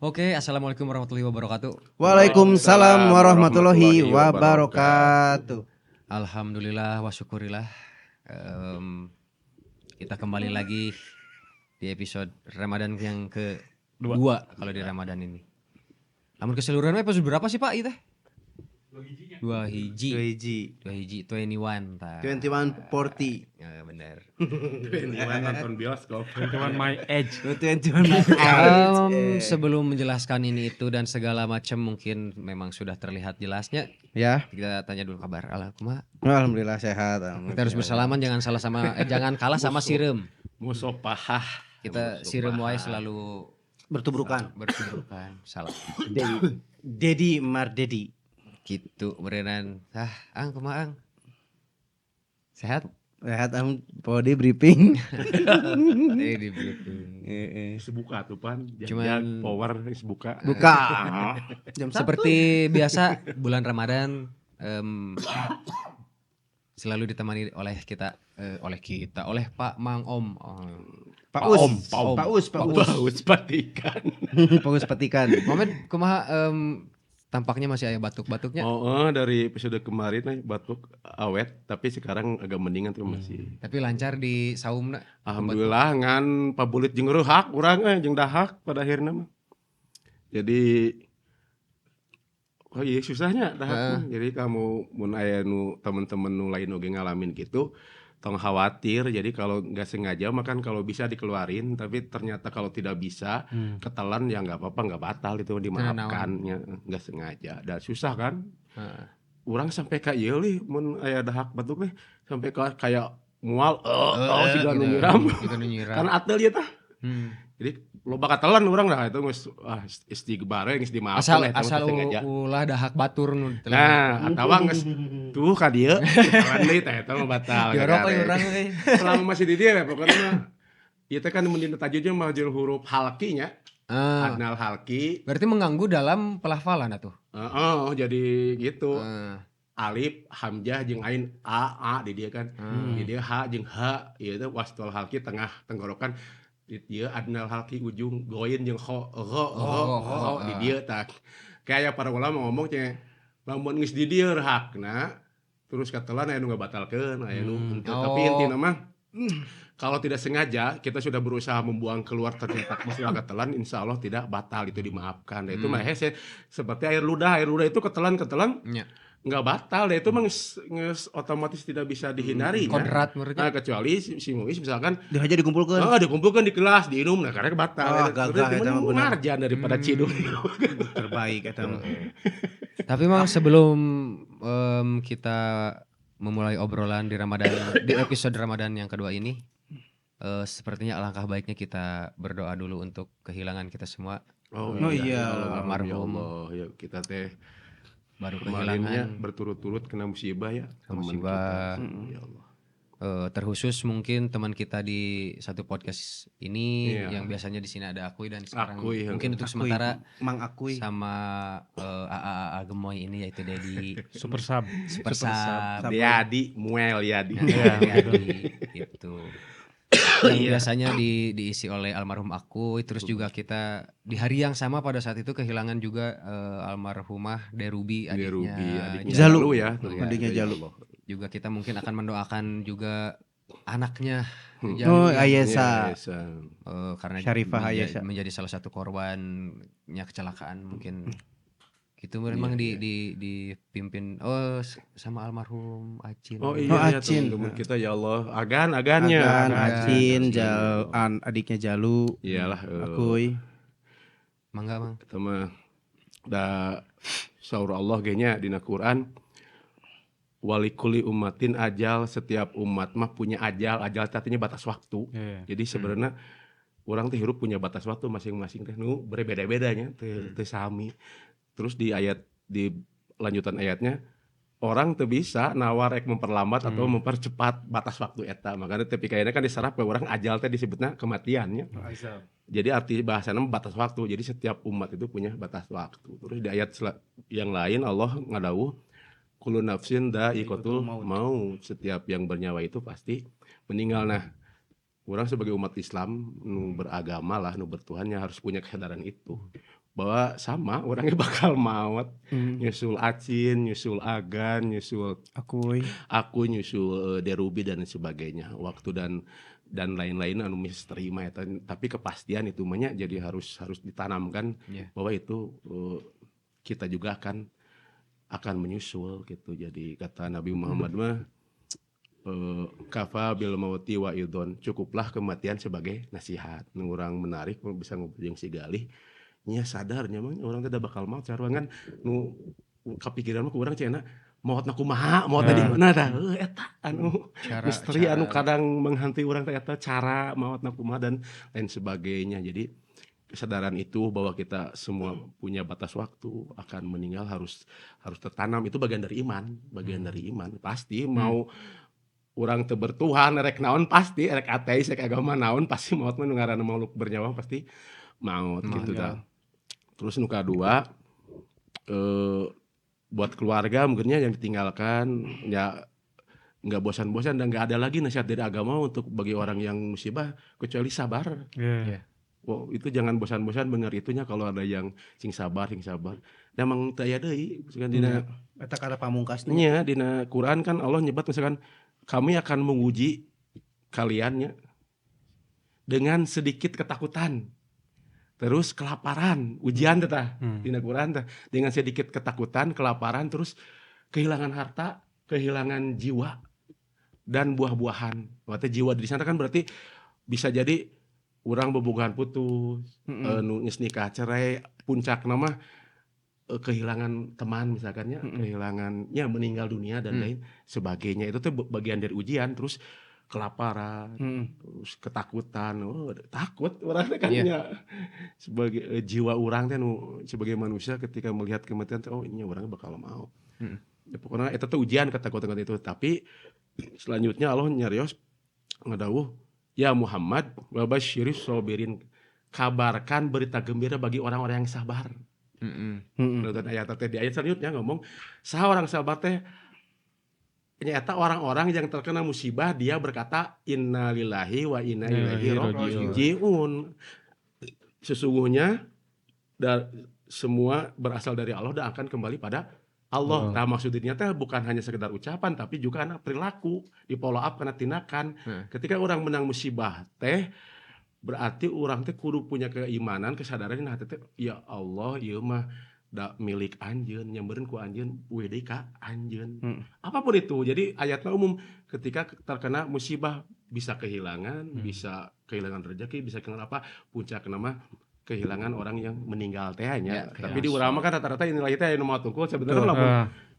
Oke, assalamualaikum warahmatullahi wabarakatuh. Waalaikumsalam warahmatullahi wabarakatuh. Alhamdulillah wa syukurillah. Kita kembali lagi di episode Ramadan yang ke dua kalau di Ramadan ini. Namun keseluruhan episode berapa sih, Pak, itu? Dua hiji. Dua hiji. Dua hiji, 21 tah. 2140. Ya, bener. 21 nonton bioskop. 21 my age. 21 my Sebelum menjelaskan ini itu dan segala macam, mungkin memang sudah terlihat jelasnya. Ya. Kita tanya dulu kabar. Alah, kumaha? Alhamdulillah sehat. Alhamdulillah. Kita harus bersalaman, jangan salah sama jangan kalah sama sireum. Musopahah. Kita sireum wae selalu Bertubrukan. Bertubrukan. Salah. Dedi, Dedi Mardedi. Gitu berenan. Ah, Ang, kumaha, Ang? Sehat? Sehat am podi briefing. Tadi di briefing. Heeh. Geus buka tuh pan. Cuman- Cuman power geus buka. Buka. Jam 1. Seperti biasa bulan Ramadan selalu ditemani oleh kita oleh Pak Mang Om. Oh. Pak Us. Om, Pak Om. Pak Us, Pak Us. Paus patikan. Pak Us petikan. Momen kumaha, tampaknya masih aya batuk-batuknya. Oh, dari episode kemarin batuk awet, tapi sekarang agak mendingan tuh masih. Tapi lancar di saumna. Alhamdulillah, ngan pabulit jeung reuhak urang jeung dahak pada akhirnya mah. Jadi, oh iya, susahnya dahak mah. Jadi kamu mun aya nu temen-temen nu lain oge ngalamin gitu, tong khawatir. Jadi kalau nggak sengaja makan kalau bisa dikeluarin, tapi ternyata kalau tidak bisa ketelan ya nggak apa-apa, nggak batal itu, dimaafkan ya, nggak sengaja. Dan susah kan? Heeh. Urang sampai ka ieu li mun aya dahak batuk teh sampai ka kayak mual oh, siga nu gitu. nyiram. Siga nu nyiram. Kan atel ieu tah. Jadi loba katelan urang lah itu geus ah istighbar we, geus dimaafkan Asal lah eta mah asal sengaja. Ulah dahak batur nu ditelan. Nah, atawa geus tuh ka dieu, ditelan deui tah eta mah batal. Jorok euy Kare. Urang euy. Selama masih di dieu ya pokoknya mah ieu teh kan mun dina tajwidnya mah jeung huruf halqi nya. Ah, Adnal halqi. Berarti mengganggu dalam pelafalan atuh. Heeh, jadi gitu. Ah. Alif, hamzah jeung ain a a di dieu kan. Di dieu h jeung h, ieu teh wastul halqi tengah tenggorokan. Di dieu adnal halqi ujung goin jeung kho gho gho Oh, kho oh, di ah. dieu tah. Kayak para ulama ngomong teh lamun geus di dieu hakna terus katelan aya nu ngabatalkeun, aya nu henteu. Tapi Oh. intina mah kalau tidak sengaja kita sudah berusaha membuang keluar, ternyata masih ketelan, insya Allah tidak batal, itu dimaafkan. Nah, itu mah hese seperti air ludah itu ketelan-ketelan nggak batal, ya itu mah geus otomatis tidak bisa dihindari ya. Kodrat menurutnya. Nah, kecuali si Muis misalkan Dia aja dikumpulkan. Oh, dikumpulkan di kelas, diinum, nah karena batal. Oh, Terus gagah eta mah bener. marjan daripada ciduk. Terbaik eta mah. Tapi Mang, sebelum kita memulai obrolan di Ramadan, di episode Ramadan yang kedua ini, sepertinya alangkah baiknya kita berdoa dulu untuk kehilangan kita semua. Oh, Oh, iya. ya Allah, Almarhum. ya Allah, ya kita teh Baru kemarinnya kehilangan berturut-turut kena musibah ya. Teman musibah. kita. Ya Allah. Terkhusus mungkin teman kita di satu podcast ini yang biasanya di sini ada Akuy dan sekarang Akuy, ya. mungkin untuk Akuy. sementara Mang Akuy. sama AAA Gemoy ini, yaitu Dedi. Super sub. Super Sub. Sub. Yadi, Muel Yadi. Iya, Dedi, gitu. Yang biasanya diisi oleh almarhum Akuy, terus juga kita di hari yang sama pada saat itu kehilangan juga almarhumah Derubi, adiknya, Derubi, adiknya Jalu. Jalu ya. Iya. Adiknya Ya Jalu. Allah. Juga kita mungkin akan mendoakan juga anaknya Jalu Oh, yang, Ayesa. Iya, Ayesa. Karena Syarifah Ayesa. menjadi salah satu korbannya kecelakaan mungkin gitu memang di dipimpin oh sama almarhum Acin. Oh iya, Oh, ya, Acin. teman-teman kita ya Allah, agan agannya. Agan, Acin, Acin. Jal, an, adiknya Jalu, Iyalah, Akuy. Mangga, Mang. Eta mah da saur Allah ge nya dina Quran, walikulli ummatin ajal, setiap umat mah punya ajal. Ajal teh artinya batas waktu. Jadi sebenarnya orang teh hirup punya batas waktu masing-masing teh nu berbeda-bedanya teh teh sami. Terus di ayat, di lanjutan ayatnya, orang teu bisa nawar rek memperlambat atau mempercepat batas waktu eta. Makanya tapi kayaknya kan diserap ke orang ajal teh disebutnya kematiannya. Jadi arti bahasanya batas waktu. Jadi setiap umat itu punya batas waktu. Terus di ayat yang lain Allah ngadawuh kullu nafsin dha'iqatul Maut. Maut. Setiap yang bernyawa itu pasti meninggal. Nah, orang sebagai umat Islam nu beragama lah, nu bertuhannya harus punya kesadaran itu. Bahwa sama orangnya bakal maut, nyusul Acin, nyusul Agan, nyusul Akuy. Aku, nyusul Derubi dan sebagainya. Waktu dan lain-lain anu misteri mah eta, tapi kepastian itu mah nya, jadi harus harus ditanamkan bahwa itu kita juga akan menyusul gitu. Jadi kata Nabi Muhammad mah kafa bil mauti wa idon, cukuplah kematian sebagai nasihat. Nu urang menarik bisa ngobrol jeung si Galih nya, sadarnya mah urang teh da bakal maut sarua kan. Nu kapikiran mah ku urang cenah maotna kumaha, maotna di mana tah. Heuh, eta anu misteri anu kadang menghantui urang teh eta cara maotna kumaha dan lain sebagainya. Jadi kesadaran itu bahwa kita semua punya batas waktu akan meninggal harus harus tertanam. Itu bagian dari iman, bagian dari iman. Pasti mau urang teu bertuhan rek naon, pasti rek ateis rek agama naon, pasti maut mah, nu ngaranna makhluk bernyawa pasti maut gitu tah. Terus nu kadua, buat keluarga mungkinnya yang ditinggalkan ya, nggak bosan-bosan dan nggak ada lagi nasihat dari agama untuk bagi orang yang musibah kecuali sabar. Wow, itu jangan bosan-bosan bener itunya, kalau ada yang sing sabar, sing sabar. Da emang teu aya deui misalkan dina Eta kana pamungkasna. Nya, dina Quran kan Allah nyebat misalkan kami akan menguji kalian nya dengan sedikit ketakutan. Terus kelaparan, ujian teh tah dina Quran teh. Dengan sedikit ketakutan, kelaparan, terus kehilangan harta, kehilangan jiwa dan buah-buahan. Berarti jiwa di sana kan berarti bisa jadi urang bobogohan putus, nu geus nikah cerai, puncak mah kehilangan teman misalkan ya, kehilangan ya meninggal dunia dan lain sebagainya. Itu tuh bagian dari ujian, terus kelaparan, terus ketakutan. Oh, takut urang teh kan nya. Sebagai jiwa urang teh nu sebagai manusia ketika melihat kematian teh, oh ini urang bakal maut. Ya, pokoknya itu tuh ujian ketakutan itu. Tapi selanjutnya Allah nyarios ngadawuh, ya Muhammad, wabasyiris sobirin, kabarkan berita gembira bagi orang-orang yang sabar. Nonton ayat teh, di ayat selanjutnya ngomong saha orang sabar teh, nyata orang-orang yang terkena musibah dia berkata innalillahi wa inna ilaihi rajiun. Sesungguhnya semua berasal dari Allah dan akan kembali pada Allah. Nah, maksudnya teh bukan hanya sekedar ucapan tapi juga karena perilaku, di follow up karena tindakan. Ketika orang menang musibah teh berarti orang teh kudu punya keimanan, kesadaran nah teh, ya Allah, ieu mah da milik anjeun, nyambereun ku anjeun, deui ka anjeun. Apapun itu. Jadi ayatnya umum ketika terkena musibah bisa kehilangan, bisa kehilangan rezeki, bisa kehilangan apa, puncak nama kehilangan orang yang meninggal teh nya. Tapi di urang mah kan rata-rata innalillahi teh anu maot tungkul sebenarnya, lamun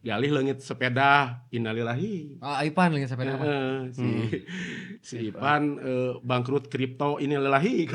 galih leungit sepeda innalillahi. Ah, Ipan leungit sepeda mah. Heeh, si si Ipan bangkrut kripto innalillahi.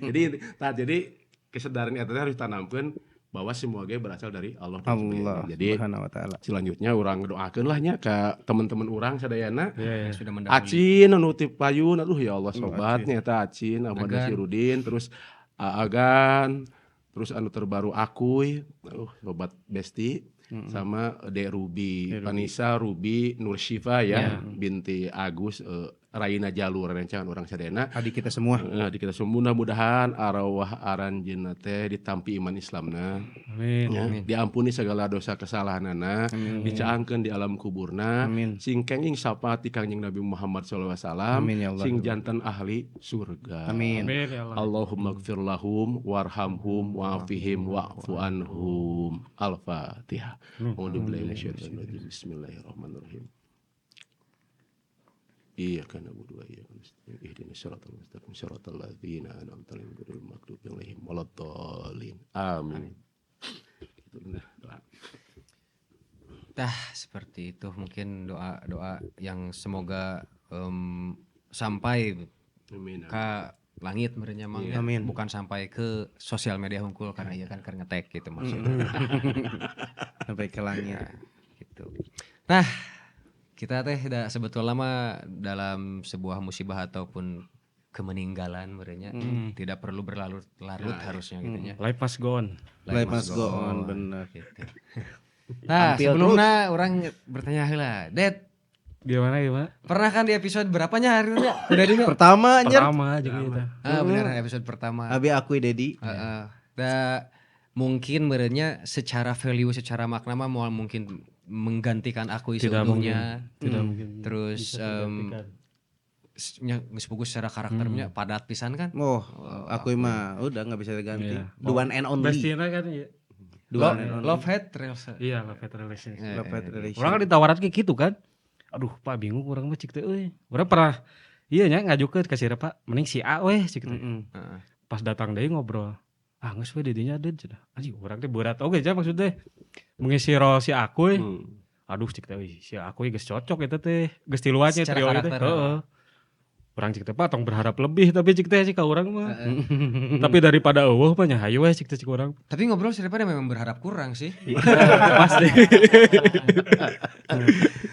Jadi nah, jadi kesadaran eta teh harus ditanamkeun bahwa semua ge berasal dari Allah dan sebagainya. Allah Jadi Subhanahu wa taala. Selanjutnya urang doakeun lah nya ke teman-teman urang sadayana. Iya. Sudah mendahului. Acin anu ti payun, aduh ya Allah, sobatnya eta Acin, Ahmad Agan. Nasirudin, terus Agan, terus anu terbaru Akuy, aduh sobat Besti, sama Dek Ruby, Dek Ruby. Panisa Ruby Nur Syifa ya, binti Agus, Raina Jalur rencangan urang sadayana. Adik kita semua. Di kita semua mudah-mudahan arwah aranjeunna teh ditampi iman Islamna. Amin. Ya, Amin. diampuni segala dosa kesalahanana, dicaangkeun di alam kuburna, Amin. sing kenging syafaat ti Kangjeng Nabi Muhammad SAW, Amin ya Allah. sing janten ahli surga. Amin. Amin ya Allah. Allahumma gfir lahum warhamhum wa'afihim wa'fu anhum. Al-Fatihah. A'udzu billahi minasyaitonir rajim. Bismillahirrahmanirrahim. Iyyaka na'budu wa iyyaka nasta'in. Ihdinas siratal mustaqim siratal ladzina an'amta 'alaihim ghairil maghdubi 'alaihim waladdallin. Amin. Itu nah, doa. Tah, seperti itu mungkin doa-doa yang semoga sampai Amin. ke langit meureun nya, Mang, ya. Amin. Bukan sampai ke sosial media hungkul karena iya kan keur ngetek gitu maksudnya. Sampai ke langit. Gitu. Nah, kita teh da sebetulnya mah dalam sebuah musibah ataupun kemeninggalan meureun nya tidak perlu berlarut-larut harusnya gitu nya. Life must go on. Life must go on, bener. Gitu. Nah, Tampil. Sebelumnya urang bertanya heula, Det, Gimana gimana? Pernah kan di episode berapanya hari ini? Udah di Pertama anjir. Pertama juga kita. Ah, beneran episode pertama. Abi akui Dedi. Heeh. Da mungkin merenya secara value, secara makna mah moal mungkin menggantikan aku Tidak seutuhnya. Tidak mungkin. Terus bisa tergantikan. Nya geus pugus secara karakternya padat pisan kan. Oh, aku mah udah nggak bisa diganti. Iya. The one and only. Bestie-na kan iya. The one and only. Love hate relation. Iya, love hate relationship. Love hate relation. Urang kan ditawaran kayak gitu kan. Aduh, Pak, bingung urang mah cik teh euy. Urang pernah iya nya ngajukeun ka si Pak, mending si A weh cik teh. Heeh. Pas datang deui ngobrol. Ah, geus we di dinya deui cenah. Anjing urang teh berat oge nya maksudnya mengisi role si aku. Aduh cik teh euy, si aku geus cocok eta teh. Geus tiluannya Secara trio teh. karakter. Heeh. Urang cik teh Pak tong berharap lebih tapi cik teh sih ka urang mah. Tapi daripada euweuh mah nya hayu we cik teh cik urang. Tapi ngobrol daripada memang berharap kurang sih. Pasti.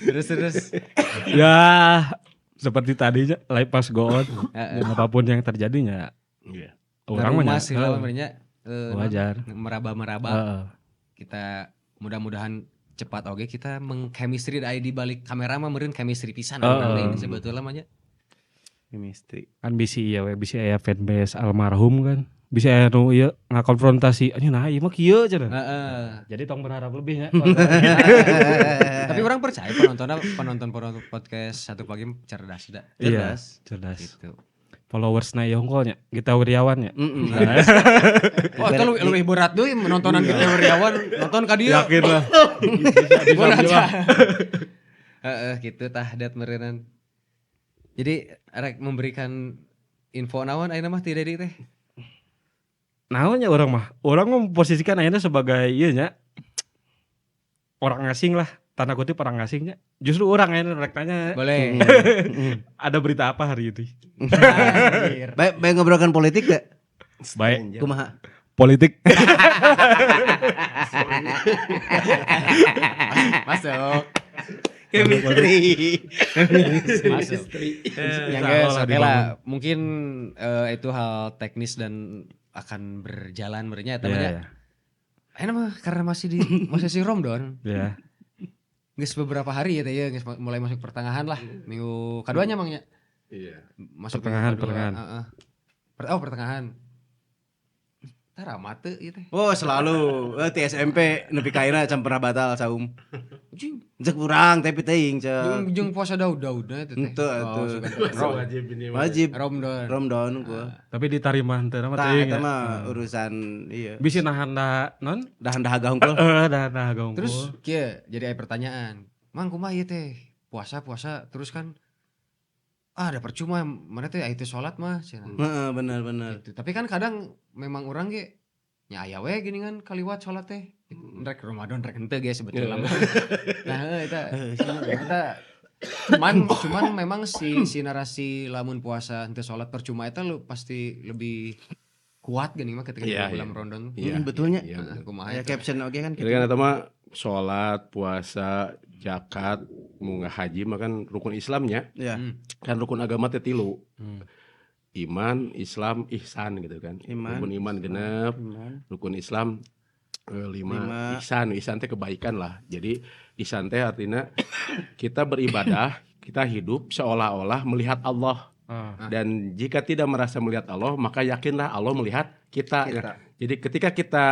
Terus terus. Ya seperti tadinya life must go on. Apapun yang terjadinya urang mah nya, Mas heula heeh, merenya wajar. Meraba-meraba. Kita mudah-mudahan cepat oke kita mengchemistry da di balik kamera mah meureun chemistry pisan urang teh ini sebetulnya mah nya. Chemistry. Kan bisi iya we, bisi aya fanbase almarhum kan. Bisa aya nu ieu ngakonfrontasi anjing nah ieu mah kieu cenah. Jadi tong berharap lebih nya. Tapi urang percaya penontonnya penonton penonton podcast Satu Pagi cerdas dah. Iya, Cerdas. cerdas. Gitu. Followers na ieu hungkul nya, Gita Wirjawan nya. Oh, itu lebih, lebih berat deui menontonan Gita Wirjawan nonton ka dieu. Yakin lah. Bisa bisa Berat. lah. Heeh, gitu tah dat meureunan. Jadi rek memberikan info naon ayeuna mah ti Dedi teh? Naonnya urang mah? Urang mah memposisikan ayeuna sebagai ieu nya orang asing lah, tanda kutip orang asingnya. Justru urang ayeuna rek tanya. Boleh. Ada berita apa hari ini? Anjir. Baik, baik ngobrolkan politik gak? Baik. Kumaha? Politik. Masuk. Chemistry. Masuk. Ya guys, oke lah. Mungkin itu hal teknis dan akan berjalan merenya Iya, namanya. iya. Enak mah karena masih di masih si Ramadan. Iya. Geus beberapa hari ya teh ya, geus mulai masuk pertengahan lah. Minggu kaduanya mang nya. Iya. Masuk minggu Pertengahan, kadua. pertengahan. Heeh. Oh, pertengahan. Tara mate ieu teh. Oh selalu, ti SMP nepi ka ayeuna can pernah batal saum. Anjing, Cek urang tapi teuing cek. jeung jeung puasa Daud-daudna eta teh. Henteu Oh, atuh. sugan teh. Wajib ini mah. Wajib Ramadan. Ramadan gua. Tapi diterima henteu mah Tah teuing eta ya. mah urusan iya. Bisi nahan da non? Dahan dahaga hungkul. Heeh, dahan dahaga hungkul. Terus kieu jadi aya pertanyaan. Mang kumaha ieu teh? Puasa-puasa terus kan ah ada percuma mana teh aya teh salat mah cenah. Heeh, bener bener. Gitu. Tapi kan kadang memang urang ge nya aya we gini kan kaliwat salat teh. Rek Ramadan rek henteu ge sebetulnya mah. Nah, heuh, eta eta cuman cuman memang si si narasi lamun puasa henteu salat percuma eta lu pasti lebih kuat gini mah ketika di bulan Ramadan. Iya. Betulnya. Iya, Heeh, betul. kumaha Aya eta? caption oge kan Jadi gitu. kan eta mah sholat, puasa, zakat, munggah haji mah kan rukun Islamnya. Ya. Kan rukun agama teh tilu. Iman, Islam, ihsan gitu kan. Iman, Rukun iman genep, Iman. rukun Islam lima, Lima. ihsan, ihsan teh kebaikan lah. Jadi ihsan teh artinya kita beribadah, kita hidup seolah-olah melihat Allah. Dan jika tidak merasa melihat Allah, maka yakinlah Allah melihat kita. Kita. Jadi ketika kita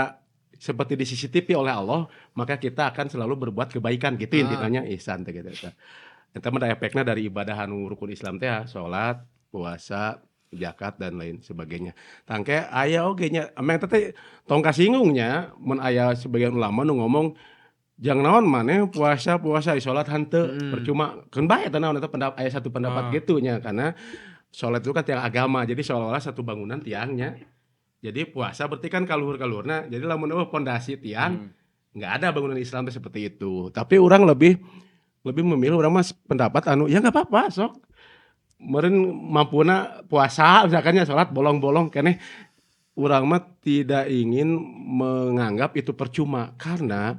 seperti di CCTV oleh Allah, maka kita akan selalu berbuat kebaikan gitu intinya ihsan teh gitu. Eta mah efeknya dari ibadah anu rukun Islam teh ya, salat, puasa, zakat dan lain sebagainya. Tangke aya oge nya, emang teh tong kasinggungnya mun aya sebagian ulama nu ngomong jang naon maneh puasa puasa salat henteu percuma keun bae eta naon eta pendapat aya satu pendapat gitu nya karena salat itu kan tiang agama jadi seolah-olah satu bangunan tiangnya. Jadi puasa berarti kan kaluhur-kaluhurna jadi lamun eueuh pondasi tiang nggak ada bangunan Islam teh seperti itu. Tapi orang lebih lebih memilih urang mah pendapat anu ya nggak apa-apa sok meureun mampuna puasa misalkan ya salat bolong-bolong keneh urang mah tidak ingin menganggap itu percuma karena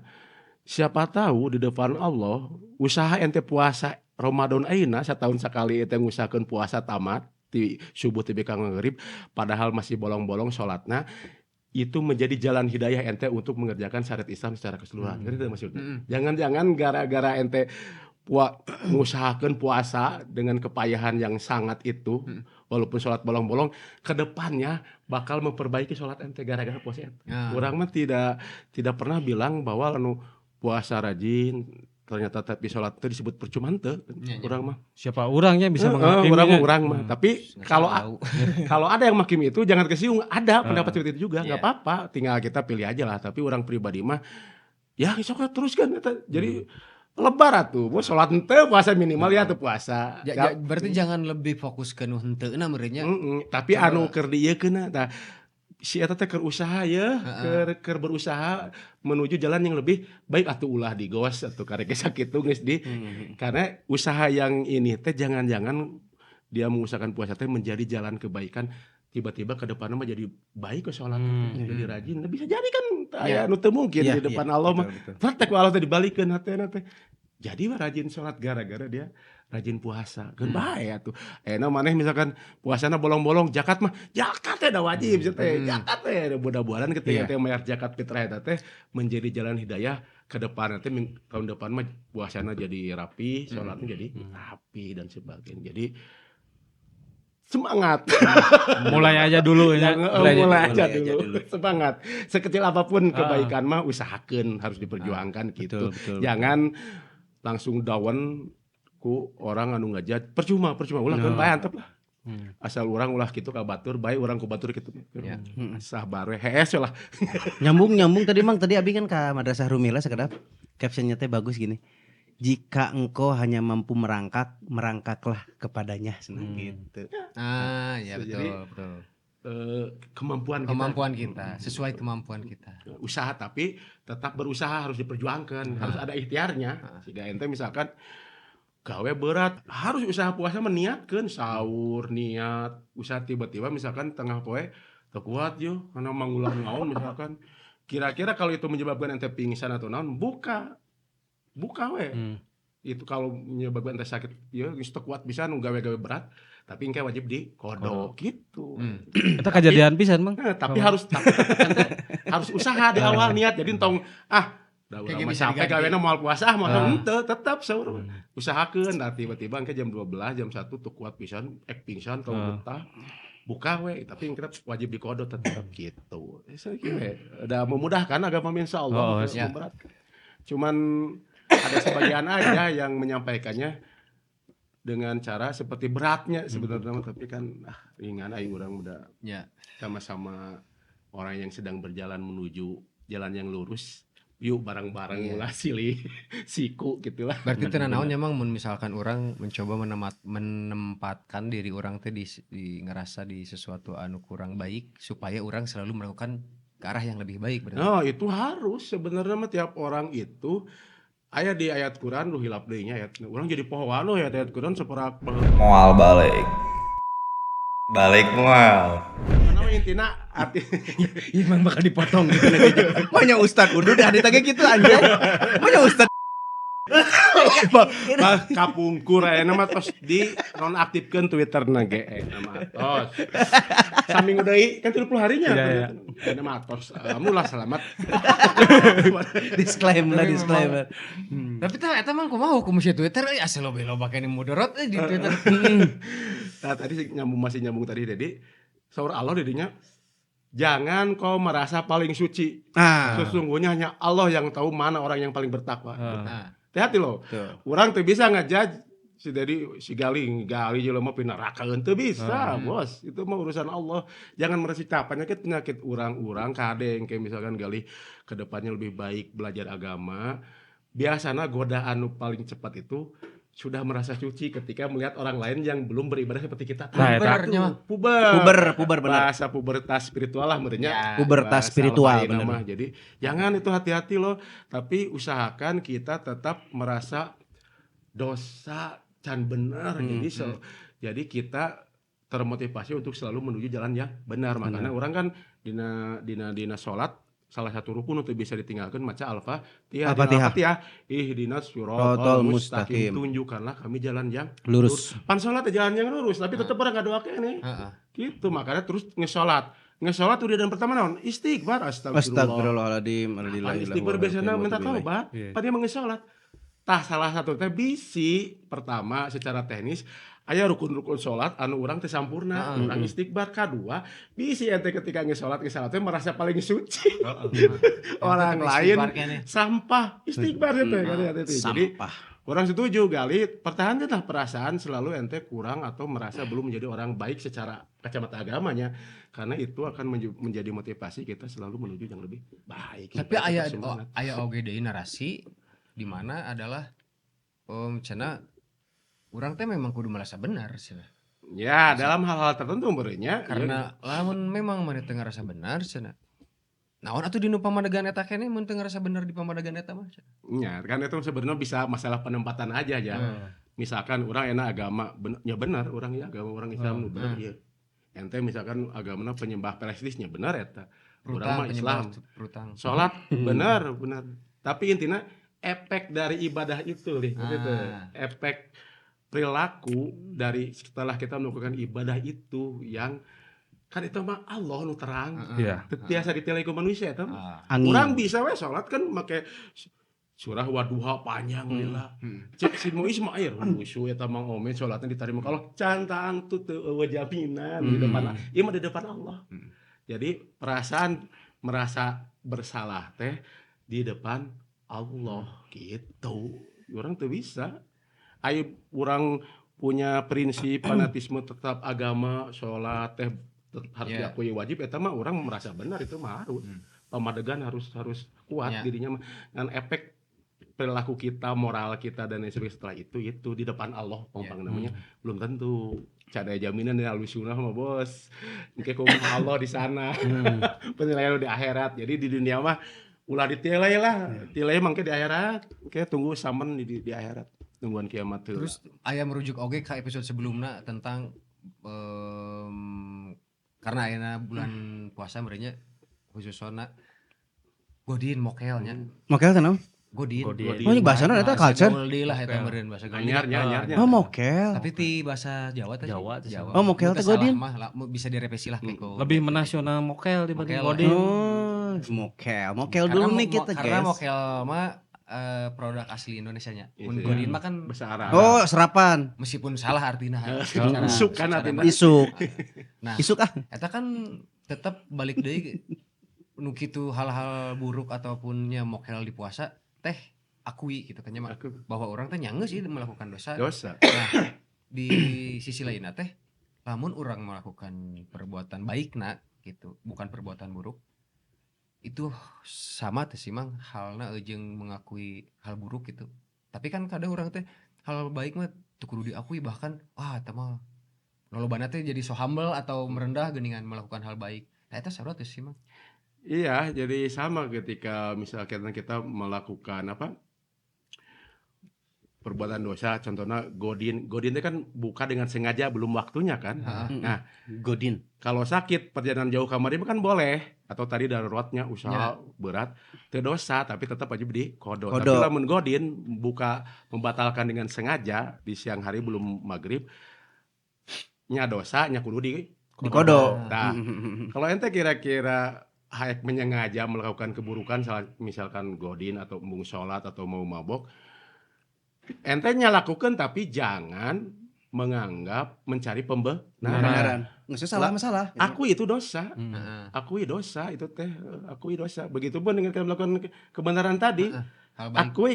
siapa tahu di depan Allah usaha ente puasa Ramadan ayeuna setahun sekali ente ngusahakeun puasa tamat di subuh ti ka maghrib padahal masih bolong-bolong salatna itu menjadi jalan hidayah ente untuk mengerjakan syariat Islam secara keseluruhan. Ngerti teu maksudnya? Jangan-jangan gara-gara ente mengusahakan puasa dengan kepayahan yang sangat itu, walaupun sholat bolong-bolong, ke depannya Bakal memperbaiki sholat ente gara-gara puasa ente. Nah. Urang mah tidak tidak pernah bilang bahwa anu puasa rajin ternyata tapi sholat itu disebut percuma teu. Iya. Urang mah. Siapa orangnya bisa Heeh, menghakimi? urang mah urang mah. Tapi Nggak kalau tahu. kalau ada yang makim itu jangan kesinggung, ada pendapat seperti itu juga, nggak apa-apa, tinggal kita pilih aja lah. Tapi urang pribadi mah ya sok teruskan eta. Jadi lebar atuh, mau sholat henteu puasa minimal ya tuh puasa. Berarti jangan lebih fokus ke nu henteuna meureun nya. Tapi anu keur diieukeunna tah si eta teh keur usaha ya, keur keur berusaha menuju jalan yang lebih baik atuh ulah digos atuh karek sakitu geus di karena usaha yang ini teh jangan-jangan dia mengusahakan puasa teh menjadi jalan kebaikan, tiba-tiba ke depannya mah jadi baik ke sholat, jadi rajin bisa jadi kan aya nu teu mungkin di depan Allah mah. Praktek ku Allah teh dibalikeun hatena teh jadi mah rajin sholat gara-gara dia rajin puasa kan bae atuh. Enak maneh misalkan puasana bolong-bolong, zakat mah zakat teh da wajib teh zakat teh mudah-mudahan ketika teh bayar zakat fitrah eta teh menjadi jalan hidayah ke depan nanti tahun depan mah puasana jadi rapi, sholatnya jadi rapi dan sebagainya. Jadi semangat. Mulai aja dulu ya. Jangan, Mulai aja mulai dulu, aja mulai aja dulu. dulu. Semangat. Sekecil apapun kebaikan mah usahakan harus diperjuangkan gitu. Betul, betul. Jangan langsung down ku orang anu ngajat percuma percuma ulah kan bae antep lah. Asal urang ulah kitu ka batur, bae urang ku batur kitu. Sabar we hees lah. Nyambung nyambung tadi, Mang, tadi abi kan ke Madrasah Rumila sekedap captionnya teh bagus gini. Jika engkau hanya mampu merangkak, merangkaklah kepadanya senang gitu. Ah, ya betul, Jadi, betul. Kemampuan kita. Kemampuan kita, sesuai kemampuan kita. Usaha tapi tetap berusaha harus diperjuangkan, harus ada ikhtiarnya. Sehingga ente misalkan gawe berat, harus usaha puasa meniatkan sahur niat, usaha tiba-tiba misalkan tengah poe teu kuat yo karena mangulang naon misalkan. Kira-kira kalau itu menyebabkan ente pingsan atau naon, buka. Buka we. Itu kalau menyebabkan ente sakit ya geus teu kuat bisa nu gawe-gawe berat, tapi engke wajib di qodo gitu. Eta kejadian pisan, Bang. Nah, tapi harus tapi tetep ente harus usaha di awal niat. Jadi entong ah da Kayak urang mah bisa capek diganti. gawena moal puasa ah moal henteu tetep saur. Usahakeun nah tiba-tiba engke jam 12 jam 1 tuh kuat pisan ek pingsan tong betah. Buka we tapi yang kita wajib di qodo tetep gitu. Saya kira udah memudahkan agama insya Allah, Oh, tidak ya. memberatkan. Cuman ada sebagian aja yang menyampaikannya dengan cara seperti beratnya sebenarnya mah, tapi kan ah ringan aing urang udah sama-sama orang yang sedang berjalan menuju jalan yang lurus yuk bareng-bareng ulah silih siku gitulah. Berarti teu naon nya, Mang, mun misalkan orang mencoba menempatkan diri orang teh di ngerasa di sesuatu anu kurang baik supaya orang selalu melakukan ke arah yang lebih baik berarti. Oh, itu harus sebenarnya mah tiap orang itu aya di ayat Quran lu hilap deui nya ayat urang jadi pohoan lu ayat ayat Quran seperak Moal balik. Balik moal. Karena intina arti Emang bakal dipotong gitu nanti. Banyak Ustad udah udah ditagih gitu anjay. Banyak Ustad. Bah, kapungkur ayeuna mah tos di nonaktifkeun Twitterna ge nama tos. Saminggu deui kan 30 harinya. Iya. Ayeuna mah tos. Alhamdulillah selamat. Disclaimer, Tapi disclaimer. Tapi tah eta mah kumaha hukum si Twitter euy asa loba-loba keneh mudarat euy di Twitter. Nah, tadi sih nyambung masih nyambung tadi Dedi. Saur Allah dedinya jangan kau merasa paling suci. Sesungguhnya hanya Allah yang tahu mana orang yang paling bertakwa. Nah, Hati-hati loh. Tuh. Orang tuh bisa ngejudge si Dedi si Gali Gali jelema pinarakaeun teu bisa, bos. Itu mah urusan Allah. Jangan merasa penyakit penyakit orang-orang kadeng kayak misalkan Gali kedepannya lebih baik belajar agama. Biasanya godaan nu paling cepat itu sudah merasa suci ketika melihat orang lain yang belum beribadah seperti kita. Nah, eta. Pubernya mah. Puber. Puber, puber benar. Bahasa pubertas spiritual lah merenya. Ya. Pubertas Bahasa spiritual lain benar. mah. Jadi jangan itu hati-hati loh, tapi usahakan kita tetap merasa dosa can benar. Jadi kita termotivasi untuk selalu menuju jalan yang benar. Makanya orang kan dina dina dina salat salah satu rukun untuk bisa ditinggalkan maca Al-Fatihah. Al-Fatihah. Al-Fatihah. Ihdinas Siratal siratal mustaqim. mustaqim. Tunjukkanlah kami jalan yang Lurus. Pan salat ya jalan yang lurus, tapi tetap orang ngadoa keneh. Heeh. Gitu, makanya terus ngesolat. Ngesolat udah dan pertama naon? Istighfar, astagfirullah. Astagfirullahaladzim. Pan istighfar biasanya minta taubat, Iya. pan dia mengesolat. Tah salah satu teh bisi pertama secara teknis Aya rukun-rukun salat anu urang teu sampurna, urang istighbar. Kadua, bisi ente ketika geus salat geus salat teh merasa paling suci. Orang Tetep lain istighfar keneh. sampah, istighbar teh kan ya teh. Jadi Sampah. urang setuju Gali, pertahankanlah perasaan selalu ente kurang atau merasa belum menjadi orang baik secara kacamata agamanya, karena itu akan menjadi motivasi kita selalu menuju yang lebih baik. Tapi Supaya aya tetap semangat. Oh, aya oge deui narasi di mana adalah cenah urang teh memang kudu merasa benar cenah. Ya, dalam hal-hal tertentu merenya. Karena lamun memang maneh teu ngarasa benar cenah. Naon atuh dinu pamadegan eta keneh mun teu ngarasa bener di pamadegan eta mah cenah. Ya, kan itu sebenarnya bisa masalah penempatan aja ya. Misalkan orang enak agama, ya benar orang ya agama orang Islam nu bener ieu. Ente misalkan agamana penyembah Palestina, benar eta. Urang Perutang mah Islam. Penyembah perutang. Salat benar, benar. Tapi intinya efek dari ibadah itu nih, gitu. Efek perilaku dari setelah kita melakukan ibadah itu yang kan itu mah Allah nu terang. Teu tiasa ditilai ku manusia eta mah. Angin. Urang bisa we salat kan make surah Waduha panjang lila. Cek si Muis mah air musuh eta Mang Omen salatna diterima kalau can tangtu teu euweuh jaminan di depan, ieu mah di depan Allah. Jadi perasaan merasa bersalah teh di depan Allah gitu. Urang teu bisa. Ayo urang punya prinsip fanatisme tetap agama salat teh harus diakui wajib, eta mah urang merasa benar itu mah harus. Pamadegan harus harus kuat dirinya mah. Dan efek perilaku kita, moral kita dan lain sebagainya setelah itu di depan Allah pompang namanya belum tentu. Cada jaminan ya sunnah mah bos. Engke kumaha Allah di sana. Penilaian di akhirat. Jadi di dunia mah ulah ditilai lah. Tilai mangke di akhirat. Engke tunggu samen di akhirat. Tungguan kiamat heula. Terus aya merujuk oge ke episode sebelumnya tentang karena ayeuna bulan puasa merenya khususna godin mokelnya. Mokel teh naon? Godin. Godin. Oh, ini bahasana eta culture. Gaul deui lah eta meureun bahasa gaul. Anyarnya, anyarnya. Oh, mokel. Tapi ti bahasa Jawa teh sih. Jawa teh sih. Jawa. Oh, mokel Mun teh teu salah godin. mah lah, bisa direvisi lah kayak ku. Lebih menasional mokel dibanding Mokel. godin. Oh, mokel. Mokel Karena dulu nih kita, karena guys. mokel mah produk asli Indonesia nya. Mun Iya. godin mah kan Bahasa Arab. Oh, serapan. Meskipun salah artinya. Isuk kan artinya. Isuk. Nah, Isuk ah. eta kan tetap balik deui nu kitu hal-hal buruk ataupun nya mokel di puasa teh akui gitu kan nya mah, Aku bahwa orang teh nyanggeus sih melakukan dosa. Dosa. Nah, di sisi lainnya teh lamun orang melakukan perbuatan baik nak gitu, bukan perbuatan buruk, itu sama teh sih Mang halna jeung mengakui hal buruk gitu. Tapi kan kadang orang teh hal baik mah teu kudu diakui, bahkan ah eta mah lolobana teh jadi so humble atau merendah geuningan melakukan hal baik. Nah, eta sarua teh sih Mang. Iya, jadi sama ketika misalkan kita melakukan apa? Perbuatan dosa, contohnya godin. Godin itu kan buka dengan sengaja belum waktunya kan. Nah, Godin. kalau sakit perjalanan jauh kamari kan boleh, atau tadi daruratnya usaha berat teu dosa tapi tetap wajib di qodo. Tapi Qodo. lamun godin buka membatalkan dengan sengaja di siang hari belum maghrib nya dosa nya kudu di Di qodo. Nah, kalau ente kira-kira hayek menyengaja melakukan keburukan misalkan godin atau embung sholat atau mau mabok, ente nya lakukan tapi jangan menganggap mencari pembenaran. Benaran. Nggak salah masalah. Aku itu dosa. Heeh. Akui dosa itu teh, akui dosa. Begitupun dengan kita melakukan kebenaran tadi, Hal baik. akui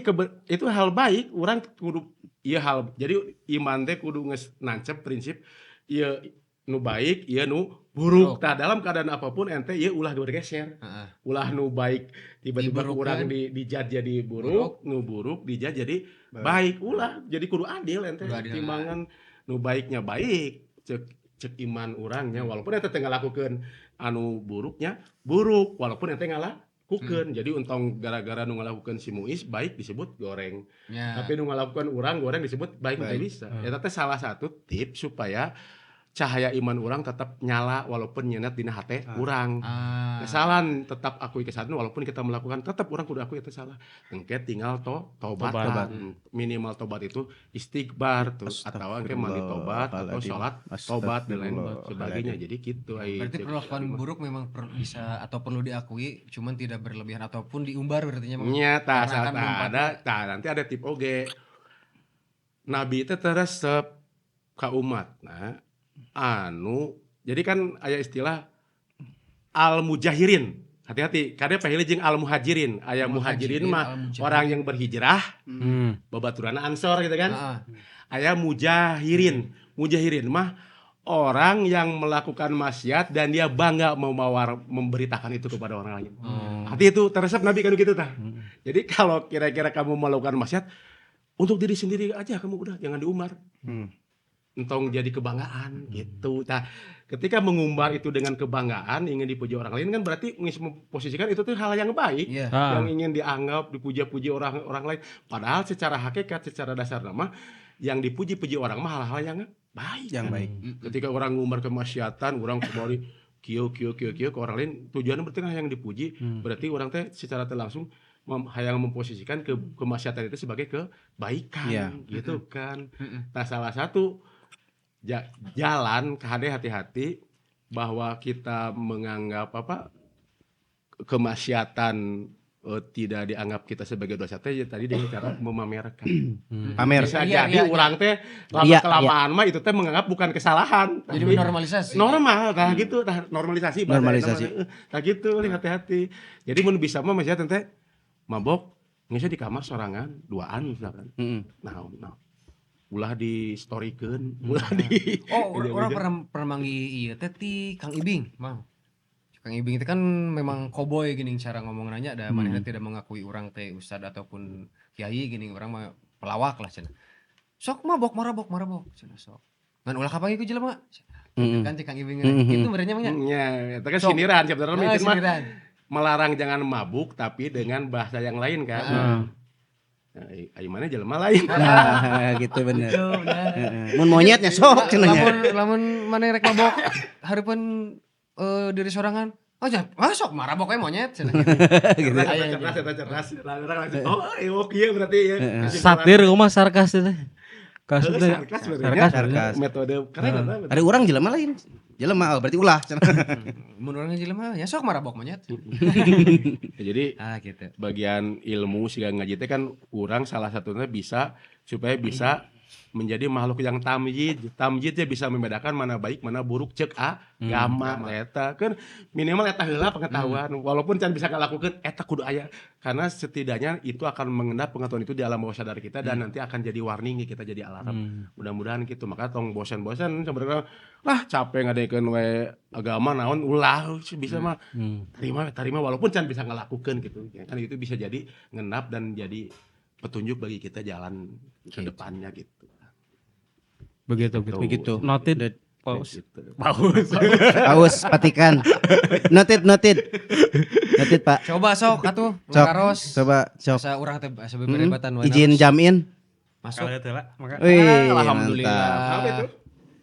itu hal baik, orang kudu iya hal. Jadi iman teh kudu geus nancep prinsip ieu nu baik, ieu nu buruk. Buruk. Tah dalam keadaan apapun ente ieu ulah bergeser. Ulah nu baik tiba-tiba Diburukan. kurang di dijat jadi buruk, nu buruk dijat jadi baik. Ulah jadi kudu adil ente. Kudu adil. Timbangan nu baiknya baik, cek cek iman orangnya walaupun ente teu ngalakukeun anu buruknya buruk walaupun ente ngalakukeun. Jadi untung gara-gara nu ngalakukeun si Muis baik disebut goreng. Tapi nu ngalakukeun urang goreng disebut baik, teu Baik. bisa. Eta teh salah satu tips supaya cahaya iman orang tetap nyala walaupun nyenet dina hate urang. Kesalahan tetap akui kesalahan walaupun kita melakukan tetap orang kudu akui itu salah. Engke tinggal tobat. Tobat. Minimal tobat itu istighbar tuh atau engke mandi tobat atau sholat tobat dan lain sebagainya. Jadi gitu ai. Berarti Cek perlakuan mah. buruk memang bisa atau perlu diakui, cuman tidak berlebihan ataupun diumbar berarti nya, Mang. Nya tah Karena saat kan lompatnya ada tah nanti ada tip oge. Nabi teh resep Ka umatna anu jadi kan aya istilah al mujahirin. Hati-hati, kade pahili jeung al muhajirin. Aya muhajirin mah orang yang berhijrah, babaturanna ansor gitu kan. Aya mujahirin. Mujahirin mah orang yang melakukan maksiat dan dia bangga memberitakan itu kepada orang lain. Hati itu teresep Nabi kan gitu tah. Jadi kalau kira-kira kamu melakukan maksiat untuk diri sendiri aja kamu udah jangan diumbar. Entong jadi kebanggaan gitu. Nah, ketika mengumbar itu dengan kebanggaan ingin dipuji orang lain kan berarti memposisikan itu tuh hal yang baik. Yang ingin dianggap dipuja-puji orang orang lain. Padahal secara hakikat, secara dasar nama yang dipuji-puji orang mah hal-hal yang baik. Yang baik. Ketika orang ngumbar kemaksiatan, orang kembali kieu kieu kieu kieu ke orang lain, tujuannya berarti kan yang dipuji, berarti orang teh secara langsung hayang memposisikan kemaksiatan itu sebagai kebaikan gitu kan. Nah, salah satu jalan kade hati-hati bahwa kita menganggap apa kemaksiatan tidak dianggap kita sebagai dosa teh ya tadi dengan cara memamerkan. Pamer. Bisa jadi orang teh lama kelamaan mah itu teh menganggap bukan kesalahan. Jadi tapi menormalisasi. Normal tah gitu, tah normalisasi bahasa Normalisasi. eta mah. Tah gitu hati-hati. Jadi mun bisa mah maksudnya teh mabok geus di kamar sorangan duaan misalkan. Nah, nah. Ulah di storykeun, ulah di Oh, orang pernah pernah manggil ieu teh ti Kang Ibing, Mang. Kang Ibing itu kan memang koboi gini cara ngomong nanya ada manehna tidak mengakui orang teh ustad ataupun kiai gini, orang mah pelawak lah cenah. Sok mabok marabok marabok cenah sok. Ngan ulah kapanggih ku jelema. Kan cek Kang Ibing gitu merenya mah nya. Nya, eta kan Sok. sindiran sebenarnya Nah, itu mah sindiran. melarang jangan mabuk tapi dengan bahasa yang lain kan. Nah, ai mana jelema lain. Nah, gitu bener. Gitu, bener. Heeh. Mun monyetnya sok cenah nya. Lamun lamun maneh rek mabok hareupeun diri sorangan. Oh, jangan, ah, sok marabok we monyet cenah gitu. Gitu. Cerdas, cerdas, eta cerdas. Lah, orang langsung, oh, iya berarti ya. Satir kumaha sarkas teh. Kasus teh. Sarkas berarti. Sarkas. Sarkas. Metode keren eta. Ada orang jelema lain. Jelema oh, berarti ulah cenah. Mun urang jelema ya sok marabok monyet. Jadi Ah gitu. bagian ilmu siga ngaji teh kan urang salah satunya bisa supaya bisa menjadi makhluk yang tamyiz. Tamyiz ya bisa membedakan mana baik, mana buruk cek agama eta kan minimal eta heula pengetahuan walaupun can bisa ngalakukeun eta kudu aya karena setidaknya itu akan mengendap pengetahuan itu di alam bawah sadar kita dan nanti akan jadi warning kita jadi alarm. Mudah-mudahan gitu maka tong bosan-bosan sebenarnya lah capek ngadekeun we agama naon ulah bisa mah terima terima walaupun can bisa ngelakukeun gitu ya kan itu bisa jadi ngenap dan jadi petunjuk bagi kita jalan ke depannya gitu. Begitu gitu. Begitu. Noted. Paus. Gitu. Paus. Paus patikan. Noted, noted. Noted, Pak. Coba sok atuh Sok. ngaros. Coba sok. Asa urang teh asa beberebatan wae. Izin jam in. Masuk. Kalau teh lah, maka Wih, Alhamdulillah. mantap. Apa itu?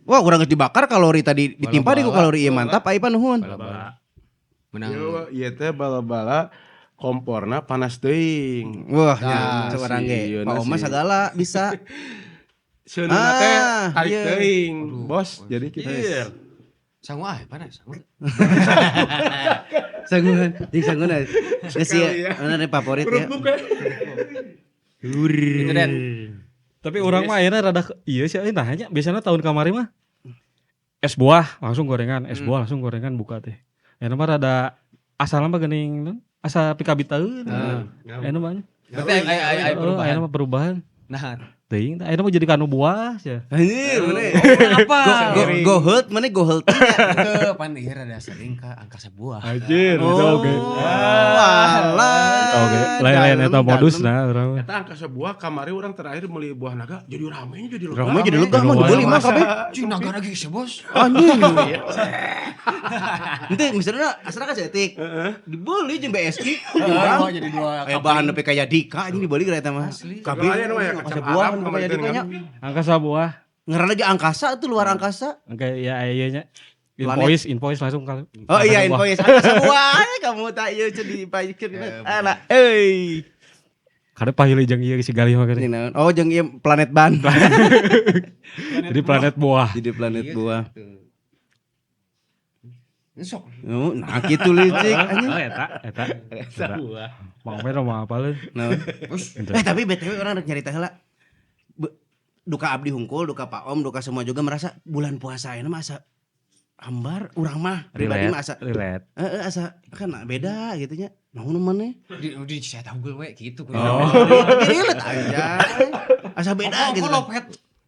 Wah, urang geus dibakar kalori tadi ditimpa di ku kalori ieu mantap ai nuhun. Bala-bala. Menang. Yo, ieu teh bala-bala komporna panas teuing. Wah, Nah, nya urang si ge. ieu Pak na Oma si- sagala bisa. Seuneu teh tarik iya. teuing, bos. Jadi kita Sangu ah, panas sangu. Sangunan, jeung sangunan. Geus ieu, Sekali ya. mana nih favorit ya. Kerupuk ya. Gitu Den. Tapi orang mah akhirnya rada iya sih euy nah nya biasanya tahun kamari mah es buah langsung gorengan, es buah langsung gorengan buka teh. Ayeuna mah rada asalna mah geuning asa pikabitaeun. Ayeuna mah. Berarti aya aya aya Perubahan. Ayeuna mah perubahan. Nah, Teuing tah ayeuna mah jadi kanu buah sia. Anjir, mana? apa? Go go hold, mana go hold? Teu pan ieu rada sering ka angkasa buah. Anjir, itu oke. Alah. Oke, lain-lain eta modus nah urang mah. Eta angkasa buah kamari orang terakhir beli buah naga jadi ramenya jadi lega. Rame jadi lega mah dibeli mah kabeh. Cing naga lagi sih, Bos. Anjir. Ente misalnya asal kan setik. Dibeli jeung BSI. Oh, jadi dua. Eh bahan nepi ka Dika anjing dibeli geura eta mah. Asli. Kabeh Aya nu aya angkasa kacang buah Arab nepi ka kemarin Dika nya. kan. Angkasa buah. Ngaranna ge angkasa itu luar angkasa. Oke, ya ieu nya. Planet. Invoice, invoice langsung kali. Oh iya invoice angkasa buah. Kamu tak ieu jadi paikeun. Alah euy. Kada pahili jeung ieu si Galih mah Ini geuning. naon? Oh jeung ieu planet ban. Jadi planet buah. Jadi planet buah. Sok. Oh, nah gitu licik anjing. Oh eta, eta. Eta. Mang Omer mah apa lu? Naon? Gitu. Eh tapi BTW orang rek nyarita heula. Duka abdi hungkul, duka Pak Om, duka semua juga merasa bulan puasa ini mah asa hambar urang mah pribadi mah asa Relate. Heeh, asa kan beda gitu nya. Naon maneh? Di saya tahu we gitu. Oh. Relate aja. Asa beda gitu.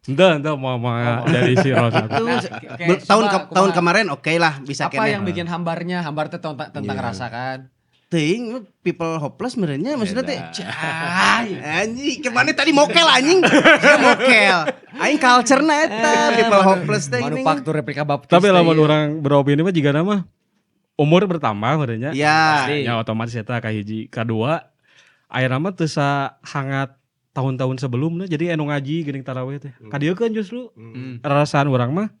Ente mau mau dari si Rosa. Itu Oke, tahun coba, tahun kumaha? Kemarin oke lah bisa Apa keneh. yang bikin hambarnya? Hambar teh tentang, tentang Iya. rasa kan. Teuing people hopeless merenya maksudnya teh. Cai. Anjing, kemana tadi mokel anjing? Sia mokel. Aing culture-na eta people hopeless teh ini. Manufaktur replika baptis. Tapi teh, lamun iya. orang beropini mah jiga nama umur bertambah merenya. Ya. Pasti. Ya otomatis eta kahiji, kadua ayeuna mah teu hangat tahun-tahun sebelumnya, jadi anu ngaji geuning tarawih teh. Ka dieu kan justru rasaan urang mah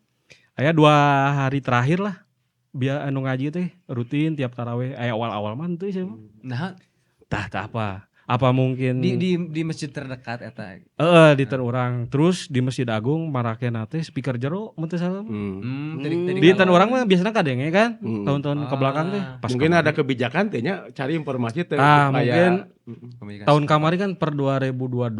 aya 2 hari terakhir lah biar anu ngaji teh rutin tiap tarawih, aya awal-awal mah henteu sih mah. Nah, Tah tah apa? Apa mungkin di masjid terdekat eta. Heeh, di urang. Terus di Masjid Agung marakena teh speaker jero mun teu salah mah. Tadi Di ten urang mah biasanya kadenge kan tahun-tahun ke belakang teh. Ah. Pas Mungkin kamari. ada kebijakan teh nya, cari informasi teh Ah, supaya mungkin Kebijakan tahun kamari kan per 2022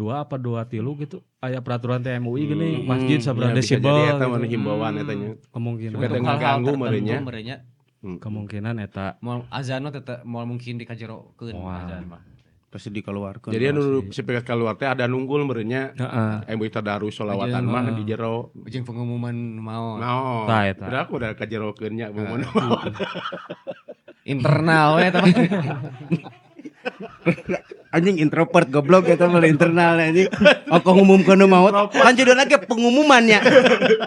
apa 23 gitu aya peraturan TMUI gini masjid sabaraha Ya, bisa desibel jadi eta gitu. mah himbauan eta nya. Kemungkinan Supaya Untuk teu hal-hal ngaganggu tertentu merenya. merenya. Kemungkinan eta. Moal azan mah tetep moal mungkin dikajerokeun Moal. azan mah. Pasti dikeluarkan. Jadi anu speaker keluar teh ada nunggul merenya. Heeh. MUI tadarus sholawatan mah di jero. Jeung pengumuman maot. Naon. Tah, eta. Udah aku udah kajerokeun nya pengumuman. Internal we eta mah. Anjing introvert goblok eta mah internal anjing. Oh, kok ngumumkeun nu maot. Kan judulna ge pengumumannya.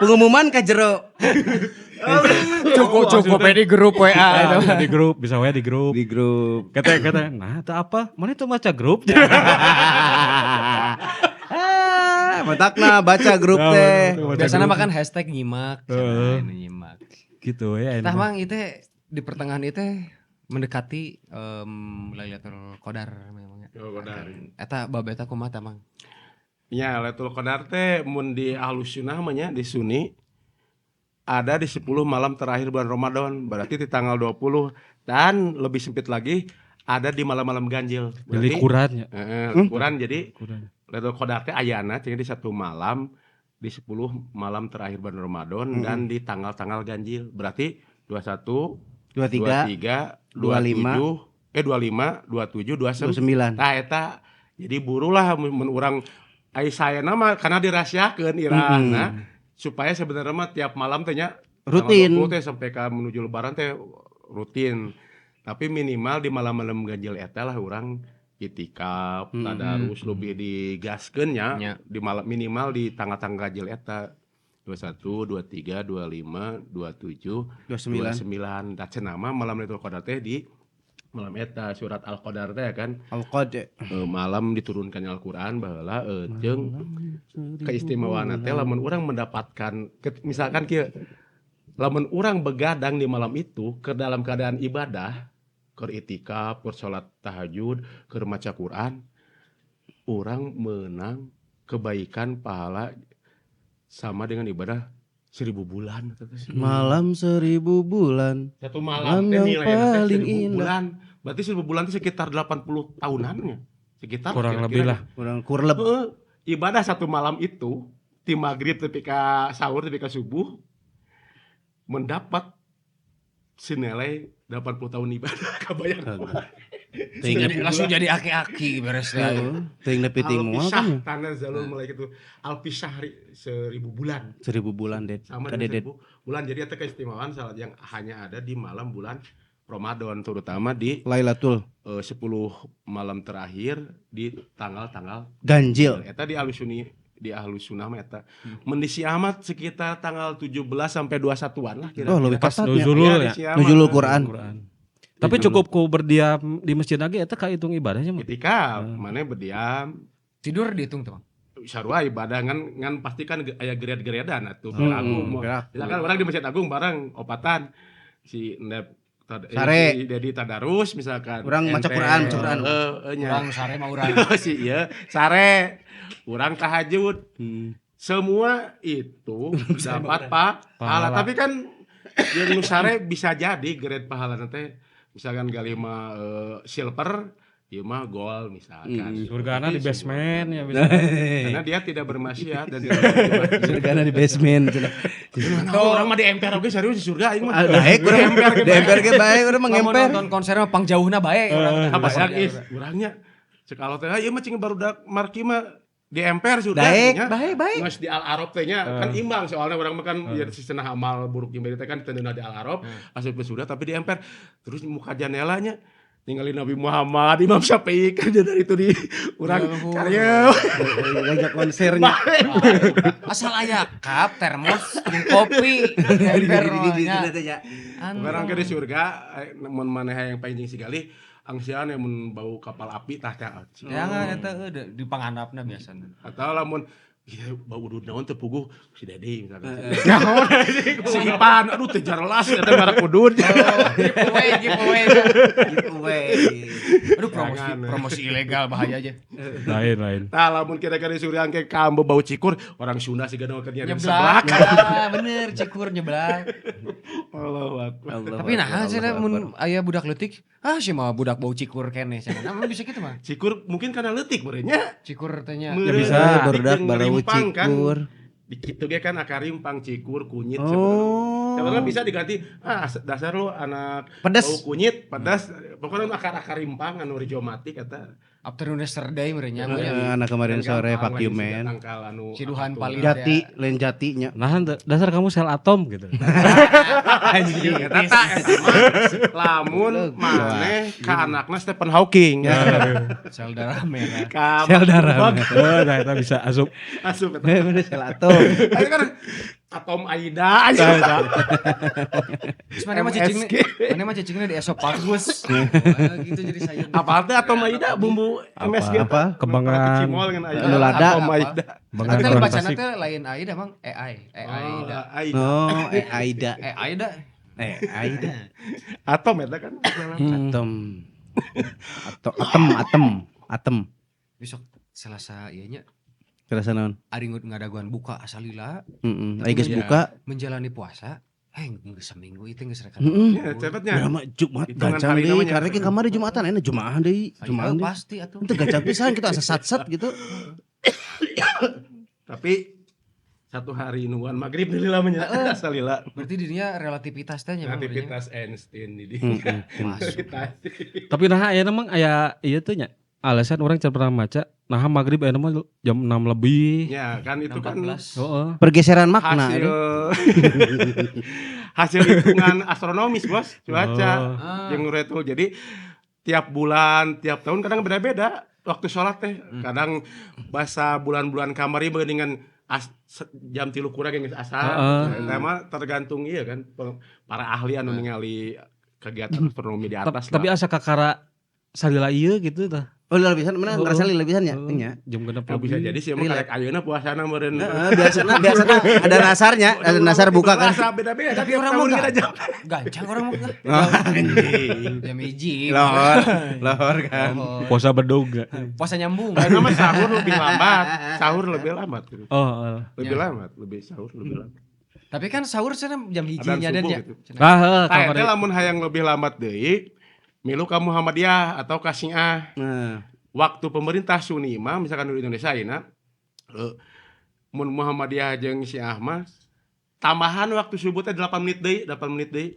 Pengumuman ka jero. Cukup cukup di grup WA eta mah. Di grup bisa we di grup. Di grup. Kata kata nah itu apa? Mana itu maca grup? Ah, matakna baca grup Nah, teh. betul, baca Biasanya grup. makan hashtag nyimak, Heeh. cenah, nyimak. Gitu ya. Tah mang itu di pertengahan itu mendekati Lailatul Qadar memang. Oh, Qadar. Eta bab eta kumaha tah mang? Ya, Lailatul Qadar teh mun di Ahlus Sunnah mah nya, di Sunni ada di 10 malam terakhir bulan Ramadan, berarti di tanggal 20, dan lebih sempit lagi ada di malam-malam ganjil. Jadi Berarti kurannya. heeh, likuran, jadi Kuran. Lailatul Qadar teh ayana cenah di satu malam di 10 malam terakhir bulan Ramadan dan di tanggal-tanggal ganjil. Berarti 21, 23, 23, 25, 27, 25, 27, 29. 29. Nah, eta jadi burulah mun urang ai saya mah karena dirahasiakeun irahna supaya sebenarnya mah tiap malam teh nya Rutin. tanggal 20 teh sampai ke menuju lebaran teh rutin. Tapi minimal di malam-malam ganjil eta lah urang itikaf, tadarus lebih digaskeun nya Nya. di malam minimal di tanggal-tanggal ganjil eta 21, 23, 25, 27, 29. 29. Da cenah mah malam Lailatul Qadar teh di malam eta surat Al-Qadar teh kan Al-Qadar. Malam diturunkannya Al-Qur'an baheula jeung keistimewaan teh lamun urang mendapatkan misalkan kieu, lamun urang begadang di malam itu ke dalam keadaan ibadah, keur itikaf, keur salat tahajud, keur maca Quran, urang menang kebaikan pahala sama dengan ibadah 1000 bulan. Malam 1000 bulan. Satu malam Malam teh yang nilainya teh paling 1000 indah. bulan. Berarti 1000 bulan itu sekitar 80 tahunannya. Sekitar Kurang kira-kira. lebih lah. Kurang kurleb. Heeh. Ibadah satu malam itu di maghrib ketika sahur ketika subuh mendapat senilai 80 tahun ibadah, kabayang. Teuing Jadi, langsung jadi aki-aki beres lah. teuing nepi ting moal Alpisah kan ya. tanazzalul malaikatu alpisahri 1000 bulan. 1000 bulan det. Sama Ka dengan Dedet. 1000 bulan, jadi itu keistimewaan salat yang hanya ada di malam bulan Ramadan, terutama di Lailatul 10 malam terakhir di tanggal-tanggal ganjil. eta di Ahlus Sunni, di Ahlus Sunnah mah eta. Mun di Syiah mah sekitar tanggal 17 sampai 21-an lah kira-kira. Oh, lebih Pas ketatnya. nuzulul Iya, ya. di Syiah mah. Nuzulul Quran. Quran. Tapi cukup ku berdiam di masjid lagi eta kahitung ibadahnya mah. Ketika mana berdiam Tidur dihitung tuh, Bang. Sarua ibadah, ngan ngan pasti kan aya grade-gradean atuh. Agung mau. Gerak. Misalkan orang di Masjid Agung bareng opatan si Ndep Sare. si Dedi tadarus misalkan. Urang maca Ente, Quran, maca Quran. Heeh, nya. Urang sare mah urang. Si ieu sare, urang tahajud. Semua itu dapat pahala. Pahala. Tapi kan yang nu sare bisa jadi grade pahala nanti misalkan galima silver, Ieu mah gol misalkan. Surgana Tapi di basement ya bisa. Karena dia tidak bermaksiat dan tidak bermaksiat. Surgana di basement cenah. Nah, orang mah di MPR oge serius di surga aing mah. Ah, Daek urang di MPR ge bae urang mah Lamun ngemper. nonton konser mah pangjauhna bae urang. Apa sayang is urangnya cek Allah teh ieu mah cing barudak marki mah di MPR surga Daek, nya. bae bae. Geus di Al Arab teh nya kan imbang soalnya urang mah kan ya cenah amal buruk jeung teh kan teu di Al Arab asup ke surga tapi di MPR terus muka janelanya ninggalin Nabi Muhammad, Imam Syafi'i kan dari itu di urang karya. Ngajak konsernya. Asal aya cup, termos, jeung kopi. Emper nya. Orang ke di surga mun maneh yang paling sigali angsian yang mun bau kapal api tah teh. Jangan eta di pangandapna biasana. Atau lamun ieu bau udud naon teu puguh si Dedi misalkan. Si Ipan aduh teu jelas eta merek udud. Giveaway, giveaway. Giveaway. Aduh promosi Jangan. promosi ilegal bahaya aja. Lain lain. Tah lamun kira-kira di surga engke kambe bau cikur orang Sunda siga nu keur nyari seblak. Nyeblak. Ah, bener cikur nyeblak. Allahu akbar. Allah Tapi nah Akbar, cenah Allah mun Akbar. aya budak leutik, ah sih mah budak bau cikur keneh cenah. Nah, bisa kitu mah. Cikur mungkin karena leutik meureunnya. Cikur teh nya. Meureun bisa. leutik Barudak jeung bau rimpang kan. cikur. Di kitu ge kan akar rimpang cikur kunyit Oh. sebenarnya. Sebenarnya bisa diganti ah dasar lu anak Pedes. bau kunyit pedas pokoknya akar-akar rimpang anu rijomatik eta. Afternoon yesterday meureun nya. Anak kemarin Kan sore gampang fuck you lah man. tangkal anu Ciduhan akar paling. Jati, lain jatinya. Nah, dasar kamu sel atom gitu. Anjing eta tah eta mah lamun maneh ka anakna Stephen Hawking. Sel darah merah. Ka Sel darah. Oh, nah itu bisa asup. Asup eta. Bener sel atom. Itu kan atom Aida aja. Terus mana mah cicingnya, mana mah cicingnya di esofagus. Gitu jadi saya. Apa teh atom Aida bumbu MSG Apa? Kembangan. Cimol dengan Aida. Anu lada. Atom Aida. Kembangan Atau orang bacana Tasik. teh lain Aida mang AI, Aida. Aida. Oh, Aida. Aida. Aida. Atom eta kan. Atom. Atom, atom, atom, atom. Besok Selasa ieu nya Kerasa naon? ari ngadaguan buka asalila Heeh. Ai geus Iya. buka. menjalani puasa. Hei, geus seminggu itu geus rekan. Heeh. Ya, cepetnya. Urang mah Jumat Hitungan gancang hari deui. namanya. Karena kan kamari Jumatan enak Jumaah deui, Jumaah deui. Pasti atuh. Itu gancang pisan kita asa sat-sat gitu. Tapi satu hari nungguan maghrib deui lamanya. Asalila. Berarti dirinya relativitas teh nya Mang, Relativitas Einstein ini. Heeh. Masuk. Tapi nah aya emang aya ieu teh nya. Alasan orang can pernah maca, nah maghrib aya mah jam 6 lebih. Ya kan itu kan 14. Heeh. Pergeseran makna. hasil aduh. hasil hitungan astronomis bos cuaca Oh. yang itu jadi tiap bulan tiap tahun kadang beda-beda waktu sholat teh kadang bahasa bulan-bulan kamari dengan jam 3 kurang yang geus asar. Heeh. Nah, mah tergantung iya kan para ahli anu ningali kegiatan astronomi di atas Tapi lah. asa kakara salila ieu gitu tah. Oh, lila pisan mana ngerasa lila pisan ya? Heeh. Nya. Jam genep Ya, bisa lebih. jadi sih emang Relax. karek ayeuna puasana meureun. Heeh, biasana biasana ada nasarnya, ada nasar buka kan. Rasa beda-beda Tapi tiap orang tahun mah kita jam. Gancang orang mah. Jam hiji. Lohor, lohor kan. Oh, Puasa bedog. Puasa nyambung. Ayeuna mah sahur lebih lambat, sahur lebih lambat gitu. Oh, heeh. Lebih Ya. lambat, lebih sahur lebih lambat. Tapi kan sahur cenah jam hiji Adzan nya dan subuh ya. gitu. Ah, heeh, Tah kamari. eta lamun hayang lebih lambat deui, milu ka Muhammadiyah atau ka Syiah. Nah, Waktu pemerintah Sunni mah misalkan di Indonesia ayeuna mun Muhammadiyah jeung Syiah mah tambahan waktu subuh teh 8 menit deui, 8 menit deui.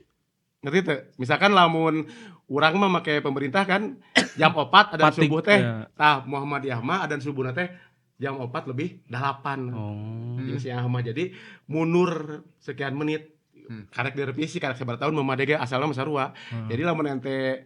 Ngerti teu? Misalkan lamun urang mah make pemerintah kan jam 4 adzan Patik, subuh teh. ya. Tah Muhammadiyah mah adzan subuhna teh jam 4 lebih 8. Oh. Jeung Syiah mah jadi mundur sekian menit. Karek direvisi karek sabaraha tahun Muhammadiyah ge asalna mah sarua. Jadi lamun ente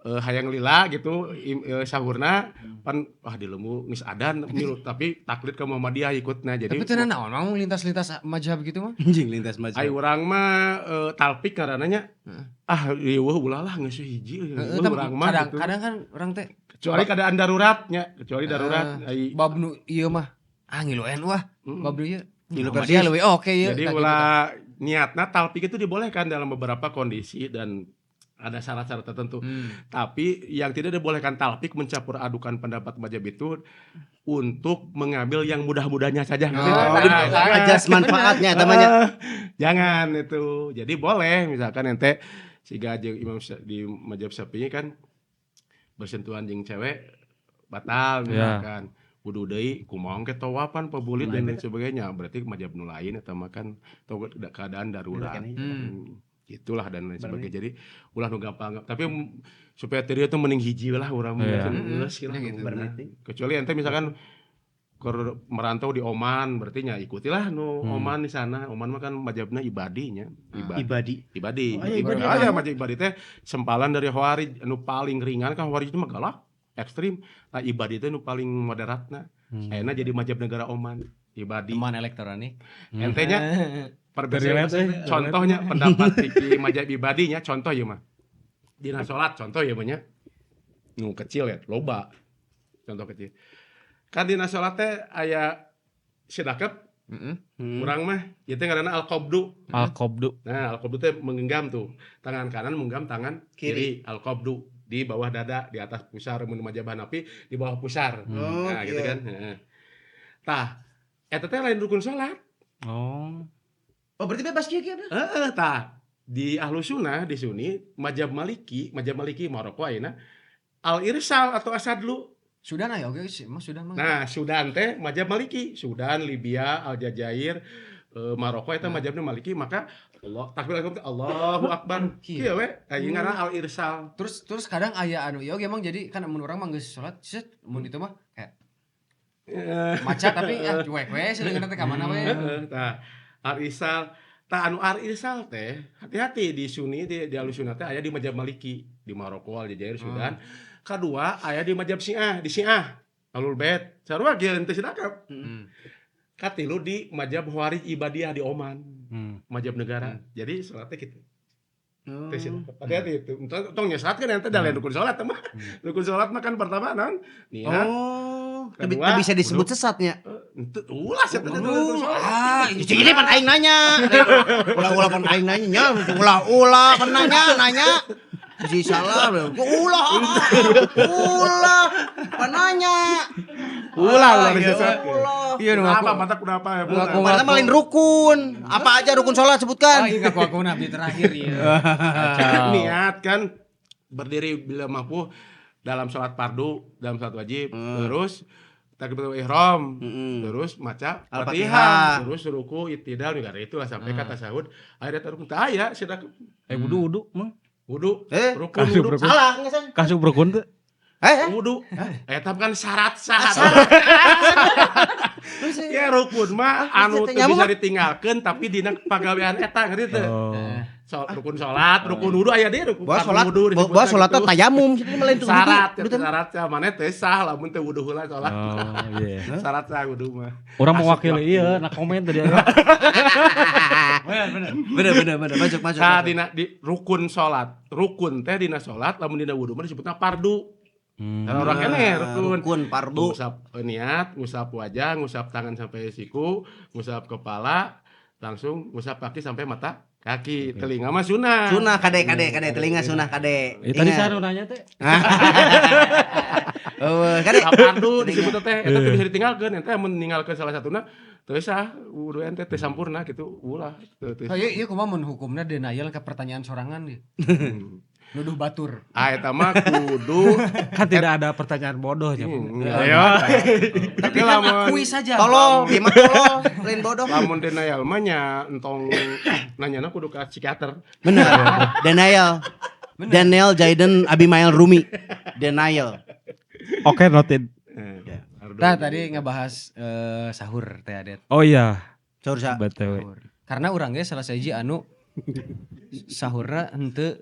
hayang lila gitu sahurna pan wah di lembur geus adan milu tapi taklid ke Muhammadiyah ikutna jadi Tapi teu naon mang lintas-lintas mazhab gitu mah. anjing lintas maju. ai urang mah talpik ngaranna nya Heeh. ah riweuh ulah lah geus hiji Heeh, riweuh tapi urang mah kadang gitu. kadang kan orang teh Kecuali keadaan daruratnya, kecuali darurat ai bab nu ieu mah ah ngilu NU ah bab nu ieu. Ngilu Muhammadiyah persis. leuwih oke ieu. Jadi Tah gitu ulah niatna talpik itu dibolehkan dalam beberapa kondisi dan ada syarat-syarat tertentu. tah. Tapi yang tidak dibolehkan talpik mencampur adukan pendapat mazhab itu untuk mengambil yang mudah-mudahnya saja. Oh, Nah, nah, jangan. Ajas manfaatnya namanya. Ah, jangan itu. Jadi boleh misalkan ente siga jeung Imam di mazhab Syafi'i kan Bersentuhan jeung cewek batal misalkan. Wudu deui kumaha engke tawafan pebulit dan lain sebagainya. Berarti mazhab nu lain eta mah kan keadaan darurat. Itulah dan lain sebagainya. Jadi ulah nu gampang. Tapi supaya teu teh mending hiji lah urang mah geus lah gitu. Kecuali ente misalkan merantau di Oman berarti nya ikutilah nu Oman di sana. Oman mah kan mazhabna ibadinya. Ibadi. Ibadi. Aya mazhab ibadi teh sempalan dari Khawarij nu paling ringan kan Khawarij itu mah galak, ekstrim. Nah ibadi teh nu paling moderatna. Ayeuna jadi mazhab negara Oman. Ibadi. Teman elektronik. Ente nya contohnya pendapat fikih mazhab ibadinya contoh ieu mah. Dina salat contoh ieu mah nya. Nu kecil ya, loba. Contoh kecil. Kan dina salat teh aya sedakep. Urang mah ieu teh ngaranna al-qabdu. Al-qabdu. Nah, al-qabdu teh menggenggam tuh. Tangan kanan menggenggam tangan kiri. Al-qabdu di bawah dada, di atas pusar mun mazhab Hanafi di bawah pusar. Nah, gitu kan. Heeh. Tah, eta teh lain rukun salat. Oh. Oh, berarti bebas kieu kieu. Heeh, tah. Di Ahlu Sunnah di Sunni mazhab Maliki Maroko ayeuna al-irsal atau asadlu. Sudan aya oge sih, mah Sudan mah. Nah, Sudan teh mazhab Maliki, Sudan, Libya, Aljazair, Maroko eta mazhabna Maliki, maka Allah takbir Allahu Akbar. Kieu we, aya ngaranna al-irsal. Terus kadang aya anu ieu oge emang jadi kan mun urang mah geus salat, set mun itu mah kayak maca tapi ah cuek we sedeungeun teh ka mana we. Tah, al-irsal. Tah anu al-irsal teh hati-hati di Sunni di Ahlussunnah teh aya di mazhab Maliki, di Maroko, Aljazair, Sudan. Kedua aya di mazhab Syiah, di Syiah Ahlul Bait. Sarua ge henteu sidakep. Katilu di mazhab Khawarij Ibadiyah di Oman. Mazhab negara. Jadi salatnya kitu. Teu sidakep. Hati-hati itu. Tong nyesatkeun ente da lain rukun salat mah. Rukun salat mah kan pertama naon? Niat. Oh, kedua, bisa disebut sesatnya. Ulah sia teh rukun salat. Ah, ini pan aing nanya. Ulah-ulah pan aing nanya nya, ulah-ulah pan nanya. Si salah, ulah, pananya, ulah, ulah, iya, apa, mata kuda apa ya, mata malin rukun, apa aja rukun sholat sebutkan. Oh, iya, aku nabi terakhir ya. Niat kan berdiri bila mampu dalam sholat fardu, dalam sholat wajib, terus takbiratul ihram, terus maca Al-Fatihah, terus ruku, i'tidal, negara itulah sampai kata tasahud, akhirnya rukun tak aya, sudah. Wudu mah. Wudu, rukun wudu. Salah enggak sih? Kasub rukun teh. Wudu. Eta kan syarat sah. Ya rukun mah anu teu bisa ditinggalkeun tapi dina pagawean eta ngerti teu? Rukun salat, rukun wudu aya deui rukun wudu. Bawa salatna tayamum jadi mah lain wudu. Syarat, syarat maneh teh sah lamun teu wudu heula salat. Oh iya. Syarat sah wudu mah. Urang mewakili ieu na komen tadi. Bener. Masuk. Nah, dina di rukun salat. Rukun teh dina salat lamun dina wudu mah disebutna fardu. Orang keneh rukun fardu. Ngusap niat, ngusap wajah, ngusap tangan sampai siku, ngusap kepala, langsung ngusap kaki sampai mata kaki. Telinga mah sunah. Sunah kade telinga sunah kade. Tadi saya nanya teh. Oh, kade. Fardu disebut teh eta teh bisa ditinggalkeun, ente mun ninggalkeun salah satuna teu sah, wudu ente teu sampurna gitu, ulah. Oh iya kumaha mun hukumna denial ke pertanyaan sorangan ge. Nuduh batur. Ah eta mah kudu kan tidak ada pertanyaan bodoh nya. Ayo. Tapi kan akui saja. Tolong, ieu mah tolong, lain bodoh. Lamun denial mah nya entong nanyana kudu ka psikiater. Bener. Denial. Daniel Jaden Abimael Rumi. Denial. Oke, noted. Nah, tadi ngebahas sahur teh Adet. Oh iya. Sahur sa. BTW. Karena urang ge salah sahiji anu sahurna henteu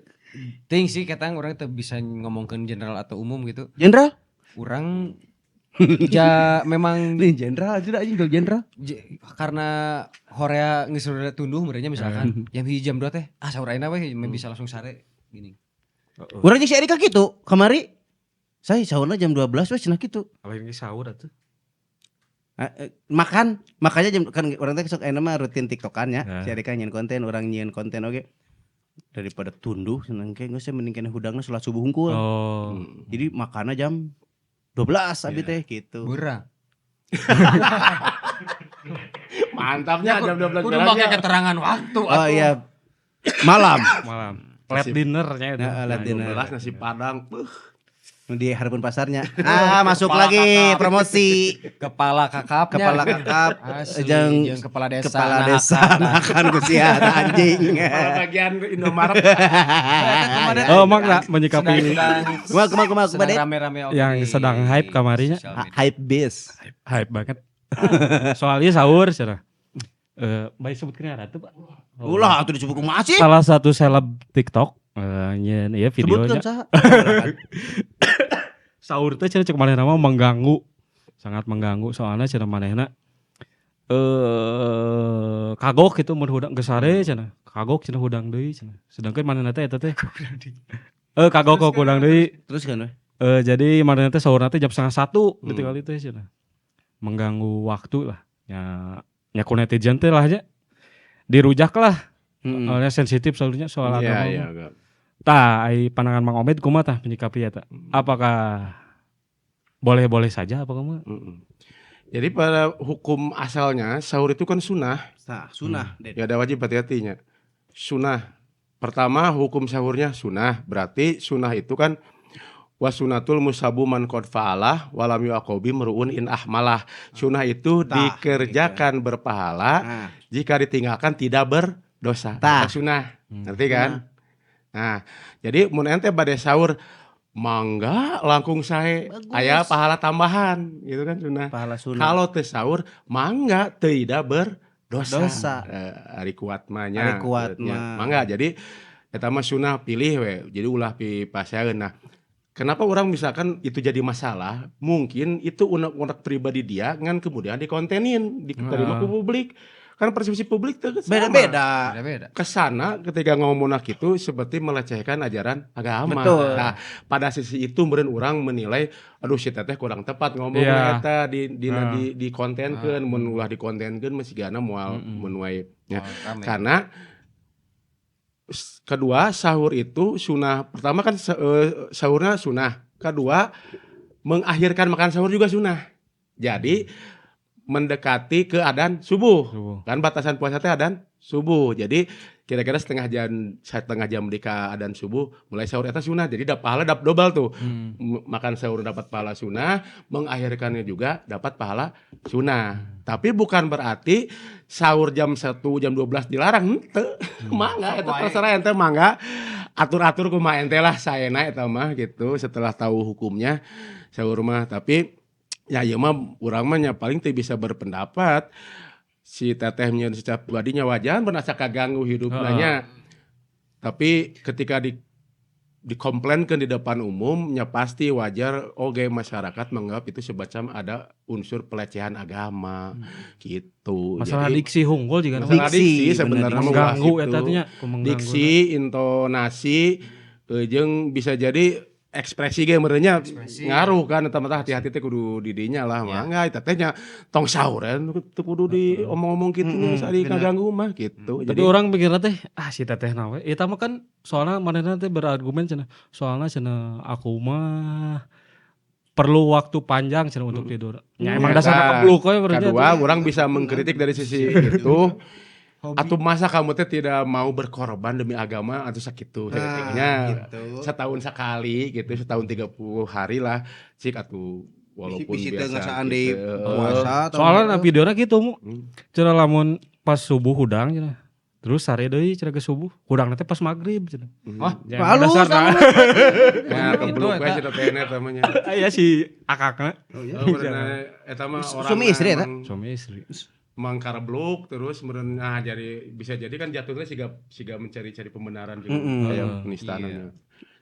ting sih katang orang teu bisa ngomongkeun general atau umum gitu. General? Urang ja memang nih general aja anjing general. Karena horea geus rada tunduh merenya misalkan jam 1 jam 2 teh ah sahur ayeuna we bisa langsung sare gini. Urang jeung si Erika kitu kamari. Saya sahurna jam 12 we cenah kitu. Lain ge sahur atuh. Makan, makanya jam kan urang teh sok ayeuna mah rutin TikTokan nya. Si Erika nyieun konten, urang nyieun konten oge. Daripada tunduh seneng ke geus mending keneh hudangna salat subuh hungkul. Oh. Jadi makanna jam 12 abi teh gitu. Beurang. Mantapnya jam 12 kudu make keterangan waktu atuh. Oh iya. Malam. Malam. Late dinner-nya itu. Heeh, late dinner. 12 nasi Padang. Di hareupeun pasarnya. Ah, masuk lagi promosi. Kepala kakapnya. Kepala kakap jeung kepala desa. Kepala desa makan ku sia anjing. Kepala bagian Indomaret. Oh, mang lah menyikapi Kumaha kumaha kumaha rame-rame yang sedang hype kamarinya. Hype bis. Hype banget. Soalnya sahur cenah. Baik sebutkeun ngaran tuh, Pak. Ulah atuh disebut kumaha sih? Salah satu seleb TikTok nyen ieu videonya. Sebutkeun saha? Sahur teh cenah cek manehna mah mengganggu. Sangat mengganggu soalnya cenah manehna kagok gitu mun hudang geus sare cenah. Kagok cenah hudang deui cenah. Sedangkan manehna teh eta teh kagok kok hudang deui. Terus kan we? Jadi manehna teh sahurna teh jam 12:30 gitu kali teh cenah. Mengganggu waktu lah. Ya nya ku netizen teh lah nya. Dirujak lah. Soalnya sensitif selalunya soal agama. Iya, iya. Tah, ai pandangan Mang Obed kumaha tah menyikapi eta? Apakah boleh-boleh saja apa kumaha? Jadi pada hukum asalnya sahur itu kan sunnah. Nah, sunnah. Ya ada wajib hati-hatinya. Sunnah. Pertama hukum sahurnya sunnah. Berarti sunnah itu kan wasunatul musabu man qad fa'alah walam yu'aqobi meruun in ahmalah. Sunnah itu dikerjakan berpahala, jika ditinggalkan tidak berdosa. Tah. Sunnah. Ngerti kan? Nah, jadi mun ente bade sahur mangga langkung sae aya pahala tambahan gitu kan sunnah. Pahala sunnah. Kalau teu sahur mangga tidak berdosa. Ari kuat mah nya. Ari kuat mah. Mangga jadi eta mah sunnah pilih we. Jadi ulah pipaseun. Nah, kenapa orang misalkan itu jadi masalah? Mungkin itu unek-unek pribadi dia ngan kemudian dikontenin, diterima ke publik. Kan persepsi publik tuh beda-beda. Kesana ketika ngomong itu seperti melecehkan ajaran agama. Betul. Nah, pada sisi itu meureun urang menilai aduh si teteh kurang tepat ngomong eta di kontenkeun mun ulah dikontenkeun mesigana moal menuai. Ya. Karena kedua sahur itu sunah. Pertama kan sahurnya sunah. Kedua mengakhirkan makan sahur juga sunah. Jadi mendekati ke adan subuh. Kan batasan puasa teh adan subuh. Jadi kira-kira setengah jam di adan subuh mulai sahur eta sunah. Jadi dapat pahala dapat dobel tuh. Makan sahur dapat pahala sunah, mengakhirkannya juga dapat pahala sunah. Tapi bukan berarti sahur jam 1, jam 12 dilarang henteu. Mangga eta terserah ente mangga. Atur-atur kumaha ente lah saena eta mah gitu setelah tahu hukumnya sahur mah. Tapi ya ieu mah urang mah nya paling teu bisa berpendapat. Si teteh nyeun secara pribadinya wajan merasa kaganggu hidupna nya. Tapi ketika dikomplainkeun di depan umum nya pasti wajar oge masyarakat menganggap itu semacam ada unsur pelecehan agama gitu. Masalah jadi, diksi hunggul juga masalah diksi sebenarnya mengganggu eta teh nya, diksi, intonasi jeung bisa jadi ekspresi ge meureunnya ngaruh kan eta mah hati-hati teh kudu di dinya lah mangga eta teh nya tong sahureun teu kudu diomong-omong kitu geus ari kaganggu mah gitu. Jadi orang mikirna teh ah si teteh na we eta mah kan soalna manehna teh berargumen cenah soalna cenah aku mah perlu waktu panjang cenah untuk tidur. Ya emang dasar kebluk we berarti. Kedua orang bisa mengkritik dari sisi itu. Atau masa kamu teh tidak mau berkorban demi agama atau sakitu nah, gitu. Setahun sekali gitu, setahun 30 hari lah cik atuh walaupun biasa gitu. Puasa soalnya videona kitu mu. Cenah lamun pas subuh hudang cenah. Terus sare deui cenah ke subuh, hudangna teh pas magrib cenah. Wah, halus. Nah, kebluk we cenah teh eta mah nya. Aya si akakna. Oh, eta mah orang suami istri eta. Suami istri. Mangkarbluk terus meren nah jadi bisa jadi kan jatuhnya siga mencari-cari pembenaran juga kayak penistaan. Iya.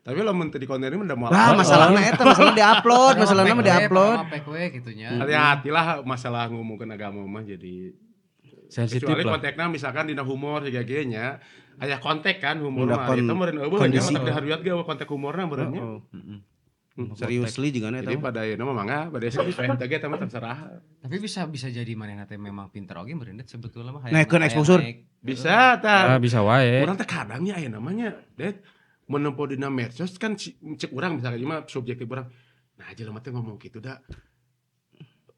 Tapi lamun teu dikontenin mah moal. Lah masalahna eta masalah diupload, masalahna mah diupload. Gitunya. Hati-hatilah masalah ngomongkeun agama mah jadi sensitif kecuali lah. Kontekna misalkan dina humor siga kieu nya. Aya kontek kan humor mah eta meureun eueuh nya mah diharuat ge kontek humorna meureun nya. Seriously juga eta. Jadi pada ayeuna mah mangga, pada teh ge eta mah terserah. Tapi bisa bisa jadi manehna teh memang pinter oge meureun sebetulnya mah. Naikkeun exposure. Bisa tah. Bisa wae. Urang teh kadang nya aya namanya, Det, menempo dina medsos kan cek urang misalnya mah subjektif urang. Nah, jelema teh ngomong kitu da.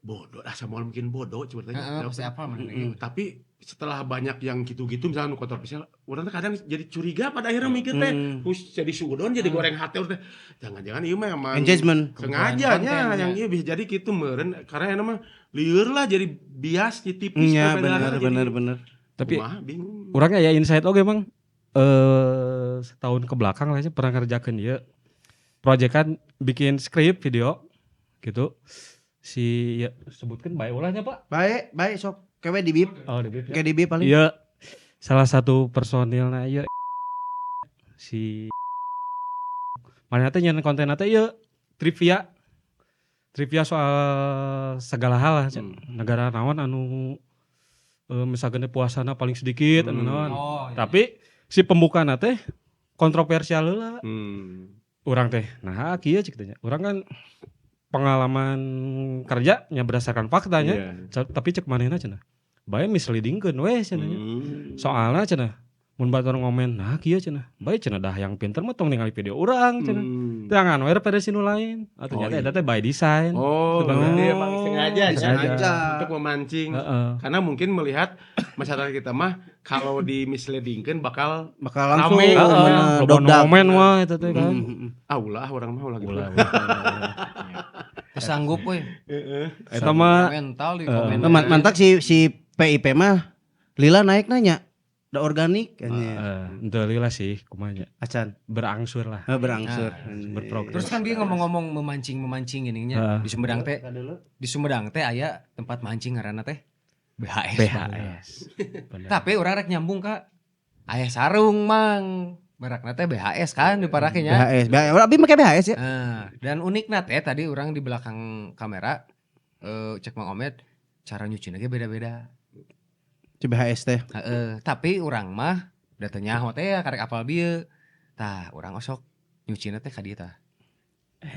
Bodoh asa moal mungkin bodoh ceritanya. Heeh, pasti apal mana Tapi setelah banyak yang gitu-gitu misalnya nu kontroversial, urang teh kadang jadi curiga pada akhirnya mikir teh, hus jadi suudon jadi goreng hati urang teh. Jangan-jangan ieu mah emang Engagement. sengaja nya Kontennya. yang ieu bisa jadi gitu meureun karena eta mah lieur lah jadi bias jadi tipis Iya, perbedaan bener jadi bener bener. Tapi kumaha, bingung. orangnya ya insight oke emang setahun ke belakang lah ya, pernah ngerjakeun ieu. Proyek kan bikin skrip video gitu. Si ya, sebutkan bae ulahnya, Pak. Baik, baik sok. Kewe di bip, Oh, di bip. kayak di bip paling. Iya. Salah satu personilna ieu si mana teh nyen konten teh ieu trivia. Trivia soal segala hal lah, negara naon anu misalkan puasana paling sedikit anu naon. Oh, iya. Tapi si pembukaan teh kontroversial heula. Urang teh nah kieu cek teh nya. Urang kan pengalaman kerja nya berdasarkan faktanya. Tapi cek manehna cenah. Bae misleadingkeun we cenah nya. Soalna cenah mun batur ngomen nah kieu cenah. Bae cenah dah yang pinter mah tong ningali video urang cenah. Jangan we referensi nu lain. Atau Oh, ternyata iya. eta teh by design. Oh, Sebenarnya. berarti emang sengaja ya, Sengaja. untuk memancing. Heeh. Karena mungkin melihat masyarakat kita mah kalau di misleadingkeun bakal Bakal langsung Rame. Heeh, bener, loba nu dobdak. ngomen wah eta teh kan. ah ulah orang mah ulah gitu. Ulah, ulah, ulah. Sanggup we. Eta mah Mental di komen. Nah, mantak si si PIP mah lila naik nanya. Da organik kayaknya. Henteu lila sih kumaha nya. Acan. Berangsur lah. Berangsur. Berprogres. Terus kan dia ngomong-ngomong memancing-memancing ininya di Sumedang teh. Di Sumedang teh aya tempat mancing ngaranna teh BHS. BHS. Bener. Tapi urang rek nyambung ka aya sarung mang. Merekna teh BHS kan diparake nya. BHS. BHS. Abi make BHS ya. Nah, dan unikna teh tadi urang di belakang kamera cek Mang Omed cara nyuci ge beda-beda. Si BHS teh. Heeh, tapi urang mah da teu nyaho teh ya karek apal bieu. Tah, urang osok nyucina teh ka dieu tah.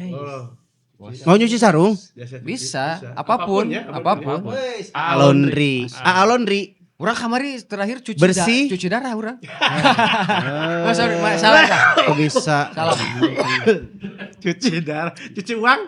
Oh, Mau nyuci sarung? biasa cuci, Bisa, apapun, ya, apapun. A laundry. A laundry. Urang kamari terakhir cuci Bersih. cuci darah urang. Oh, sorry, salah dah. Kok bisa? Salah. Cuci darah, cuci uang.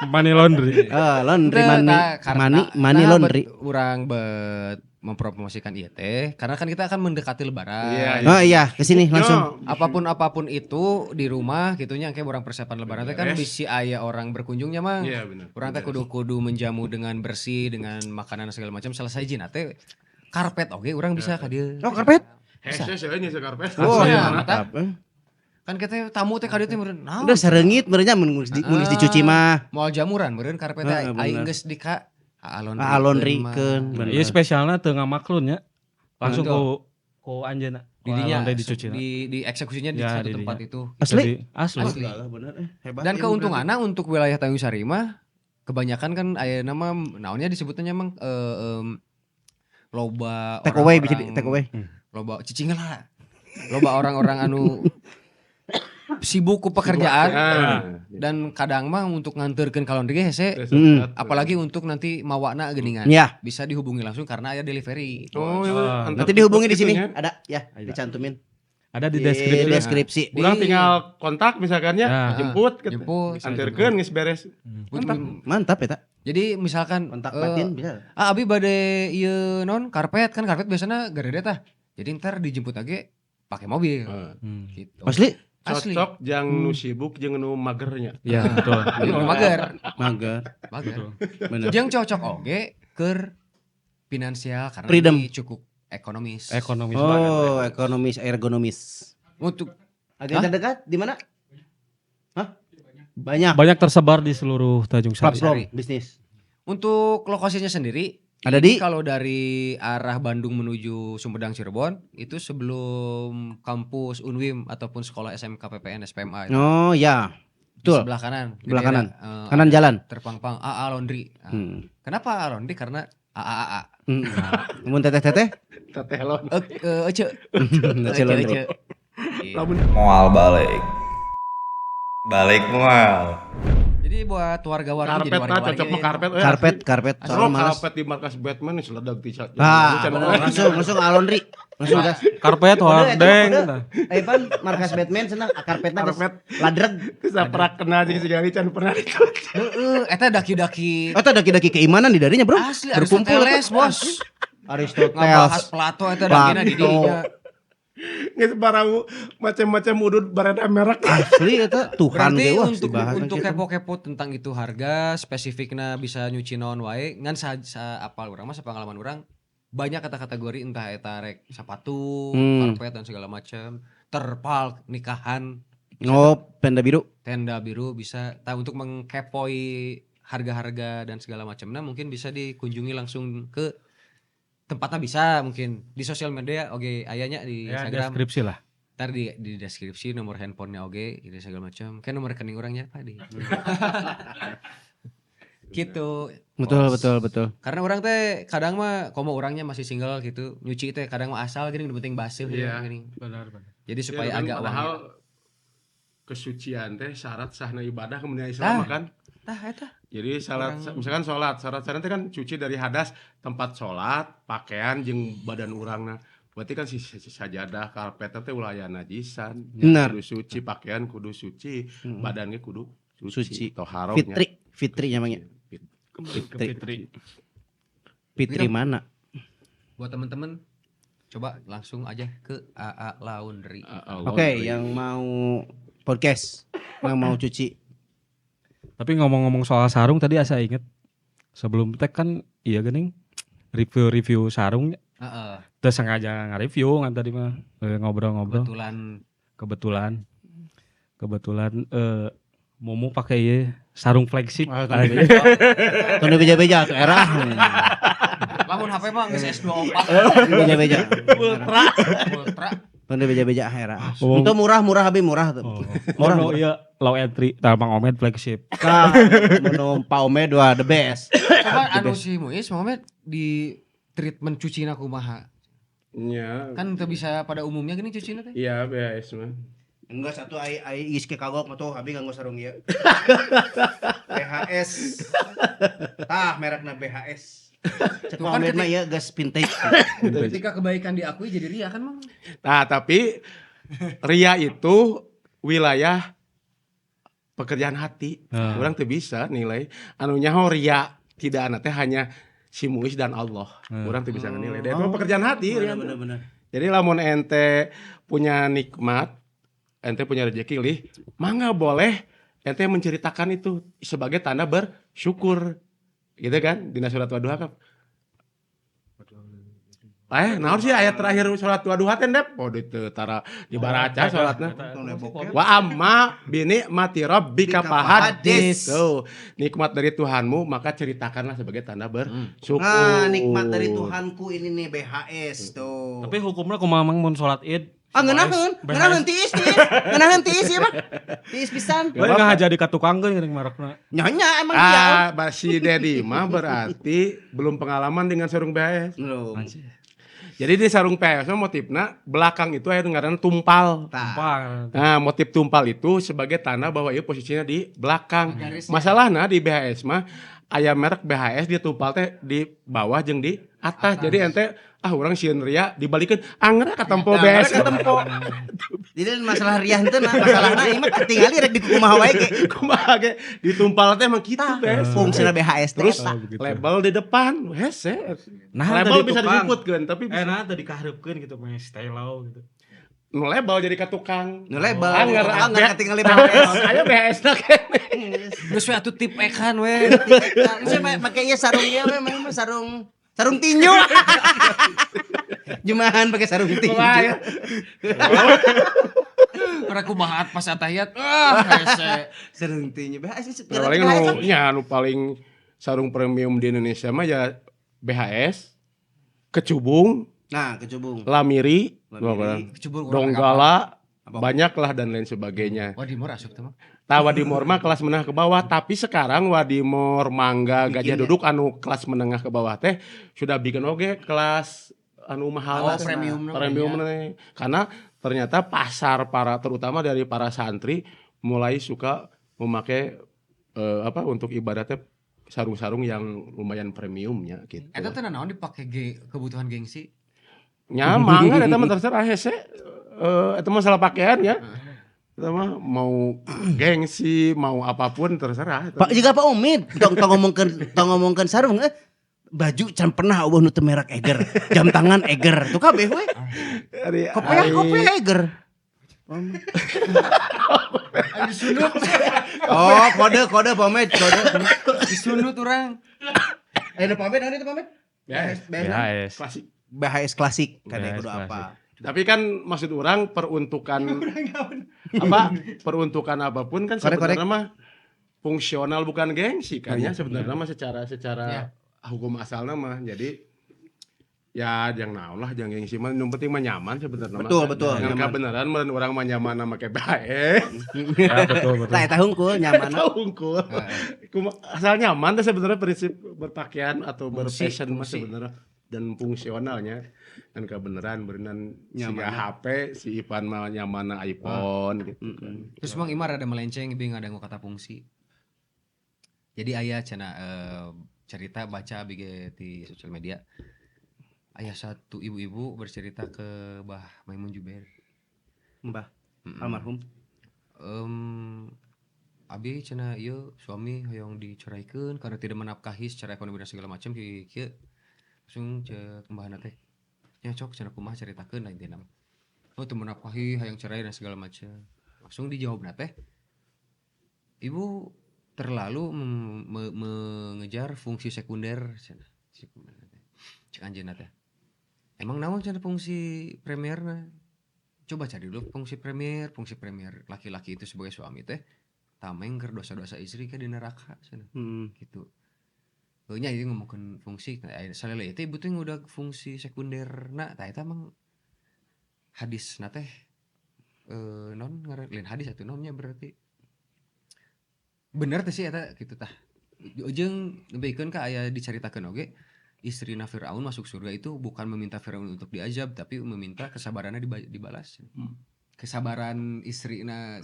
Money laundry. Laundry Teu, money. tah, karena- Money, money nah, laundry. bet urang bet mempromosikan ieu teh karena kan kita akan mendekati lebaran. Iya, Oh iya, ke sini langsung. Yo, Apapun apapun itu di rumah gitunya kayak orang persiapan lebaran teh kan Beres. bisi aya orang berkunjungnya mang. Iya benar. Urang teh kudu-kudu menjamu dengan bersih dengan makanan segala macam selesai jina teh karpet oke urang bisa ka dieu. Oh, karpet? Hese sih nya karpet. Oh, Iya, mantap. Kan kita tamu teh ka dieu teh meureun naon? Udah sareungit meureun nya mun geus dicuci mah. Moal jamuran meureun karpet teh Heeh, aing bener. geus di ka laundry. A laundry-keun bener. Iya spesialnya teu ngamaklun nya. Langsung Betul. ku anjeunna. Di dinya Laundry dicuci. di eksekusinya di Ya, satu di tempat dinya. itu. Asli? Jadi, asli. Asli. Bener hebat. Dan keuntungannya untuk wilayah Tanjung Sari mah kebanyakan kan aya nama naonnya disebutnya emang loba Take away bisa di orang-orang- take away. Loba cicing lah. Loba orang-orang anu sibuk ku pekerjaan dan kadang mah untuk nganterkeun ka laundry ge hese apalagi untuk nanti mawana geuningan. Ya. Bisa dihubungi langsung karena aya delivery. Oh, iya. Ah. Antar Nanti dihubungi di sini. gitu nya. Ada ya, dicantumin. Ada di Di deskripsi. deskripsi. Urang tinggal kontak misalkan ya, Ya. jemput, Jemput. anterkeun geus beres. Mantap ya, Tak. Jadi misalkan Kontak batin bisa. Ah, abi bade ieu non karpet kan karpet biasanya garede tah. Jadi ntar dijemput lagi pakai mobil gitu. Asli? Asli. Cocok jang nu sibuk jeung nu magernya. Ya, betul. Jeung mager, Mager. mager. Betul. Bener. Jeung cocok oge keur finansial karena Freedom. ini cukup ekonomis. Ekonomis banget. Oh, ekonomis ergonomis. Untuk Ada yang terdekat di mana? Hah? Banyak. Banyak tersebar di seluruh Tanjung Sari. Platform bisnis. untuk lokasinya sendiri Ada di kalau dari arah Bandung menuju Sumedang Cirebon itu sebelum kampus Unwim ataupun sekolah SMK PPN SPMA itu. Oh ya. Di Betul. sebelah kanan. Jadi Sebelah kanan. ada, Kanan jalan. Terpangpang AA Laundry. Nah, Kenapa AA Laundry? Karena AAA. Mun teteh-teteh? Teteh lon. Ece. Ece laundry. Ece. Iya. Lamun Moal balik. Balik moal. Jadi buat warga-warga Karpet jadi nah, warga-warga. cocok mah karpet. Karpet, karpet. Asli Soalnya malas. karpet di markas Batman nih seledag ti. Ah, langsung langsung alonri. Langsung gas. Karpet hordeng. Eh pan markas Batman senang karpetna geus Karpet. ladreg. Saprak kenal jeung sigali can pernah dikot. Heeh, eta daki-daki. Eta daki-daki keimanan di darinya, Bro. Asli Berkumpul Aristoteles, Bos. Aristoteles. Ngabahas Plato eta dakina di Plato. dinya. Geus barau macam-macam udud barada merek. Asli eta Tuhan Berarti ge wah untuk dibahas untuk gitu. kepo-kepo tentang itu harga spesifikna bisa nyuci naon wae ngan sa apal urang mah pengalaman urang banyak kata kategori entah eta rek sepatu, karpet dan segala macam, terpal nikahan, Oh, tenda biru. tenda biru bisa tah untuk mengkepoi harga-harga dan segala macamnya mungkin bisa dikunjungi langsung ke tempatnya bisa mungkin di sosial media oke ayahnya di Ya, Instagram deskripsi lah. ntar di deskripsi nomor handphonenya oke gitu segala macam kan nomor rekening orangnya apa di gitu. Betul, Bos. betul, betul. Karena orang teh kadang mah komo orangnya masih single gitu nyuci teh kadang mah asal gini penting baseuh Iya. gini. Benar, benar. Jadi supaya Ya, kan agak padahal wangi. Kesucian teh syarat sahna ibadah kemudian Islam Tah. kan. Tah eta. Jadi syarat Orang- misalkan sholat, syarat-syarat teh kan cuci dari hadas tempat sholat, pakaian jeung badan urangna. Berarti kan si sajadah karpet teh ulah aya najisan. Benar. Kudu suci pakaian kudu suci, badannya kudu suci. Suci. Toharohnya. Fitri, Fitri namanya. Fitri. Fitri. Fitri mana? Buat temen-temen coba langsung aja ke AA Laundry. Oke, yang mau podcast, yang mau cuci. Tapi ngomong-ngomong soal sarung tadi asa inget sebelum tag kan iya geuning review-review sarung Heeh, teu sengaja nge-review kan tadi mah ngobrol-ngobrol kebetulan kebetulan kebetulan Momo pakai ieu sarung flagship. Tunda beja-beja tuh era. Lamun HP mah geus S24 Beja-beja. Ultra. Ultra. Tunda beja-beja era. Oh. Untuk murah-murah abi murah tuh. Oh. Murah, Mono murah. iya low entry, tah Mang Omed flagship. Kah, mono Pak Omed wah the best. Coba anu si Muis Mang Omed di treatment cucina kumaha? Iya. Kan teu bisa pada umumnya gini cucina teh. Iya, BHS mah. Enggak satu ai ai geus ke kagok mah tuh abi nganggo sarung ieu. BHS. Tah merekna BHS. Cek Tuh Pak kan Omed mah ieu geus vintage. Ketika kebaikan diakui jadi ria kan Mang. Nah, tapi ria itu wilayah pekerjaan hati. Ah. Orang tuh bisa nilai anu nyaho ria tidak anak teh hanya si Muis dan Allah. Orang tuh bisa nilai. Dan itu mah pekerjaan hati ria. Bener bener. Jadi lamun ente punya nikmat, ente punya rezeki lih, mangga boleh ente menceritakan itu sebagai tanda bersyukur. Gitu kan? Dina surat Wadduha kan. Naon sih ayat terakhir surat Wadduha teh, Dep? Oh, teu tara dibaraca salatna. Wa amma bi nikmati rabbika fahadis. Tuh, nikmat dari Tuhanmu maka ceritakanlah sebagai tanda bersyukur. Nah, nikmat dari Tuhanku ini nih BHS tuh. Tapi hukumnya kumaha Mang mun salat Id? Ah ngeunaheun, ngeunaheun tiis tiis. Ngeunaheun tiis ieu mah. Tiis pisan. Bae nggak jadi katukangkeun geuning marekna. Nyonya emang dia. Ah, si Dedi mah berarti belum pengalaman dengan sarung BHS. Belum. Jadi di sarung BHS mah motifna belakang itu aya ngaranna tumpal. Tah. Tumpal. Nah, motif tumpal itu sebagai tanda bahwa itu posisinya di belakang. Garisnya. Masalahnya di BHS mah aya merek BHS di tumpal teh di bawah jeung di atas. Jadi ente ah urang sieun ria dibalikeun angger katempo Nah, BHS. ketempo. Jadi masalah riah henteu nah, masalahna ieu mah ketinggali rek di kumaha wae ge. Kumaha ge ditumpal teh emang kitu BHS. Fungsina BHS teh Terus eta. begitu. label di depan hese. Nah, label tadi bisa tukang. disebutkeun tapi bisa Nah tadi kaharepkeun gitu mah stay low gitu. nu label jadi ka tukang. Nu label, Angger angger ketinggali BHS. Aya BHS na kene. Geus we atuh tip ekan we. Saya make ieu sarung ieu we mah sarung sarung tinju. Jumahan pakai sarung tinju. Wah, ya. Ora kumaha pas atahiyat. Ah, hese. Sarung tinju BHS. Nah, paling nu nya nu paling sarung premium di Indonesia mah ya BHS, Kecubung, Nah, kecubung. Lamiri, Lamiri. Kecubung urang Donggala, Apa? banyaklah dan lain sebagainya. Wah, di mor asup teh mah. Tah Wadimor mah kelas menengah ke bawah, tapi sekarang Wadimor Mangga Gajah Bikin ya? Duduk anu kelas menengah ke bawah teh sudah bikin oge kelas anu mahal Oh, teh. premium na premium banyak. nih. Karena ternyata pasar para terutama dari para santri mulai suka memakai Apa untuk ibaratnya sarung-sarung yang lumayan premiumnya gitu. Eta teh naon dipake kebutuhan gengsi? Nyaman kan eta mah, terserah hese. Eta masalah pakaian ya. Eta mah mau gengsi, mau apapun terserah. Pak juga Pak Omid, tong tong ngomongkeun, tong ngomongkeun sarung baju can pernah euweuh nu teu merek Eiger, jam tangan Eiger, tuh kabeh we. Ari, Kopiah kopiah Eiger. Disundut. Oh, kode kode Pak Omid, kode. Disundut urang. Eh, Pak Omid, ada Pak Omid? BHS. BHS. Klasik. BHS klasik, kade BHS kudu apa. klasik. Tapi kan maksud urang peruntukan apa, peruntukan apapun kan Korek, korek. sebenarnya mah fungsional, bukan gengsi kan ya sebenarnya mah, secara secara hukum asalnya mah. Jadi ya jangan naon lah, jangan gengsi mah, yang penting mah nyaman sebenarnya mah. Betul, betul, Yang nyaman. kebenaran meureun urang mah nyaman make BHS. Ya, betul betul. Tah eta hungkul nyaman. Eta hungkul. Asal nyaman teh sebenarnya prinsip berpakaian atau Fungsi, berfashion mah fungsi. sebenarnya dan fungsionalnya dan kebenaran berenang Nyaman. siga HP si Ipan mah nyaman iPhone gitu kan. Terus Mang Imar ada melenceng ieu ada kata fungsi. Jadi aya cenah cerita baca abi ge di sosial media. Aya satu ibu-ibu bercerita ke Bah Maimun Jubair. Mbah almarhum. Abi cenah ieu suami hoyong diceraikeun karena tidak menafkahi secara ekonomi dan segala macam kieu kieu. Langsung cek mbahna teh. Nya cok cenah kumaha, caritakeun lah intina mah. Oh, teu menafkahi, hayang cerai dan segala macam. Langsung dijawabna teh, ibu terlalu mengejar fungsi sekunder cenah. Sekunder teh. Cek anjeunna teh. Emang naon cenah fungsi primerna? Coba cari dulu fungsi primer, fungsi primer laki-laki itu sebagai suami teh tameng keur dosa-dosa istri ke di neraka cenah. Gitu. Heuh nya ieu ngomongkeun fungsi, nah, aya salele itu ibu teh ngudag fungsi sekunderna, tah eta emang hadisna teh non ngaran lain hadis atuh naonnya berarti. Bener teh sih eta kitu tah. Jeung nepikeun ka aya dicaritakeun oge istrina Firaun masuk surga itu bukan meminta Firaun untuk diazab tapi meminta kesabarannya dibalas. Kesabaran istrina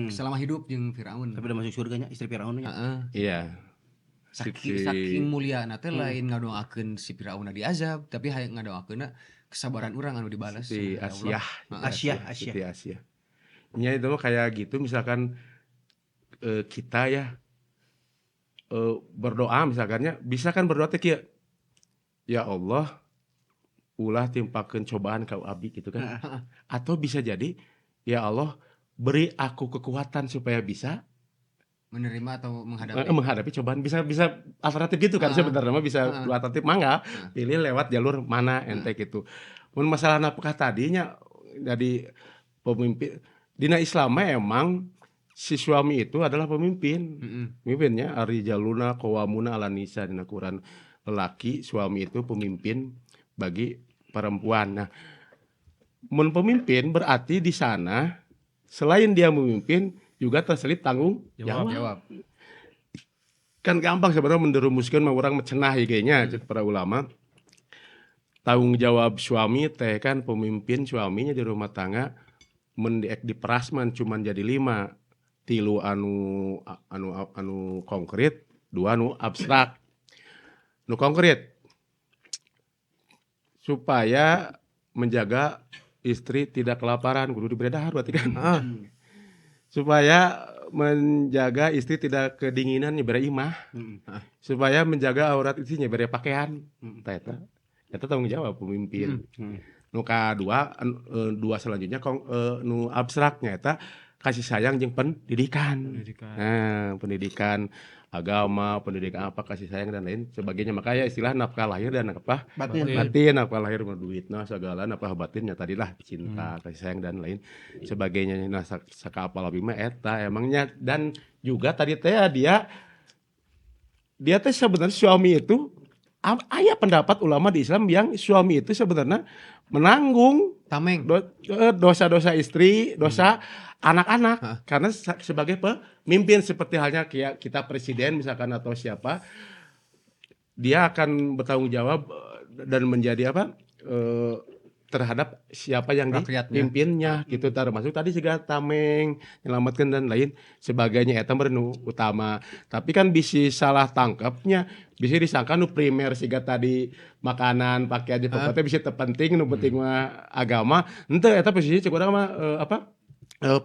selama hidup jeung Firaun. Tapi udah masuk surganya istri Firaun nya. Heeh. Iya. Saking, Siti- saking muliana teh lain ngadoakeun si Firaun diazab tapi hayang ngadoakeunna kesabaran urang anu dibalas. Siti Ya Allah. Asyah. Heeh. Asyah, Asyah. Siti Asyah. Ya itu mah kayak gitu misalkan kita ya berdoa misalkannya bisa kan berdoa teh kieu. Ya Allah, ulah timpakeun cobaan ka abi gitu kan. Atau bisa jadi ya Allah, beri aku kekuatan supaya bisa menerima atau menghadapi. Menghadapi cobaan, bisa bisa alternatif gitu kan sebenarnya mah bisa dua alternatif, mangga pilih lewat jalur mana ente gitu. Mun masalah nafkah tadinya jadi pemimpin dina Islam mah emang si suami itu adalah pemimpin. Pemimpinnya arrijaluna qawwamuna 'ala nisa dina Quran. Lelaki suami itu pemimpin bagi perempuan. Nah, mun pemimpin berarti di sana selain dia memimpin juga terselip tanggung Jawab. jawab. Jawab. Kan gampang sebenarnya menderumuskan mah orang cenah kayaknya cek para ulama. Tanggung jawab suami teh kan pemimpin suaminya di rumah tangga mun diperas man cuman jadi lima, tilu anu anu anu konkret, dua anu abstrak. Nu konkret supaya menjaga istri tidak kelaparan kudu diberi dahar berarti kan, supaya menjaga istri tidak kedinginan nyebere imah, supaya menjaga aurat istri nyebere pakaian. Tah eta eta tanggung jawab pemimpin. Nu kadua dua selanjutnya nu abstraknya eta kasih sayang jeung pendidikan. Pendidikan. Nah, pendidikan agama, pendidikan apa, kasih sayang dan lain sebagainya. Makanya istilah nafkah lahir dan nafkah Batin. Batin. batin. Nafkah lahir mah duit nah segala, nafkah batinnya tadilah cinta, kasih sayang dan lain sebagainya. Nah, sakaapal abi mah eta emangnya dan juga tadi teh ya, dia dia teh sebenarnya suami itu aya pendapat ulama di Islam yang suami itu sebenarnya menanggung Tameng. dosa-dosa istri, dosa anak-anak Hah. karena sebagai pemimpin seperti halnya kayak kita presiden misalkan atau siapa, dia akan bertanggung jawab dan menjadi apa Terhadap siapa yang Rakyatnya. Dipimpinnya gitu, termasuk tadi juga tameng, menyelamatkan dan lain sebagainya, eta meureun nu utama. Tapi kan bisi salah tangkapnya, bisa disangka nu primer siga tadi makanan, pakaian, pokoknya bisa terpenting, nu penting mah agama. Henteu, eta posisi cek urang mah apa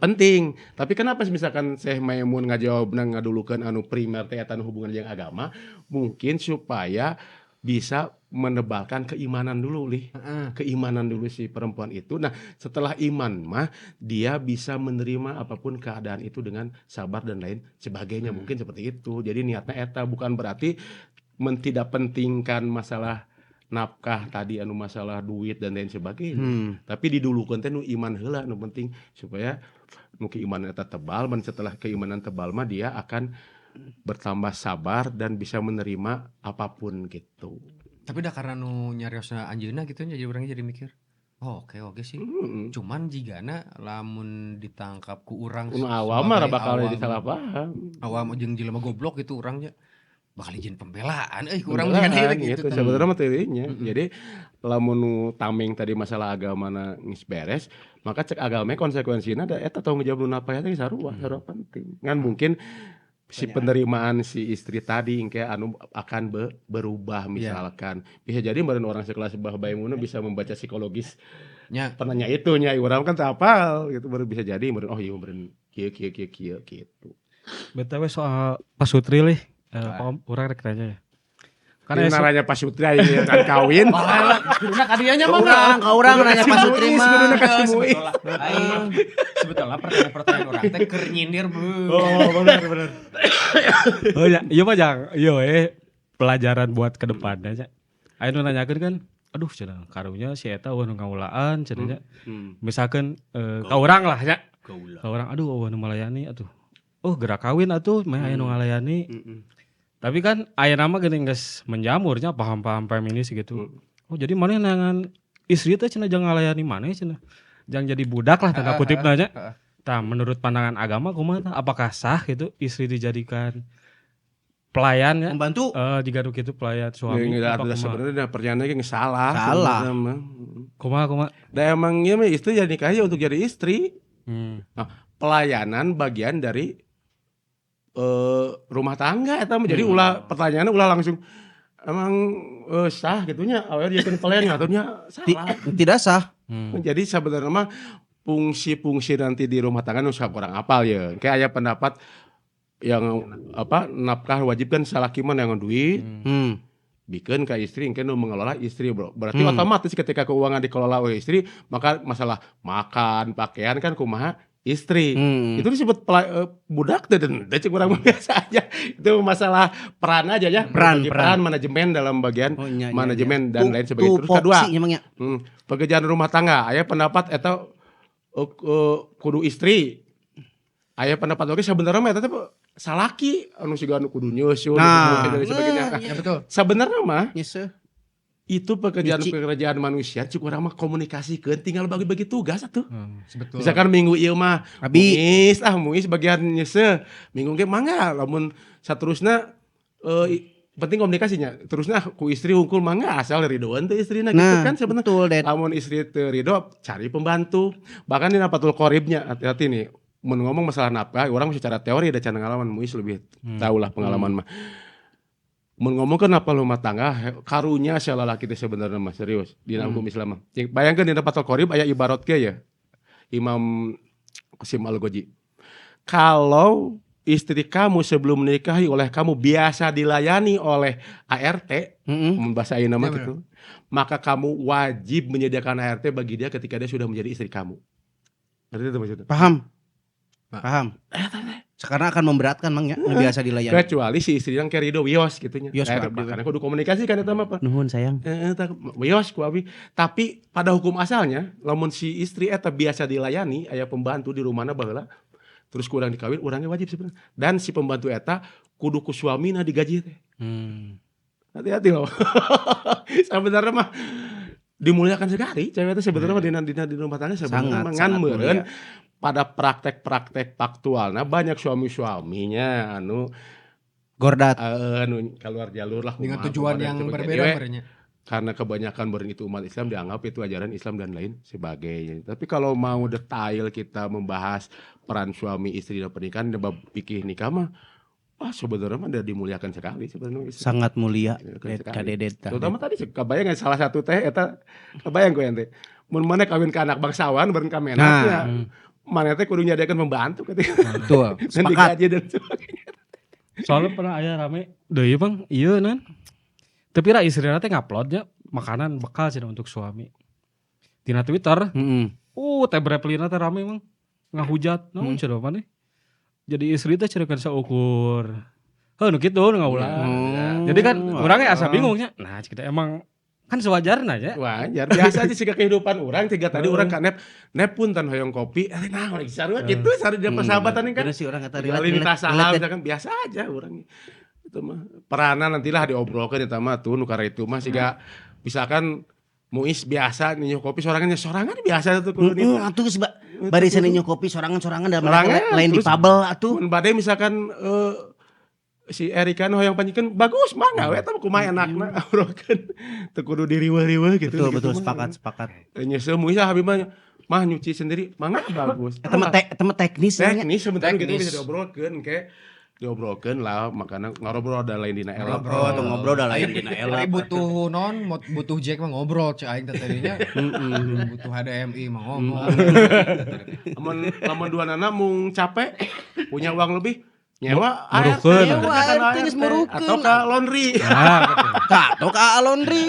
penting. Tapi kenapa sih misalkan Syekh Maimun ngajawabna ngadulukeun anu primer teh eta nu hubungan jeung agama, mungkin supaya bisa menebalkan keimanan dulu lih. Keimanan dulu si perempuan itu. Nah, setelah iman mah dia bisa menerima apapun keadaan itu dengan sabar dan lain sebagainya. Mungkin seperti itu. Jadi niatnya eta bukan berarti mentidak pentingkan masalah nafkah tadi, anu masalah duit dan lain sebagainya. Tapi didulukeun teh nu iman heula nu penting, supaya nu keimanan eta tebal, dan setelah keimanan tebal mah dia akan bertambah sabar dan bisa menerima apapun gitu. Tapi dah karena nu nyariosna anjeunna gitu nya, jadi urangnya jadi mikir. Oh, oke oke sih. Cuman jigana lamun ditangkap ku urang Nu awam mah sebagai bakal awam, jadi salah paham. Awam jeung jelema goblok gitu, urangnya bakal izin pembelaan euy ku urang Pembelaan, jigana gitu. Gitu. Sebenarnya mah teuing. Jadi lamun nu tameng tadi masalah agama geus beres, maka cek agama konsekuensina da eta tanggung jawab nu nafkah teh sarua, sarua penting. Ngan mungkin si penerimaan si istri tadi kayak anu akan berubah misalkan. Bisa jadi meureun orang sekelas Bah Maimunah bisa membaca psikologis penanya itu nya, urang kan tak apal gitu, baru bisa jadi meureun, oh iya, meureun kieu kieu kieu kieu gitu. BTW soal pasutri lih, Pak Om, urang rek nanya ya. Karena Karena naranya pasutri aya kan kawin. Kuduna ka dianya mah. Urang, ka urang nanya pasutri mah. Kuduna ka si Muis. Sebetulnya pertanyaan-pertanyaan urang teh keur nyindir, Bu. Oh, benar benar. Oh ya, iya mah jang, iya pelajaran buat ke depannya nya. Aya nu nanyakeun kan, aduh cenah karunya si eta euweuh nu ngaulaan cenah nya. Misalkan ka urang lah nya. Kaula. Ka urang, aduh euweuh nu malayani atuh. Oh, gerak kawin atuh meh aya nu ngalayani. Tapi kan aya nama geuning geus menjamurnya paham-paham feminis gitu. Oh, jadi maneh neangan istri teh cenah jangan ngalayani maneh cenah. Jangan jadi budak lah tanda kutip nya. Tah, menurut pandangan agama kumaha tah? Apakah sah gitu istri dijadikan pelayan ya? Membantu. Eh, jika nu kitu pelayan suami Nggak apa ada kumaha? Sebenarnya pertanyaannya ge salah. Salah. Sebenarnya mah. Kumaha kumaha? Da emang ieu mah istri jadi nikahnya untuk jadi istri. Nah, pelayanan bagian dari rumah tangga eta mah. Jadi ulah pertanyaannya ulah langsung emang sah gitunya awalnya dijadikan pelayan atunya salah. Tidak sah. Jadi sebenarnya mah fungsi-fungsi nanti di rumah tangga nu kurang apal ya. Kayak aya pendapat yang apa nafkah wajib kan salaki mah yang duit, bikin ke istri engke nu mengelola istri, bro. Berarti otomatis ketika keuangan dikelola oleh istri, maka masalah makan, pakaian kan kumaha istri. Itu disebut budak teh dan cek urang mah biasa aja. Itu masalah peran aja ya. Peran, Bagi peran. peran manajemen dalam bagian Oh, nya, nya, manajemen nya. dan lain sebagainya. Terus kedua, Tupoksinya emang ya. Pekerjaan rumah tangga, aya pendapat eta kudu istri. Aya pendapat oge sebenarnya mah eta teh salaki anu siga anu kudu nyeuseun Nah. dan sebagainya. Nah, Ya betul. Sebenarnya mah Nyeseuh. itu pekerjaan-pekerjaan manusia cik urang mah komunikasikeun, tinggal bagi-bagi tugas atuh. Sebetulnya. Misalkan minggu ieu mah Abi. Muis, ah Muis bagian nyeseuh. Minggu ge mangga lamun saterusna penting komunikasinya. Terusna ku istri hungkul mangga asal ridoan teh istrina gitu Nah, kan sebenarnya. betul, Ded. Lamun istri teu ridho cari pembantu. Bahkan di Fathul Qoribnya hati-hati nih. Mun ngomong masalah nafkah, orang secara teori ada can ngalaman, Muis lebih tahu lah pengalaman mah. Mun ngomong ke nafkah rumah tangga, karunya si lalaki teh sebenarnya mah serius di hukum Islam mah. Bayangkeun di Fathul Qorib aya ibarat ge ya. Imam Qasim Al-Ghozi. Kalau istri kamu sebelum menikahi oleh kamu biasa dilayani oleh ART, mun bahasa ayeuna mah Ya, gitu, maka kamu wajib menyediakan ART bagi dia ketika dia sudah menjadi istri kamu. Ngerti itu maksudnya? Paham. Nah. Paham. Sekarang akan memberatkan mang ya, nu biasa dilayani. Kecuali si istri yang kayak ridho wios gitu nya. Wios ku abdi. Karena kudu komunikasi kan eta mah apa? Nuhun sayang. Wios ku abi. Tapi pada hukum asalnya, lamun si istri eta biasa dilayani, aya pembantu di rumahna baheula, terus kurang dikawin, urangnya wajib sebenarnya. Dan si pembantu eta kudu ku suamina digaji teh. Hati-hati loh. Sebenarnya mah dimuliakan sekali cewek itu sebenarnya mah dina di rumah tangga sebenarnya Sangat, mah ngan sangat meureun mulia. Pada praktek-praktek faktualna banyak suami-suaminya anu Gordat. Anu keluar jalur lah Dengan kumaha, tujuan kumaha, dan yang sebagainya. berbeda Jadi, merenya. Karena kebanyakan beren itu umat Islam, dianggap itu ajaran Islam dan lain sebagainya. Tapi kalau mau detail kita membahas peran suami istri dalam pernikahan dan bab fikih nikah mah, wah, sebenarnya mah udah dimuliakan sekali sebenarnya istri. Sangat mulia. Dimuliakan Det sekali. kadedet tah. Terutama tadi sih, kebayang nggak salah satu teh eta, kebayang ku ente. Mun maneh kawin ke anak bangsawan beren ka Nah. menaknya. Maneh teh kudu nyadiakeun pembantu ketika Betul. dan Sepakat. digaji dan sebagainya. Soalnya pernah aya rame deui, Bang, ieu nan. Tapi ra istrina teh ngupload nya makanan bekal cenah untuk suami. Tina Twitter. Heeh. Teh replina teh rame, Mang. Ngahujat naon cenah maneh. Jadi istri teh cenah kan saukur. Heuh, nu kitu nu ngaulah. Jadi kan orangnya asa bingungnya. Nah, kita emang kan sewajarnya ya. Wajar, biasa aja sih kehidupan orang tiga tadi orang ka nep nep pun tan hoyong kopi, eh nah orang sarua gitu, sarua di persahabatan ini kan. Bener sih orang kata Relate, relate, saham relate. misalkan biasa aja orang itu mah. Peranan nantilah diobrolkeun eta mah tuh nu itu mah, siga misalkan Muis biasa ninyo kopi sorangan, ya sorangan biasa tuh kudu Heeh, atuh geus barisan ninyo kopi sorangan-sorangan dalam Sorangan, lain di terus pabel atuh. Mun bade misalkan si Erika nu hoyong panjikeun bagus mangga we, eta mah kumaha enakna obrolkeun, teu kudu diriweuh-riweuh gitu. Betul gitu betul mah. Sepakat sepakat. Nyesel Muis ah, Habib mah mah nyuci sendiri mangga bagus. Eta mah eta mah teknis nya. Teknis sebenarnya gitu. Teknis. Bisa diobrolkeun, kayak diobrolkeun lah, makanya ngobrol ada lain dina elap. Ngobrol atau ngobrol dah lain dina elap. Ari butuh non, butuh jack mah ngobrol cek aing teh tadinya. Butuh HDMI mah ngomong. Lamun lamun dua nana mung capek punya uang lebih, nyewa ART, Murukeun. Nyewa ART geus murukeun. atau ke laundry. Nah, gitu. Ka atau ka laundry.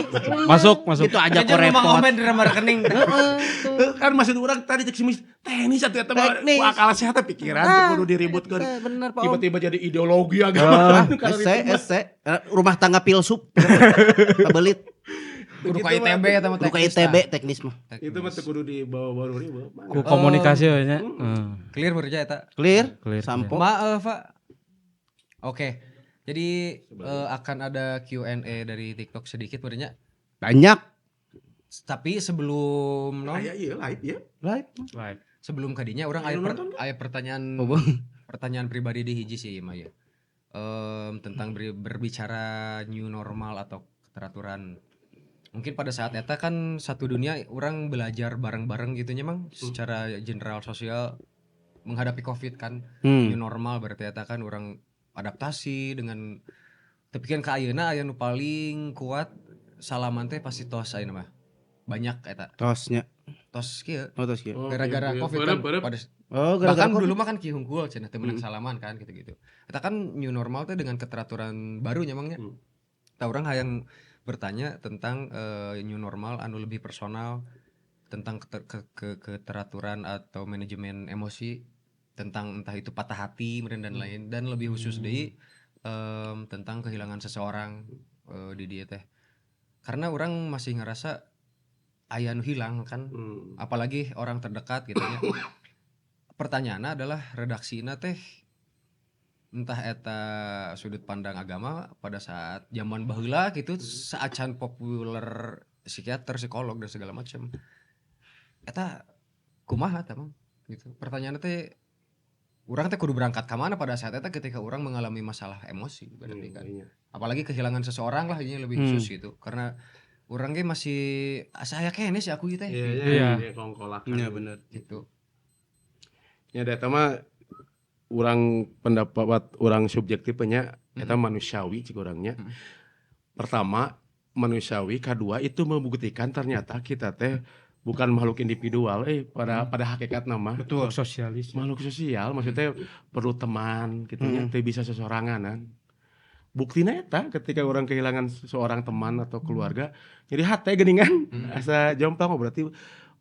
Masuk, masuk. Itu aja kok Aja rumah repot. ngomen di rekening. Eh, kan maksud orang tadi cek si Mis, teknis satu eta mah Teknis. ku akal sehat teh pikiran teu kudu diributkeun. Eta bener Pak Om. Tiba-tiba jadi ideologi agama. Karena Ese itu mah. ese. Rumah tangga pilsup. Kabelit. Kudu ka Gitu mah. ITB eta mah Kudu ka teknis ITB tah. teknis mah. Itu mah teu kudu dibawa-bawa ribut. Ku komunikasi we nya. Heeh. Clear berarti eta. Clear? Clear. Sampo. Maaf, Pak. Oke. Jadi akan ada Q&A dari TikTok sedikit berarti. Banyak. Tapi sebelum non Aya ieu live ya. Live. Live. Sebelum kadinya orang aya Anu nonton aya pertanyaan, Oh, Bang. pertanyaan pribadi di hiji sih mah ya. Tentang berbicara new normal atau keteraturan. Mungkin pada saat eta kan satu dunia orang belajar bareng-bareng gitu nya, Mang, secara general sosial menghadapi Covid kan. New normal berarti eta kan orang adaptasi dengan, tapi kan ka ayeuna aya nu paling kuat salaman teh pasti tos ayeuna mah. Banyak eta. Tosnya. Tos kieu. Oh, tos kieu. Oh, Gara-gara iya, iya. Covid Berep, kan berep. pada Oh, gara-gara bahkan Covid. dulu mah kan kieu hungkul cenah teu meunang salaman kan gitu-gitu. Eta kan new normal teh dengan keteraturan baru nya, Mang, nya. Tah, urang hayang bertanya tentang new normal anu lebih personal tentang keteraturan atau manajemen emosi, tentang entah itu patah hati meureun dan lain, dan lebih khusus deui tentang kehilangan seseorang di dieu teh. Karena orang masih ngerasa aya nu hilang kan, apalagi orang terdekat gitu ya. Pertanyaannya adalah redaksina teh entah eta sudut pandang agama pada saat zaman baheula gitu, saacan populer psikiater, psikolog dan segala macam. Eta kumaha tah, Mang? Gitu. Pertanyaannya teh urang teh kudu berangkat ke mana pada saat eta ketika orang mengalami masalah emosi berarti kan. Apalagi kehilangan seseorang lah, ini lebih khusus gitu. Karena urang ge masih asa aya keneh sih aku gitu teh. Iya, iya, Iya. iya, kongkolakan. Iya bener. Gitu. Ya eta mah urang pendapat urang subjektif nya, eta manusiawi cik urangnya. Pertama manusiawi, kedua itu membuktikan ternyata kita teh bukan makhluk individual pada pada hakikat nama. Betul. Sosialis. Makhluk sosial, maksudnya perlu teman gitu nya, teu bisa sesoranganan. Buktina eta ketika orang kehilangan seorang teman atau keluarga jadi hate geuningan, asa jomplang, oh berarti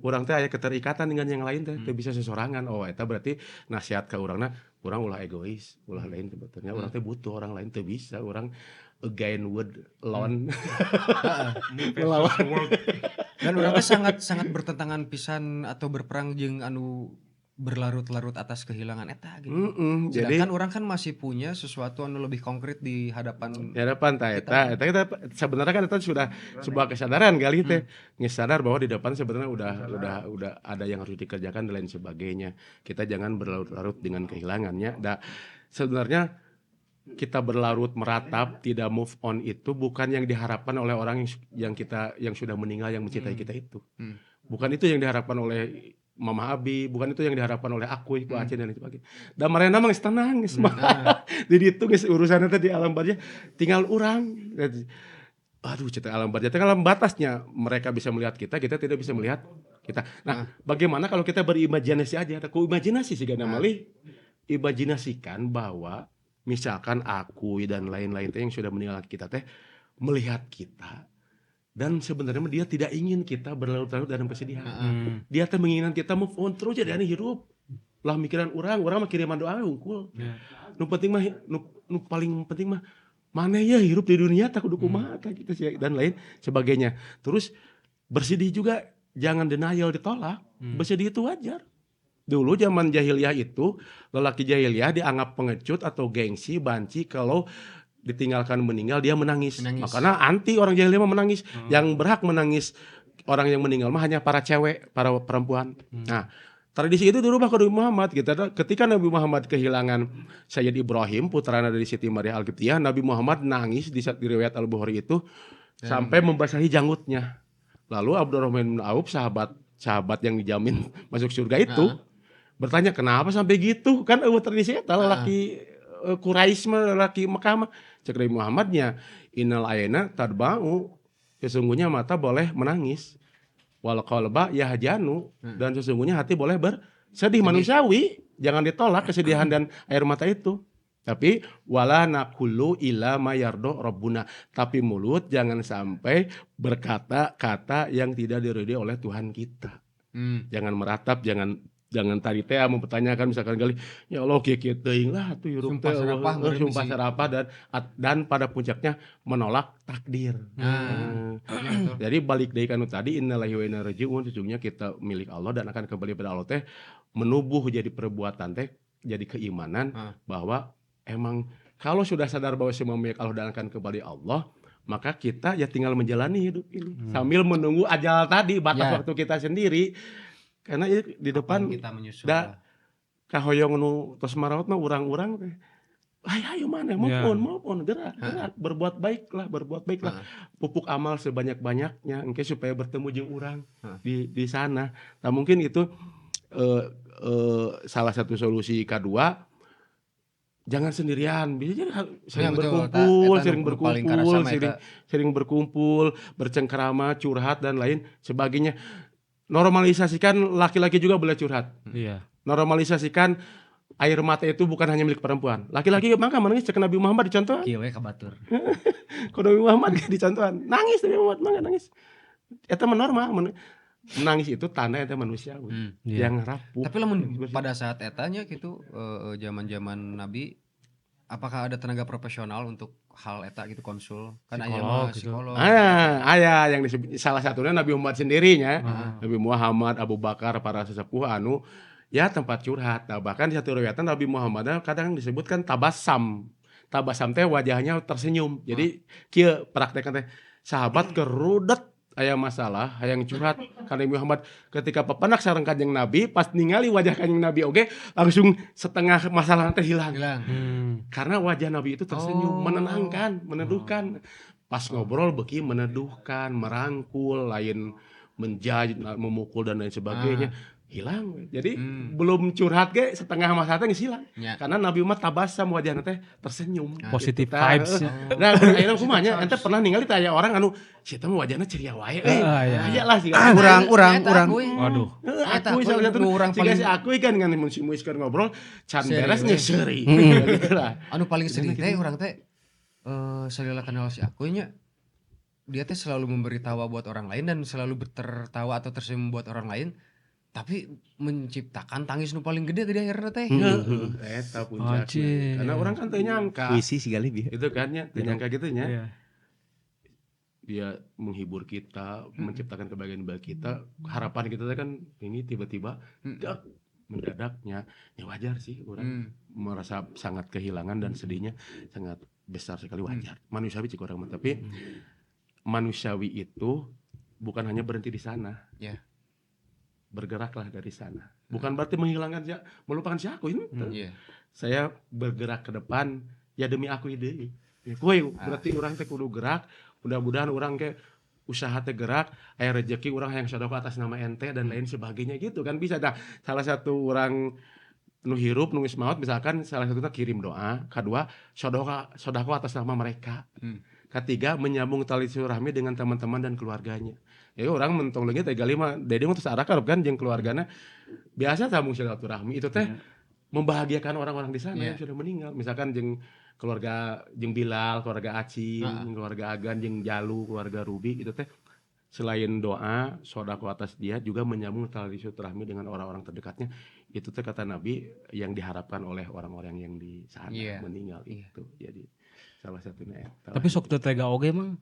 urang teh aya keterikatan dengan yang lain teh, teu bisa sesorangan. Oh, eta berarti nasihat ke urangna, urang ulah egois, ulah lain, sebetulnya urang teh butuh orang lain, teu bisa urang again would alone melawan. Dan urang teh sangat sangat bertentangan pisan atau berperang jeung anu berlarut-larut atas kehilangan eta gitu. Jadi Sedangkan orang kan masih punya sesuatu anu lebih konkret di hadapan di hadapan tah eta, eta kita sebenarnya kan eta sudah sebuah kesadaran kali teh. Geus sadar bahwa di depan sebenarnya udah ada yang harus dikerjakan dan lain sebagainya. Kita jangan berlarut-larut dengan kehilangannya. Da sebenarnya Kita berlarut meratap, tidak move on itu bukan yang diharapkan oleh orang yang kita, yang sudah meninggal, yang mencintai kita itu. Bukan itu yang diharapkan oleh Mama Abi, bukan itu yang diharapkan oleh aku, Ibu Aceh dan lain sebagainya. Dan mereka mah geus tenang, geus mah. Jadi itu geus urusannya teh di alam barzah tinggal urang. Aduh, cerita alam barzah teh alam batasnya mereka bisa melihat kita, kita tidak bisa melihat kita. Nah, bagaimana kalau kita berimajinasi aja? Ku imajinasi sih gana malih imajinasikan bahwa misalkan aku dan lain-lain teh yang sudah meninggalkan kita teh melihat kita dan sebenarnya mah dia tidak ingin kita berlarut-larut dalam kesedihan. Dia teh menginginkan kita move on terus, jadi aneh hirup. Lah mikiran urang, urang mah kiriman doa we hungkul. Nu penting mah nu paling penting mah maneh ya hirup di dunia tak kudu kumaha tah gitu sih dan lain sebagainya. Terus bersedih juga jangan denial, ditolak. Bersedih itu wajar. Dulu zaman jahiliyah itu lelaki jahiliyah dianggap pengecut atau gengsi, banci kalau ditinggalkan meninggal dia menangis. Menangis. Makanya anti orang jahiliyah mah menangis. Yang berhak menangis orang yang meninggal mah hanya para cewek, para perempuan. Nah, tradisi itu dirubah ke Nabi Muhammad. Ketika Nabi Muhammad kehilangan Sayyid Ibrahim, putranya dari Siti Maria Al-Qibtiyah, Nabi Muhammad nangis di saat di riwayat Al-Bukhari itu sampai membasahi janggutnya. Lalu Abdurrahman bin Auf, sahabat sahabat yang dijamin masuk surga itu, bertanya kenapa sampai gitu? Kan euweuh tradisi eta lelaki Quraisy mah, lelaki Mekah mah. Cek Nabi Muhammadnya, innal aina tadma'u, sesungguhnya mata boleh menangis. Wal qalba yahzanu, dan sesungguhnya hati boleh bersedih, manusiawi, jangan ditolak kesedihan dan air mata itu. Tapi wala naqulu illa ma yardo rabbuna. Tapi mulut jangan sampai berkata-kata yang tidak diridhoi oleh Tuhan kita. Jangan meratap, jangan jangan tadi teh mempertanyakan misalkan kali ya Allah kieu kieu teuing lah atuh hirup Sumpah teh, serapah meureun sumpah bisi. Serapah dan pada puncaknya menolak takdir. Nah, iya betul. Jadi balik deui ka nu tadi, innalillahi wa inna ilaihi rajiun, sesungguhnya kita milik Allah dan akan kembali pada Allah teh menubuh jadi perbuatan teh jadi keimanan bahwa emang kalau sudah sadar bahwa semua milik Allah dan akan kembali Allah, maka kita ya tinggal menjalani hidup ini sambil menunggu ajal tadi, batas waktu kita sendiri. Karena ya di depan Kapan kita menyusul. Da kahoyong nu tos maraot mah urang-urang teh. Ayo, ayo mana move on, move on, gerak, gerak, berbuat baiklah, berbuat baiklah. Pupuk amal sebanyak-banyaknya engke supaya bertemu jeung urang di sana. Nah, mungkin itu salah satu solusi. Kedua, jangan sendirian, bisa jadi sering Ya, betul. berkumpul, Eta sering nu paling berkumpul, karasa mah sering eta. Sering berkumpul, bercengkerama, curhat dan lain sebagainya. Normalisasikan laki-laki juga boleh curhat. Normalisasikan air mata itu bukan hanya milik perempuan. Laki-laki maka menangis, cek Nabi Muhammad dicontohan. Kieu we ka batur. Kalau Nabi Muhammad dicontohan, nangis Nabi Muhammad mangga nangis. Eta mah normal, menangis itu tanda eta manusiawi yang rapuh. Tapi lamun Yang bersih. Pada saat etanya gitu zaman-zaman Nabi, apakah ada tenaga profesional untuk hal eta gitu, konsul? Kan aya Psikolog mah gitu. Psikolog. Ah, aya yang disebut salah satunya Nabi Muhammad sendirinya. Nabi Muhammad, Abu Bakar, para sesepuh anu ya tempat curhat. Nah, bahkan di satu riwayatan Nabi Muhammad kadang disebutkan tabassam. Tabassam teh wajahnya tersenyum. Jadi kieu praktekna teh, sahabat kerudet aya masalah hayang curhat ka Nabi Muhammad, ketika pepenak sareng Kanjeng Nabi, pas ningali wajah Kanjeng Nabi oge langsung setengah masalah teh hilang. Hilang. Karena wajah Nabi itu tersenyum, menenangkan, meneduhkan. Pas ngobrol beki meneduhkan, merangkul, lain menjudge, memukul dan lain sebagainya. Hilang. Jadi belum curhat ge setengah masalah teh geus hilang. Karena Nabi Muhammad tabassam, wajahna teh tersenyum. Positive Gitu, vibes. Nah, ayeuna kumaha nya, ente pernah ningali teh aya orang anu si eta mah wajahna ceria wae euy. Ah, iya. Aya lah sih. Urang, urang, Eta urang. akuy. Waduh. Heeh, Eta aku akuy salah satu nu urang siga paling si aku kan ngan mun si Muis keur ngobrol can Seri beres we. geus seuri. Gitu lah. Anu paling sedih teh urang teh salila kenal si akuy nya, dia teh selalu memberi tawa buat orang lain dan selalu tertawa atau tersenyum buat orang lain, tapi menciptakan tangis nu paling gede tadi akhirnya teh. Heeh, eta puncakna. Anjir. Karena orang kan teu nyangka. Puisi sih kali bi. Itu kan nya, teu nyangka gitu nya. Dia menghibur kita, menciptakan kebahagiaan bagi kita. Harapan kita teh kan ini tiba-tiba dak, mendadaknya. Ya wajar sih orang merasa sangat kehilangan dan sedihnya sangat besar sekali, wajar. Manusiawi cik urang mah, tapi manusiawi itu bukan hanya berhenti di sana. Bergeraklah dari sana. Bukan berarti menghilangkan si, melupakan si aku ini. Saya bergerak ke depan. Ya demi aku deui. Ya kuy berarti urang teh kudu gerak, mudah-mudahan urang ke usaha teh gerak, aya rezeki urang yang sedekah atas nama ente dan lain sebagainya gitu kan bisa dah. Salah satu orang nu hirup nu geus maot misalkan salah satunya kirim doa, kedua sedekah sedekah atas nama mereka. Ketiga menyambung tali silaturahmi dengan teman-teman dan keluarganya. Ya urang mentong leungit teh lima, Dedi mah terus akrab kan jeung keluargana. Biasa sambung silaturahmi itu teh membahagiakan orang-orang di sana yang sudah meninggal. Misalkan jeung keluarga jeung Bilal, keluarga Acin, keluarga Agan, jeung Jalu, keluarga Ruby itu teh selain doa, sodako atas dia juga menyambung tali silaturahmi dengan orang-orang terdekatnya. Itu teh kata Nabi yang diharapkan oleh orang-orang yang di sana meninggal itu. Jadi salah satunya eta. Tapi sok teu tega oge mah.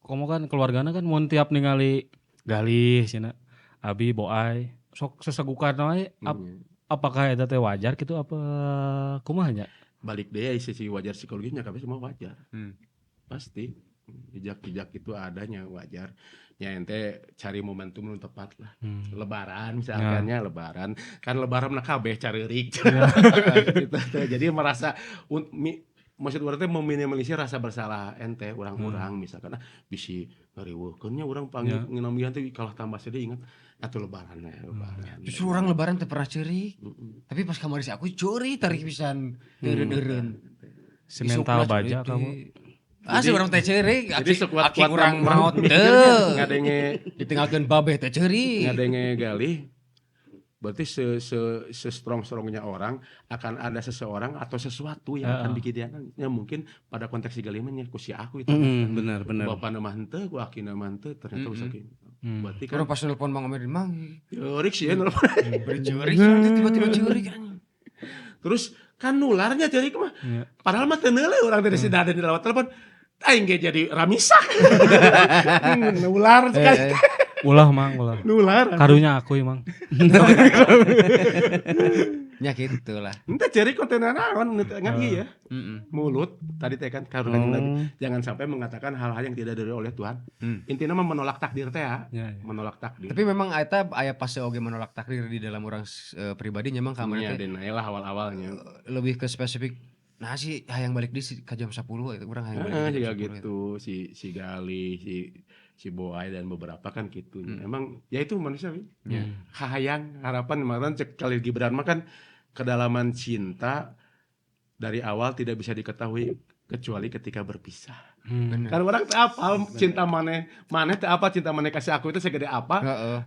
Komo kan keluargana kan mun tiap ningali Galih cenah, Abi Boai sok sesegukan wae apakah eta teh wajar gitu apa kumaha nya? Balik deh ya sisi wajar psikologisnya kabeh semua wajar. Pasti jejak-jejak itu adanya wajar. Ya ente cari momentum nu tepat lah. Lebaran misalkan ya lebaran. Kan lebaran mah kabeh careurik. Gitu teh. Jadi merasa maksud urang teh meminimalisir rasa bersalah ente urang-urang misalkan ah bisi ngariweuhkeun nya urang panggil nginambihan teh kalah tambah sedih ingat atuh lebaran ya lebaran. Justru urang lebaran teu pernah ceurik. Tapi pas kamari si aku ceurik tarik pisan eureun-eureun. Si mental Isukna baja ceurik. kamu. Ah si urang teh ceurik, Jadi sekuat aki kuat urang maot teu. Ngadenge Ditinggalkeun babeh teh ceurik. Ngadenge Galih berarti se se se strong strongnya orang akan ada seseorang atau sesuatu yang akan bikin dia nangis. Ya mungkin pada konteks si Galih mah nya ku si aku itu. Benar benar. Bapak nama henteu, ku aki nama henteu, ternyata usah kieu. Berarti kan Urang pas nelpon Mang Omer Mang. Ceurik sih ya nelpon. Beri ceurik, urang teh tiba-tiba ceurik anjing. Terus kan nularnya ceurik mah. Padahal mah teu neuleuh urang teh si Daden di lewat telepon. Aing ge jadi ramisak. Nular sekali. Ulah Mang, ulah. Nular. Karunya aku emang. Ya gitu lah. Ente ceurik konten naon ngan ieu ya. Mulut tadi teh kan karunya lagi. Jangan sampai mengatakan hal-hal yang tidak diridhoi oleh Tuhan. Intinya mah menolak takdir teh ya. Ya, ya. Menolak takdir. Tapi memang eta aya fase oge menolak takdir di dalam orang pribadi memang kamari Nya teh denial lah awal-awalnya. Lebih ke spesifik nah sih hayang balik di si, ka jam 10 itu urang hayang balik Heeh, di juga jam 10 itu. gitu si si Gali, si si Boai dan beberapa kan gitu. Emang ya itu manusia wi. Hayang harapan kemarin cek Khalil Gibran mah kan kedalaman cinta dari awal tidak bisa diketahui kecuali ketika berpisah. Bener. Kan orang teu apal cinta maneh, maneh teu apal cinta maneh kasih aku itu segede apa?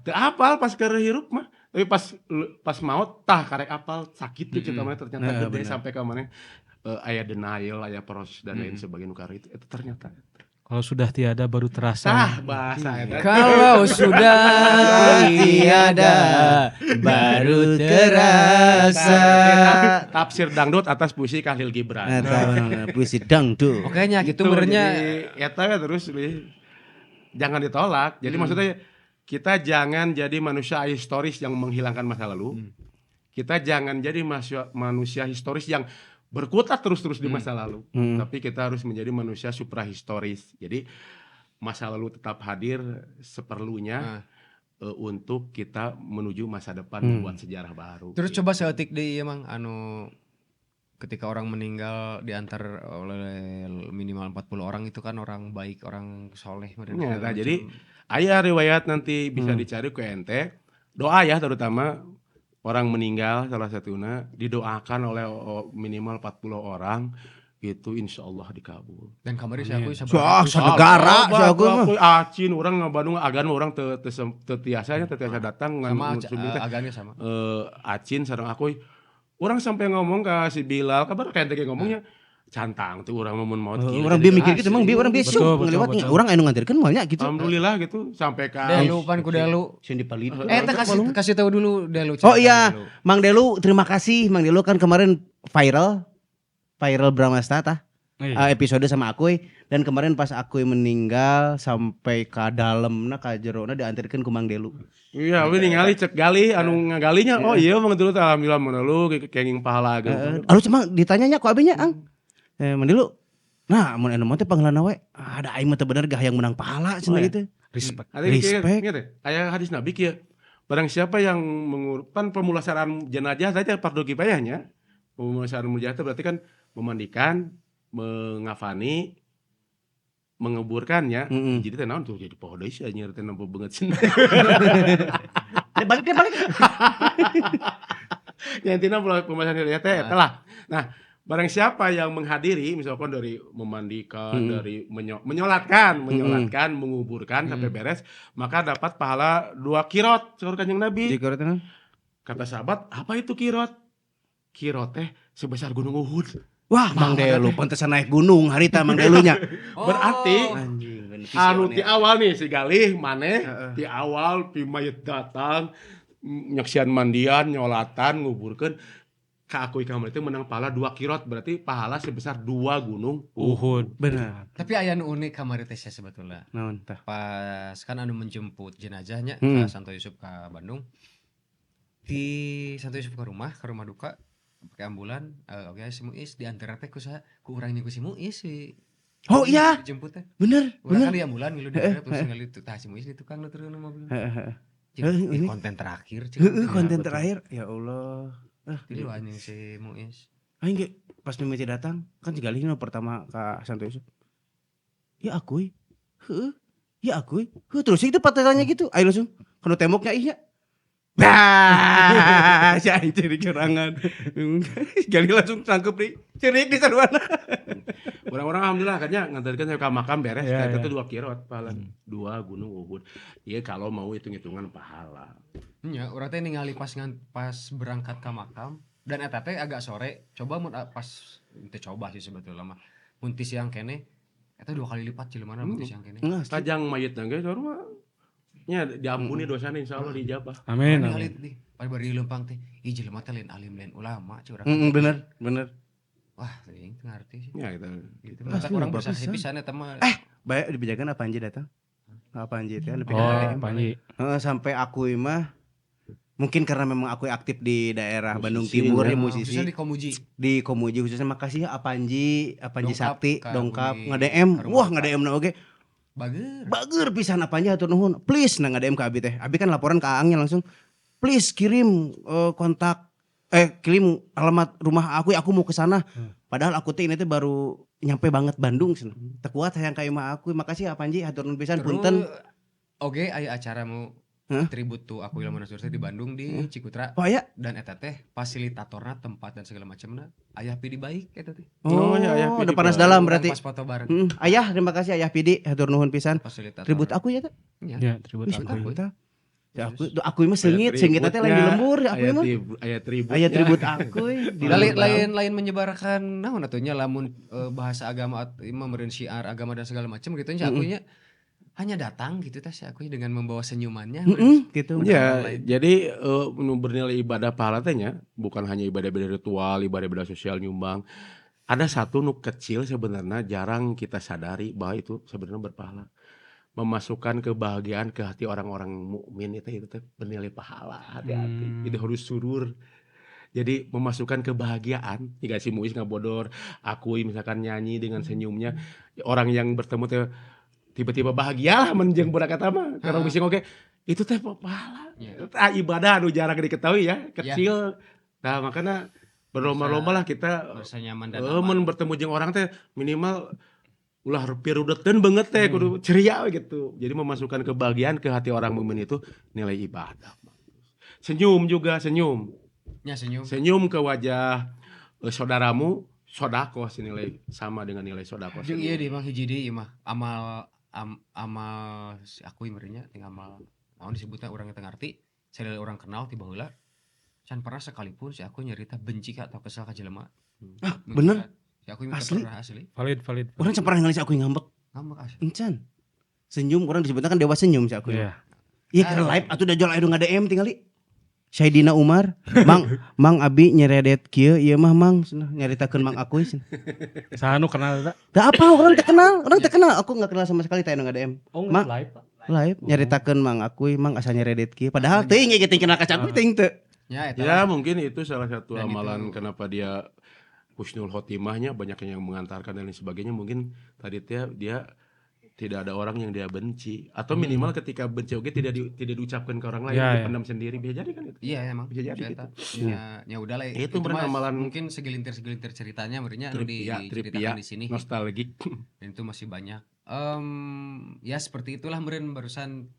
Teu apal pas keur hirup mah. Tapi pas pas maut tah karek apal sakit tuh cinta maneh ternyata Nah, gede bener. sampai ke maneh aya denial, aya proses dan lain sebagainya nu itu ternyata. Kalau sudah tiada baru terasa. Tah bahasa eta. Kalau sudah tiada baru terasa. Tafsir dangdut atas puisi Khalil Gibran. Eta bener, puisi dangdut. Oke nya gitu merenya Jadi eta ya terus li, jangan ditolak. Jadi maksudnya kita jangan jadi manusia historis yang menghilangkan masa lalu. Kita jangan jadi manusia, manusia historis yang berkutat terus-terus di masa lalu. Tapi kita harus menjadi manusia suprahistoris. Jadi masa lalu tetap hadir seperlunya untuk kita menuju masa depan membuat sejarah baru. Terus coba saeutik deui emang anu ketika orang meninggal diantar oleh minimal 40 orang itu kan orang baik, orang soleh meureun Ya, segala nah, macam. jadi aya riwayat nanti bisa dicari ke ente. Doa ya terutama orang meninggal salah satunya didoakan oleh minimal 40 orang itu insya Allah dikabul. Dan kamari si aku Wah, sanegara si aku mah. Aku acin orang nga Bandung agan orang teu teu teu tiasa nya teu tiasa datang ngan sama sumbi teh. agannya sama. Acin sareng aku orang sampai ngomong ke si Bilal kabar kayak ente ngomongnya cantang tuh orang mun maut kieu. Orang bieu mikir gitu emang bieu orang bieu Betul, syuh betul, ngeliwat betul. orang anu nganterkeun moal nya gitu. Alhamdulillah gitu sampai ke Delu pan ku Delu. Sieun dipalid. Eh, teh kasih kasih tahu dulu Delu. Oh cerita iya, Delu. Mang Delu terima kasih. Mang Delu kan kemarin viral viral Bramasta tah. Episode sama Akuy dan kemarin pas Akuy meninggal sampai ke dalemna ka jerona diantarkeun ku Mang Delu. Iya, we ningali cek gali anu ngagalinya. Oh iya Mang Delu teh alhamdulillah mun lu kenging pahala gitu. Aduh cuma ditanyanya ku abinya Ang. Mang Delu. Nah, mun anu mah teh pangheulana we. Ah, da aing mah teu bener gah yang menang pahala cenah Oh, iya. gitu. Respect. Ada kieu, Respect. ingat ya, aya hadis Nabi kieu. Barang siapa yang kan pemulasaraan jenazah saja fardu kifayahnya. Pemulasaraan jenazah berarti kan Memandikan, mengafani, menguburkannya. Jadi teh naon tuh jadi poho deui sih anjir teh nempo beungeut cenah. Balik deh, balik. Ya intinya pembahasan hidayah teh eta lah. Nah, barang siapa yang menghadiri misalkan dari memandikan, dari menyolatkan, menyolatkan, menguburkan sampai beres, maka dapat pahala 2 kirot saur Kanjeng Nabi. Jika teh naon? Kata sahabat, apa itu kirot? Kirot teh sebesar gunung Uhud. Wah, Mang Delu pantesan naik gunung harita Mang Delunya. Berarti Anjing, bener anu ti visioner. Awal nih si Galih maneh ti awal ti mayit datang nyaksian mandian, nyolatan, nguburkeun ka aku kamar itu menang pahala 2 kirot, berarti pahala sebesar 2 gunung Uhud. Benar. Tapi aya nu unik kamari teh sia sebetulnya. Naon tah? Pas kan anu menjemput jenazahnya ke Santo Yusuf ke Bandung. Di Santo Yusuf ke rumah duka pakai ambulan, oke si Muis diantar teh ku saha? Ku urang ku si Muis si Oh iya, dijemput teh. Bener, Urang bener. kan di ambulan ngilu di terus ningali tuh tah si Muis di tukang nu turun mobil. Heeh. Cik, Heeh, ih, ini. Konten terakhir cik. Heeh, konten betul. terakhir. Ya Allah. Ah, Jadi lu anjing si Muis. Aing ge pas mimiti datang kan si Galih nu pertama ke Santo Yusuf. Ya akuy. Heeh. Ya akuy. Heuh, terus itu tanya gitu. Ayo langsung kena temboknya iya. Nah, si aing ciri kerangan. Galih langsung tangkep nih. Cerik di sarwana. Orang-orang alhamdulillah kan ya ngantarkan saya ke makam beres kayak itu 2 kirot pahala 2 gunung Uhud. Iya, kalau mau hitung-hitungan pahala. Nya, urang teh ningali pas pas berangkat ke makam dan eta teh agak sore. Coba mun pas teu coba sih sebetulnya mah. Mun ti siang keneh eta dua kali lipat jelema mun ti siang keneh. Enggak, asli. Tajang mayit ge sarua nya diampuni dosanya, insyaallah diijabah. Amin. Ningali Amin. di pada bari leumpang teh. Ih, jelema teh lain alim lain ulama cik urang. Bener, bener. Wah, teuing teu ngarti sih. Ya gitu. Gitu. Asli, Matak urang bapak bersaksi pisan. pisan eta mah. Baik dibejakan apa Anji datang? Apa Anji teh nepi ka Oh, DM. Panji. Heeh, sampai aku mah mungkin karena memang aku aktif di daerah Bandung Musisi, Timur ya. ya, musisi. Khususnya di Komuji. Di Komuji khususnya, makasih ya Apanji, Apanji Dongkap Sakti ka dongkap bumi nge-DM. ka rumah Wah, duka. nge-DM na oge. Bager. Bager pisan Apanji, hatur nuhun. Please, nah nge-DM ke Abi teh. Abi kan laporan ke Aangnya langsung, please kirim kontak kirim alamat rumah aku mau ke sana. Padahal aku teh ini teh baru nyampe banget Bandung cenah. Teu kuat hayang ka imah aku. Makasih ya Apanji, hatur nuhun pisan, punten. Oke, aya acara mau Hah? tribute to aku Ilman Nasur teh di Bandung di Cikutra Oh ya. dan eta teh fasilitatorna tempat dan segala macamna Ayah Pidi baik eta teh. Oh, Oh, ya, Ayah Pidi udah panas baik. dalam Urang berarti. pas foto bareng Ayah, terima kasih Ayah Pidi, hatur nuhun pisan. fasilitator. Tribute aku ya teh. Nya. Ya, tribute Wih, aku. mantap. Ya aku, tuh aku mah seungit, seungit teh lain di lembur, aku Aya mah. Aya tributnya. Aya tribut aku di Lain lembur. lain lain menyebarkan naon atuh nya lamun bahasa agama atau meureun syiar agama dan segala macam gitu nya akunya hanya datang gitu teh si aku dengan membawa senyumannya. Gitu. Ya, jadi nu bernilai ibadah pahala teh nya bukan hanya ibadah-ibadah ritual, ibadah-ibadah sosial nyumbang. Ada satu nu kecil sebenarnya jarang kita sadari bahwa itu sebenarnya berpahala. Memasukkan kebahagiaan ke hati orang-orang mukmin itu teh bernilai pahala, hati-hati. Itu harus surur. Jadi memasukkan kebahagiaan, jika si Muis ngabodor, aku misalkan nyanyi dengan senyumnya, orang yang bertemu teh tiba-tiba bahagia lah menjeng budak kata mah. Karena bising oke, itu teh pahala. Ah, ibadah anu jarang diketahui ya, kecil. Nah, makanya berlomba-lomba lah kita Merasa nyaman dan eh aman. mun bertemu jeung orang teh minimal ulah pirudeteun banget teh, kudu ceria gitu. Jadi memasukkan kebahagiaan ke hati orang mukmin itu nilai ibadah. Senyum juga, senyum. Nya senyum. Senyum ke wajah saudaramu, sodakoh senilai sama dengan nilai sodakoh. Jeung ieu deui mah hiji deui ieu mah amal amal si aku meureun nya ting amal naon disebutna urang teu ngarti, sadaya urang kenal ti baheula can pernah sekalipun si aku nyerita benci ka atau kesel ka jelema. Ah, bener? Si aku mah teu Asli? pernah asli. Valid, valid. Urang can pernah ngali si aku ngambek. Ngambek asli. Encan. Senyum urang disebutnya kan dewa senyum si aku. Iya. Iya keur live atuh da jual aya nge-DM tingali. Sayyidina Umar, Mang, Mang Abi nyeredet kieu ieu mah Mang cenah nyaritakeun Mang Akuy cenah. Saha nu kenal eta? Da apa urang teu kenal, urang teu kenal, aku enggak kenal sama sekali teh anu nge-DM. Oh, Ma- live, Pak. Live nyaritakeun Mang Akuy, Mang asa nyeredet kieu. Padahal teuing ge teuing kenal ka Akuy teuing teu. Ya eta. Ya mungkin itu salah satu Dan amalan itu- kenapa dia husnul khotimahnya banyak yang mengantarkan dan lain sebagainya, mungkin tadi dia dia Tidak ada orang yang dia benci atau minimal ketika benci oke tidak diucapkan ke orang lain, dipendam sendiri, bisa jadi kan itu. Iya emang. Bisa jadi gitu. Ya, ya udahlah. Itu amalan mungkin segelintir-segelintir ceritanya merinya diceritakan di sini. Nostalgik. Dan itu masih banyak. Ya seperti itulah meureun barusan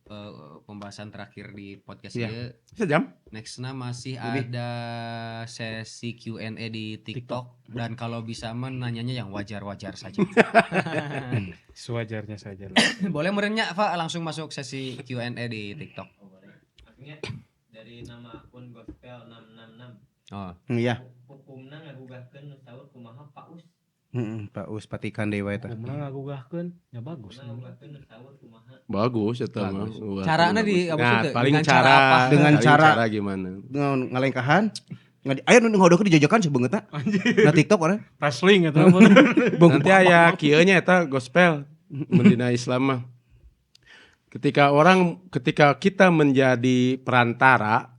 pembahasan terakhir di podcast ini. Sejam. Nextnya masih ada sesi Q&A di TikTok dan kalau bisa menanyanya yang wajar-wajar saja. Sewajarnya saja lah. Boleh meureunnya Pak langsung masuk sesi Q&A di TikTok. Oh, boleh. Maksudnya dari nama akun gospel 666. Oh. Iya. Hukumna ngagugahkeun nu sahur kumaha Pak Us? Pak Us patikan dewa eta. Hukumna ngagugahkeun ya bagus. Ngagugahkeun nu sahur kumaha? Bagus eta mah. Carana di nah, paling cara apa? Dengan cara gimana? Dengan ngalengkahan. Ayo nu ngodokeun dijojokan sebeungeutna. Na TikTok orang. Wrestling eta. Nanti aya kieu nya eta gospel mendina Islam mah. Ketika kita menjadi perantara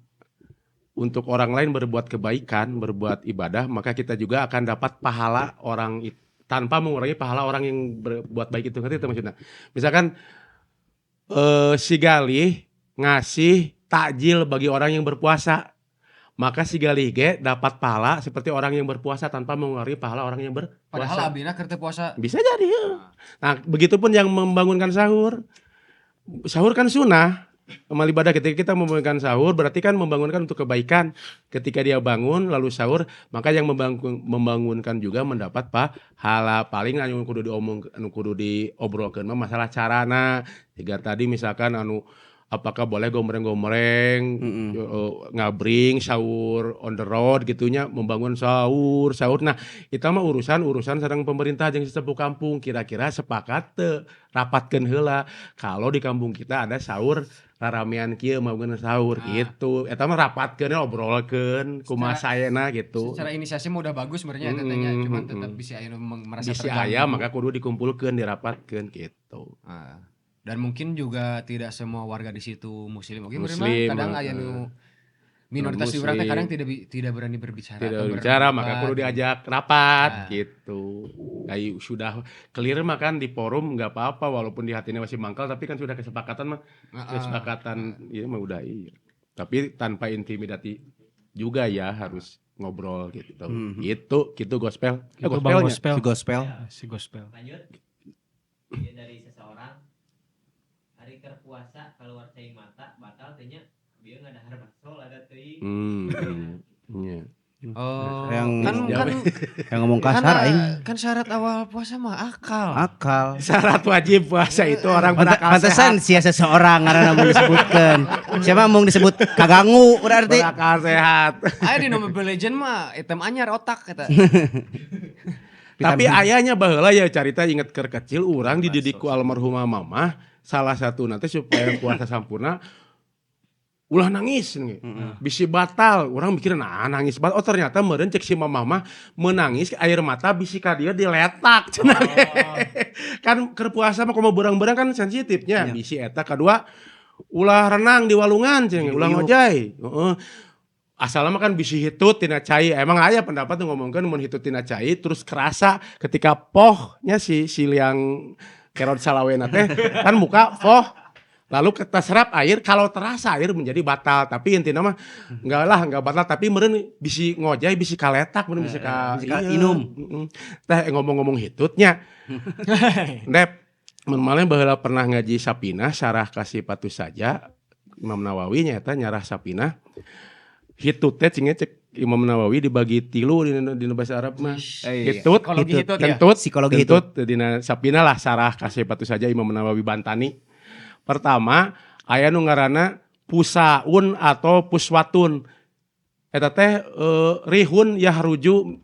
untuk orang lain berbuat kebaikan, berbuat ibadah, maka kita juga akan dapat pahala orang itu tanpa mengurangi pahala orang yang berbuat baik itu. Ngerti itu maksudnya? Misalkan si Galih ngasih takjil bagi orang yang berpuasa, maka si Galih ge dapat pahala seperti orang yang berpuasa tanpa mengurangi pahala orang yang berpuasa. Padahal abina keur teu puasa. Bisa jadi. Ya. Nah, begitupun yang membangunkan sahur. Sahur kan sunnah. Amal ibadah ketika kita membangunkan sahur berarti kan membangunkan untuk kebaikan. Ketika dia bangun lalu sahur, maka yang membangunkan juga mendapat pahala. Paling anu kudu diomong, anu kudu diobrolkeun mah masalah carana. Jika tadi misalkan anu apakah boleh gombreng-gombreng, ngabring sahur on the road gitunya, membangun sahur. Nah, itu mah urusan sareng pemerintah jeung sesepuh kampung kira-kira sepakat teu rapatkeun heula. Kalau di kampung kita ada sahur raramean kieu membangun sahur gitu. Eta mah rapatkeun obrolkeun kumaha saena gitu. Secara inisiasi mah udah bagus sebenarnya eta teh nya, cuman tetap bisi aya nu merasa bisi terganggu. Aya maka kudu dikumpulkeun dirapatkeun gitu. Dan mungkin juga tidak semua warga di situ muslim. Oke, muslim, kadang aya nu minoritas di urang teh kadang tidak berani berbicara. Tidak berbicara, maka kudu diajak rapat gitu. Kayak sudah clear mah kan di forum nggak apa-apa walaupun di hatinya masih mangkal tapi kan sudah kesepakatan mah. Kesepakatan iya mah udah iya. Tapi tanpa intimidasi juga ya harus ngobrol gitu. Gitu gospel. Gitu, Bang gospel. Si gospel. Ya, si gospel. Lanjut. Ya, dari seseorang hari kerpuasa keluar cai mata batal teh nya bieu ngadahar bakso ada teuing. Iya. Oh, yang kan yang ngomong kasar aing. Kan syarat awal puasa mah akal. Akal. Syarat wajib puasa itu orang berakal sehat. Pantesan sia seseorang karena mau disebutkan. Siapa mau disebut kagangu berarti. Berakal sehat. Aya di Mobile Legend mah item anyar otak eta. Tapi ayahnya baheula ya carita inget keur kecil urang dididik ku almarhumah mamah salah satu nanti supaya puasa sampurna ulah nangis nih. Bisi batal, orang mikir nah nangis batal. Oh ternyata meureun cek si mamah mah menangis air mata bisi ka dia diletak cenah. Oh. Kan keur puasa mah kumaha beurang-beurang kan sensitifnya. Bisi eta kadua ulah renang di walungan cenah, ulah ngojay. Heeh. Asalna mah kan bisi hitut tina cai. Emang aya pendapat nu ngomongkeun mun hitut tina cai terus kerasa ketika pohnya si liang kerod salawena teh kan muka poh lalu terserap air, kalau terasa air menjadi batal, tapi intinya mah enggak lah, enggak batal, tapi meureun bisi ngojay, bisi kaletak, meureun bisi ka inum. Teh ngomong-ngomong hitutnya. Dep, mun maleh baheula pernah ngaji Sapinah syarah kasih patu saja Imam Nawawi nya eta nyarah Sapinah. Hitut teh cing cek Imam Nawawi dibagi tilu dina bahasa Arab mah. Hitut, kentut, psikologi hitut. Dina Sapinah lah syarah kasih patu saja Imam Nawawi Bantani. Pertama, aya nu ngaranna pusaun atau puswatun. Eta teh rihun yahruju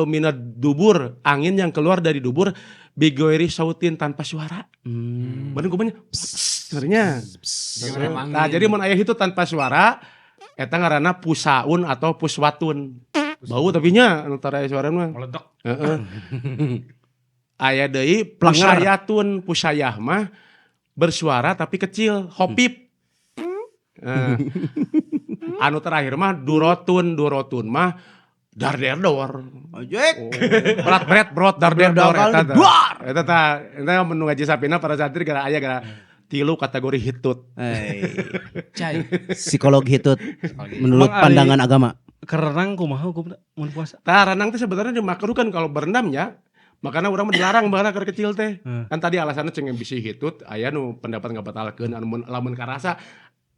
minad dubur, angin yang keluar dari dubur bigoiri sautin tanpa suara. Bener kumanya sebenarnya. Nah, jadi mun aya itu tanpa suara eta ngaranna pusaun atau puswatun. Bau tapi nya anu tara suara mah. Meledak. Heeh. Aya deui pusayatun, pusayah mah bersuara tapi kecil, hopip. Anu terakhir mah durotun, durotun mah Dar der dor. Ojek. Oh. Berat berat brot dar der dor eta. Eta tah eta mun ngaji sapina para santri gara aya gara tilu kategori hitut. Cai. Psikolog hitut menurut pandangan agama. Kerenang kumaha hukumna mun puasa? Tah renang teh sebenarnya dimakruh kan kalau berendamnya. Makanya urang mah dilarang bahkan keur kecil teh. Kan tadi alasannya ceng bisi hitut aya nu pendapat ngabatalkeun anu lamun karasa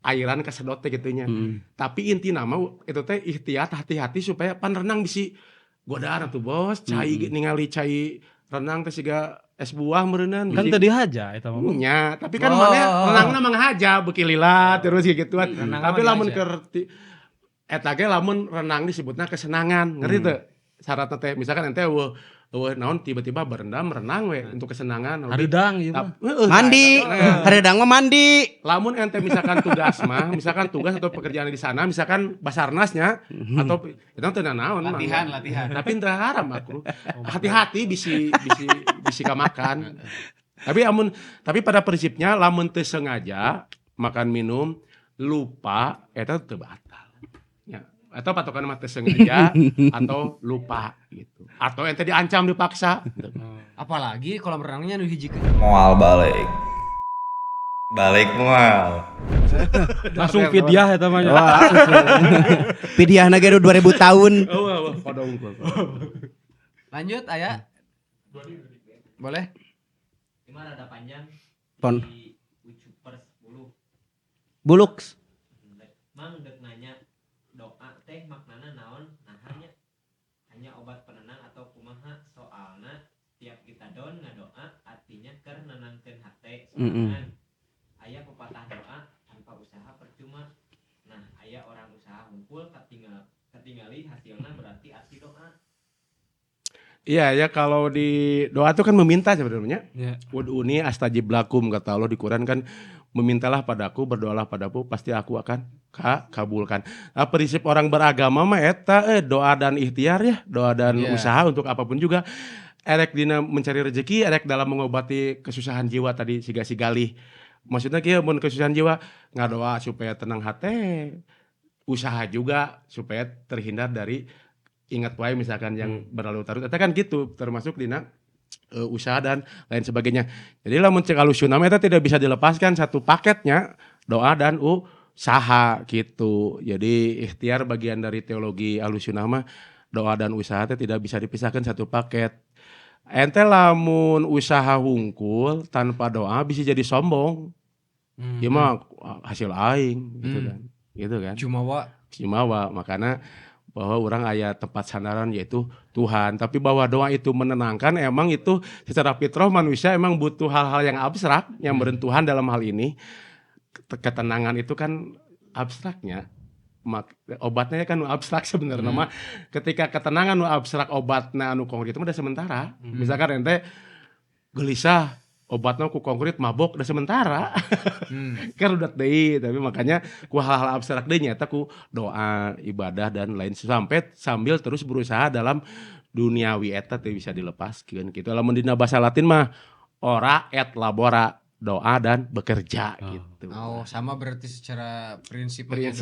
airan kesedot teh gitunya. Tapi inti nama itu teh ikhtiar hati-hati supaya pan renang bisi godaan atuh bos, cai ningali cai renang teh siga es buah meureunnan. Kan teu dihaja eta mah. Nya, tapi kan mana renangna mah ngahaja beuki lila terus gituan. Tapi lamun keur eta ge lamun renang disebutna kesenangan, ngerti teu? Syaratna teh misalkan ente eueuh naon tiba-tiba berendam renang we untuk kesenangan. Hareudang ieu mah. Mandi. Hareudang mah mandi. Lamun ente misalkan tugas mah, misalkan tugas atau pekerjaan di sana, misalkan Basarnasnya atau itu teu naon mah. Latihan. Tapi teu haram aku. Hati-hati bisi bisi kamakan. Tapi amun tapi pada prinsipnya lamun teu sengaja makan minum lupa eta teu batal. Ya. Atau patokan mah teu sengaja atau lupa gitu. Atau ente diancam dipaksa. Apalagi kolam renangnya nu hiji Moal balik. Balik moal. Langsung fidyah eta mah. Fidyahna ge 2000 tahun. Eueuh kodong. Lanjut aya. Boleh? Gimana rada panjang? Pon. Di Ucuper 10. Buluk. Mang dek nanya doa teh maknana naon nah hanya obat penenang atau kumaha soalna tiap kita down ngadoa artinya keur nenangkeun hate sorangan. Aya pepatah doa tanpa usaha percuma. Nah aya orang usaha hungkul ketinggali hasilna berarti arti doa. Iya ya kalau di doa itu kan meminta sebenarnya. Yeah. Ud'uni astajib lakum kata Allah di Quran kan, memintalah padaku, berdoalah padaku, pasti aku akan kabulkan. Nah, prinsip orang beragama mah eta doa dan ikhtiar ya, doa dan usaha untuk apapun juga. Erek dina mencari rezeki, erek dalam mengobati kesusahan jiwa tadi siga sigalih. Maksudnya kieu mun kesusahan jiwa ngadoa supaya tenang hati, usaha juga supaya terhindar dari ingat wae misalkan yang berlarut-larut. Eta kan gitu termasuk dina usaha dan lain sebagainya. Jadi lamun cek alusunna eta tidak bisa dilepaskan satu paketnya doa dan usaha gitu. Jadi ikhtiar bagian dari teologi alusunna mah doa dan usaha teh tidak bisa dipisahkan satu paket. Ente lamun usaha hungkul tanpa doa bisa jadi sombong. Ieu mah hasil aing gitu kan. Gitu kan. Jumawa. Makanya bahwa orang aya tempat sandaran yaitu Tuhan. Tapi bahwa doa itu menenangkan emang itu secara fitrah manusia emang butuh hal-hal yang abstrak yang bersentuhan dalam hal ini. Ketenangan itu kan abstraknya. Obatnya kan abstrak sebenarnya mah. Ketika ketenangan nu abstrak obatna anu konkret itu mah udah sementara. Misalkan ente gelisah obatna ku konkret mabok udah sementara. Kan udah deui, tapi makanya ku hal-hal abstrak deui nyata ku doa, ibadah dan lain sampai sambil terus berusaha dalam duniawi eta teu bisa dilepaskeun gitu. Lamun dina bahasa Latin mah ora et labora, doa dan bekerja gitu. Oh, sama berarti secara prinsipnya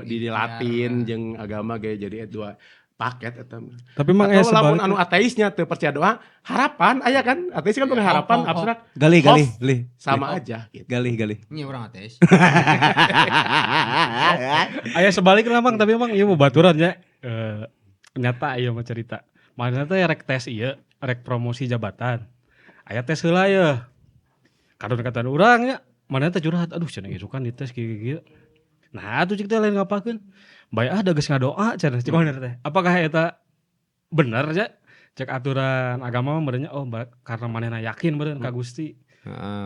di Latin jeung agama ge jadi dua paket eta. Tapi mang atau lamun anu ateisnya teu percaya doa, harapan aya kan? Ateis kan punya harapan abstrak. Galih. Sama aja gitu. Galih. Ini orang ateis. Aya sebaliknya Mang, tapi emang ieu baturan nya. Nyata ieu mah cerita. Mana teh rek tes ieu, rek promosi jabatan. Aya tes heula ye. Kadon-kadon urang nya, mana teh curhat, aduh cenah isukan dites kieu-kieu. Nah, atuh cik teh lain ngapakeun. Bae ah da geus ngadoa cenah cik mana teh. Apakah eta bener nya? Cek aturan agama mah meureun nya oh karena manehna yakin meureun ka Gusti.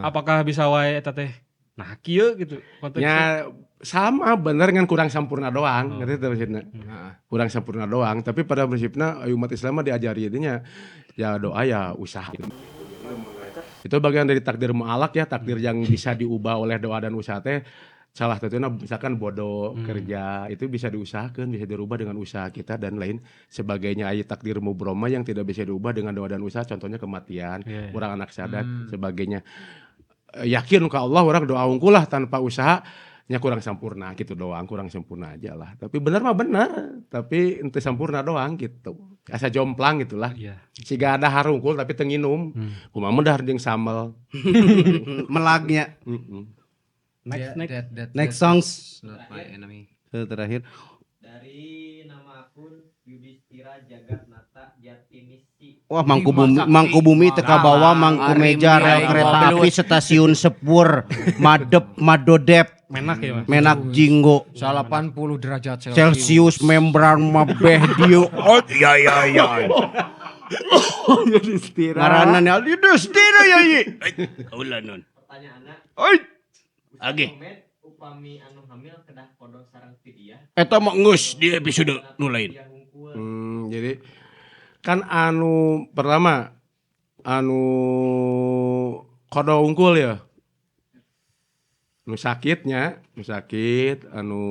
Apakah bisa wae eta teh nah kieu gitu konteksnya? Ya sama bener kan kurang sempurna doang, ngerti teh maksudna. Kurang sempurna doang, tapi pada prinsipna umat Islam mah diajari jadinya ya doa ya usaha. Itu bagian dari takdir mu'alak ya, takdir yang bisa diubah oleh doa dan usaha teh. Salah satunya misalkan bodoh kerja itu bisa diusahakan, bisa dirubah dengan usaha kita dan lain sebagainya. Ayat takdir mubroma yang tidak bisa diubah dengan doa dan usaha, contohnya kematian, orang anak sadar sebagainya. Yakin ke Allah orang doa unggul lah tanpa usaha. Nya kurang sempurna gitu doang, kurang sempurna aja lah. Tapi benar mah benar, tapi ente sempurna doang gitu. Asa jomplang gitulah. Iya. Siga ada harungkul tapi teu nginum. Kumaha mun dahar jeung sambel. Melagnya. Heeh. Next, next. Next songs. Not my enemy. Terakhir. Dari nama akun Yudhistira Jagatnata Jatinisi. Wah, Mangkubumi teka bawa mangku meja rel kereta api stasiun Sepur Madep Madodep Menak ya, Mas. Menak Jinggo 80 derajat Celsius membran mabeh dio. Oh iya iya iya. Yudhistira. Ngaranna Yudhistira ya ieu. Ulah nun. Pertanyaanna, Oi. Age. Upami anu hamil kedah kodo sareng fidyah. Eta mah geus di episode nu lain. Fidyah hungkul. Jadi kan anu pertama anu kodo unggul ya. Nu sakitnya, nu sakit, anu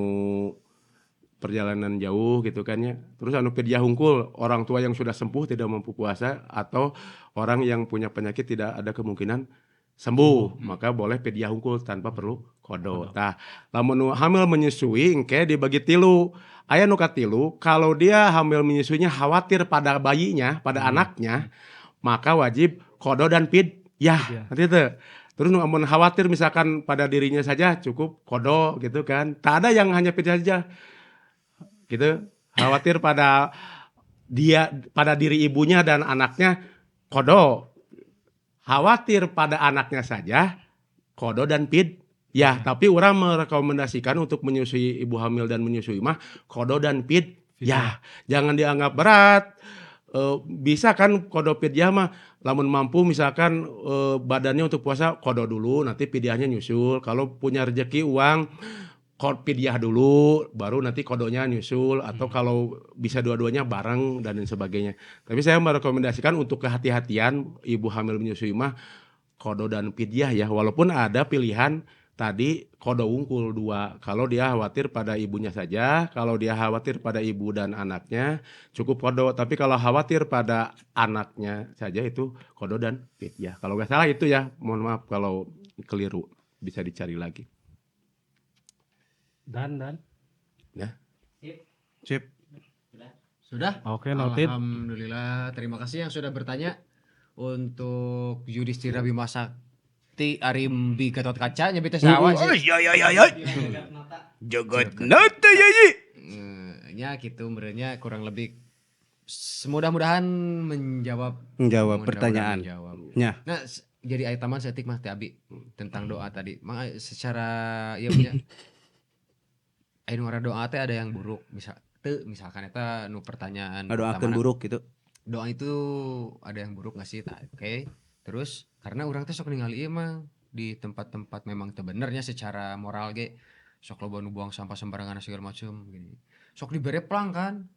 perjalanan jauh gitu kan ya. Terus anu fidyah hungkul, orang tua yang sudah sembuh tidak mampu puasa atau orang yang punya penyakit tidak ada kemungkinan sembuh, maka boleh fidyah hungkul tanpa perlu kodo. Tah, lamun nu hamil menyusui engke dibagi tilu. Aya nu katilu, kalau dia hamil menyusuinya khawatir pada bayinya, pada anaknya, maka wajib kodo dan fidyah. Nanti teu. Terus nu amun khawatir misalkan pada dirinya saja cukup kodo gitu kan. Tak ada yang hanya fidyah saja. Gitu. Khawatir pada dia, pada diri ibunya dan anaknya kodo. Khawatir pada anaknya saja kodo dan fidyah. Tapi orang merekomendasikan untuk menyusui ibu hamil dan menyusui mah kodo dan fidyah. Jangan dianggap berat. Bisa kan kodo fidyah mah lamun mampu misalkan badannya untuk puasa kodo dulu nanti fidyahnya nyusul. Kalau punya rezeki uang fidyah dulu baru nanti kodonya nyusul atau kalau bisa dua-duanya bareng dan lain sebagainya. Tapi saya merekomendasikan untuk kehati-hatian ibu hamil menyusui mah kodo dan fidyah ya, walaupun ada pilihan tadi kodo unggul dua. Kalau dia khawatir pada ibunya saja, kalau dia khawatir pada ibu dan anaknya cukup kodo. Tapi kalau khawatir pada anaknya saja itu kodo dan fidyah. Kalau nggak salah itu ya, mohon maaf kalau keliru, bisa dicari lagi. Dan. Ya. Sip. Sudah? Oke, noted. Alhamdulillah, terima kasih yang sudah bertanya untuk Yudhistira Bima Sakti Arimbi Gatot Kaca nya beta sawa Oh sih. iya iya iya iya. Jagat nata ya iya. Nya gitu merenya kurang lebih mudah-mudahan menjawab Menjawab mudah-mudahan pertanyaan. menjawab. Nya. Nah, jadi ayat taman setik mah teh abi tentang doa tadi. Mang secara ya punya aya nu doa teh ada yang buruk misal teu misalkan eta nu pertanyaan Ngadoakeun pertamana. buruk gitu. Doa itu ada yang buruk nggak sih? Tah, oke. Terus karena orang teh sok ningali ieu mah di tempat-tempat memang teu benernya secara moral ge sok loba nu buang sampah sembarangan segala macam gini. Sok dibere plang kan.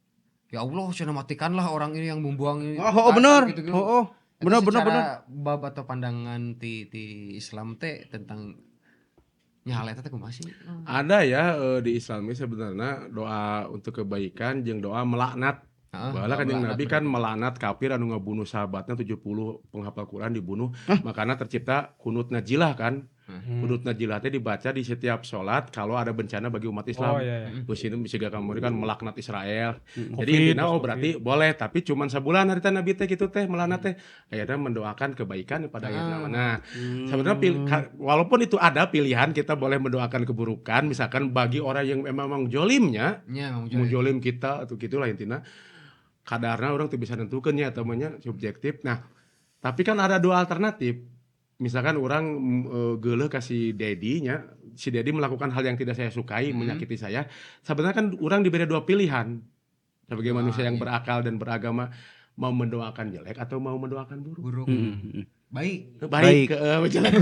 Ya Allah, cenah matikanlah orang ini yang membuang ini. Oh, oh bener. Gitu-gitu. Oh, oh. Eta Bener bener secara bener. bab atau pandangan ti Islam teh tentang nya hal eta teh kumaha sih? Ada ya di Islam ini sebenarnya doa untuk kebaikan jeung doa melaknat. Heeh, Baheula kan doa yang melaknat Nabi bener. kan melaknat kafir anu ngabunuh sahabatnya 70 penghafal Quran dibunuh. Makanya tercipta kunut najilah kan. Kunut najilah teh dibaca di setiap sholat kalau ada bencana bagi umat Islam. Oh iya iya. Terus ini bisa kamu kan melaknat Israel. Jadi Covid, intinya oh terus berarti boleh tapi cuman sebulan harita Nabi teh gitu teh melaknat teh. Akhirnya mendoakan kebaikan pada akhirnya. Nah, sebenarnya walaupun itu ada pilihan kita boleh mendoakan keburukan misalkan bagi orang yang memang jolimnya, Nya memang mau jolim. jolim kita atau gitulah intinya. Kadarna orang tuh bisa nentukeun nya atau nya subjektif. Nah, tapi kan ada dua alternatif. Misalkan orang geuleuh ka si Dedi nya, si Dedi melakukan hal yang tidak saya sukai, menyakiti saya. Sebenarnya kan orang diberi dua pilihan. Sebagai manusia yang berakal dan beragama, mau mendoakan jelek atau mau mendoakan buruk. Buruk. Baik. Baik, jelek.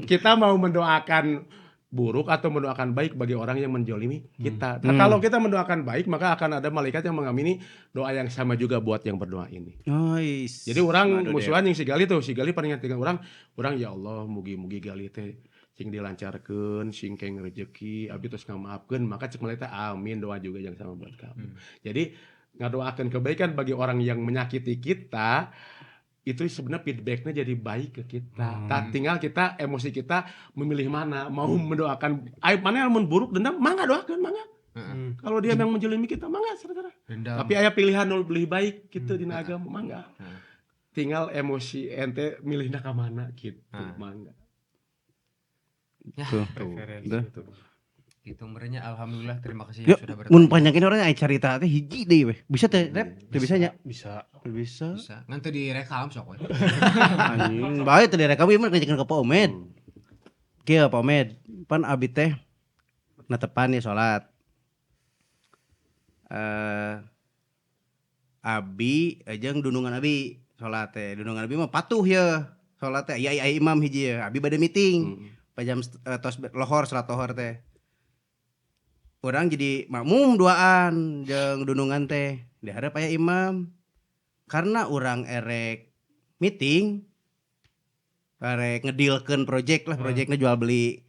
Kita mau mendoakan buruk atau mendoakan baik bagi orang yang menjolimi kita. Nah, kalau kita mendoakan baik, maka akan ada malaikat yang mengamini doa yang sama juga buat yang berdoa ini. Nice. Jadi orang musuhan yang si Gali tuh, si Gali paling tinggal orang ya Allah mugi-mugi Gali teh sing dilancarkeun, sing keng rezeki, abdi terus ngamaafkeun, maka cek malaikat amin doa juga yang sama buat kamu. Jadi ngadoakeun kebaikan bagi orang yang menyakiti kita Itu sebenarnya feedbacknya jadi baik ke kita. Tinggal kita emosi kita memilih mana, mau mendoakan aib mana yang buruk dendam, mangga doakan, mangga. Kalau dia yang menjelimi kita, mangga saudara. Tapi aya pilihan nu lebih baik gitu dina agama, mangga. Tinggal emosi ente milihna ka mana gitu, mangga. Ya, tuh. Itu merenya alhamdulillah, terima kasih yang sudah bertanya. Mun panjangin orang aya carita teh hiji deui weh. Bisa teh, Rep? Teu bisa nya? Bisa. Bisa. Bisa. Ngan teu direkam sok we. Anjing, bae teu direkam ieu mah ngajakeun ka Pak Omed. Kieu Pak Omed, pan abi teh netepan ya salat. Abi jeung dunungan abi salat teh. Dunungan abi mah patuh ye. Salat teh aya imam hiji ye. Abi bade meeting. Pa jam tos lohor salat lohor teh. Orang jadi makmum duaan jeung dunungan teh diharap aya imam karena orang erek meeting erek ngedilkeun project lah, projectnya jual beli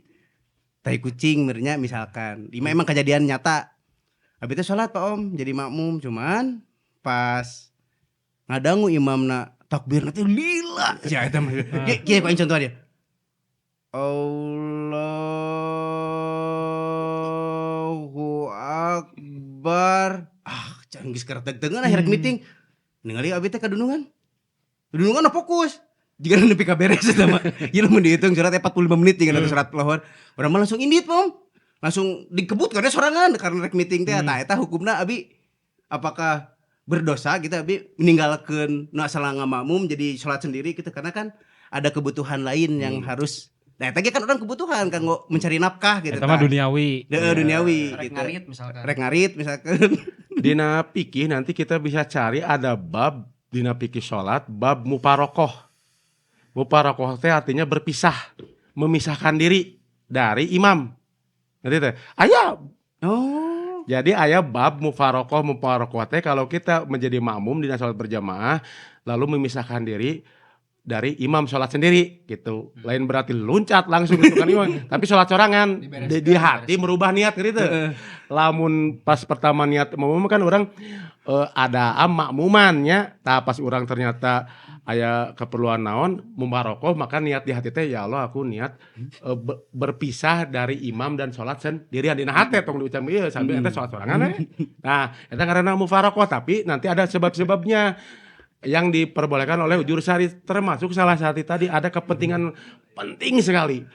tai kucing merenya misalkan ima emang kejadian nyata. Abi teh salat Pak Om jadi makmum, cuman pas ngadangu imamna takbir teh lila sia eta mah. Kieu ku aing contoh dia. Allahu Akbar. Ah, jangan geus karetegtengeun akhir meeting. Ningali abi teh ka dunungan. Dunungan fokus. Jika nepi ka beres eta mah. Ieu lamun dihitung surat 45 menit jeung eta surat lohor. Urang mah langsung indit, Pom. Langsung dikebut karena sorangan karena rek meeting teh. Tah eta hukumna abi apakah berdosa gitu abi meninggalkeun nu asal ngamakmum jadi salat sendiri gitu karena kan ada kebutuhan lain yang harus. Nah, tadi kan orang kebutuhan kan mencari nafkah gitu. Eta mah duniawi. Heeh, duniawi rek gitu. Ngarit misalkan. Rek ngarit misalkan. Dina fikih nanti kita bisa cari ada bab dina fikih salat bab mufarokoh. Mufarokoh teh artinya berpisah, memisahkan diri dari imam. Ngerti teh? Aya. Oh. Jadi aya bab mufarokoh, mufarokoh teh kalau kita menjadi makmum dina salat berjamaah lalu memisahkan diri dari imam sholat sendiri gitu. Lain berarti loncat langsung gitu kan imam, tapi sholat sorangan di hati merubah niat gitu. Lamun pas pertama niat makmum kan orang ada makmumannya, tah pas orang ternyata aya keperluan naon mubarokoh maka niat di hati teh ya Allah aku niat berpisah dari imam dan sholat sendirian dina hati tong diucap ieu sambil eta sholat sorangan we. Nah, eta ngaranna mufarokoh tapi nanti ada sebab-sebabnya yang diperbolehkan oleh ujur syari, termasuk salah satu tadi ada kepentingan penting sekali.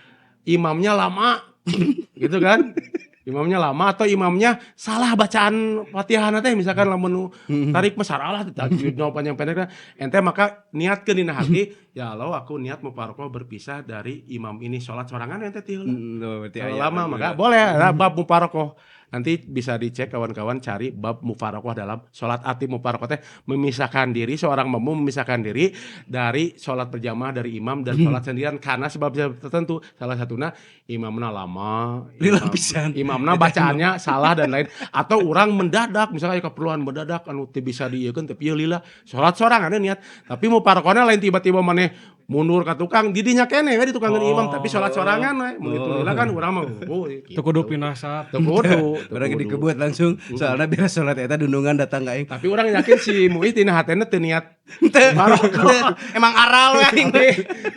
Imamnya lama gitu kan? Imamnya lama atau imamnya salah bacaan Fatihah teh misalkan lamun tarik mah saralah tajwidna panjang pendek ente maka niatkeun dina hati ya Allah aku niat mufarokoh berpisah dari imam ini salat sorangan ente teh lama maka boleh nah, bab mufarokoh. Nanti bisa dicek kawan-kawan cari bab mufarokoh dalam sholat. Arti mufarokoh teh memisahkan diri, seorang makmum memisahkan diri dari sholat berjamaah dari imam dan sholat sendirian karena sebab tertentu. Salah satunya imamna lama, imamna bacaannya salah dan lain, atau orang mendadak misalnya keperluan mendadak anu teu bisa diieukeun tapi ieu lila sholat sorangan niat. Tapi mufarokohna lain tiba-tiba maneh mundur ka tukang didinya keneh we di tukangan imam tapi sholat sorangan we mun itu lila kan urang mah teu kudu pindah saf. Teu kudu. Orang dikebut langsung soalnya biar sholat eta dunungan datang ka aing. Tapi orang yakin si Muiz dina hatena teu niat emang aral we aing.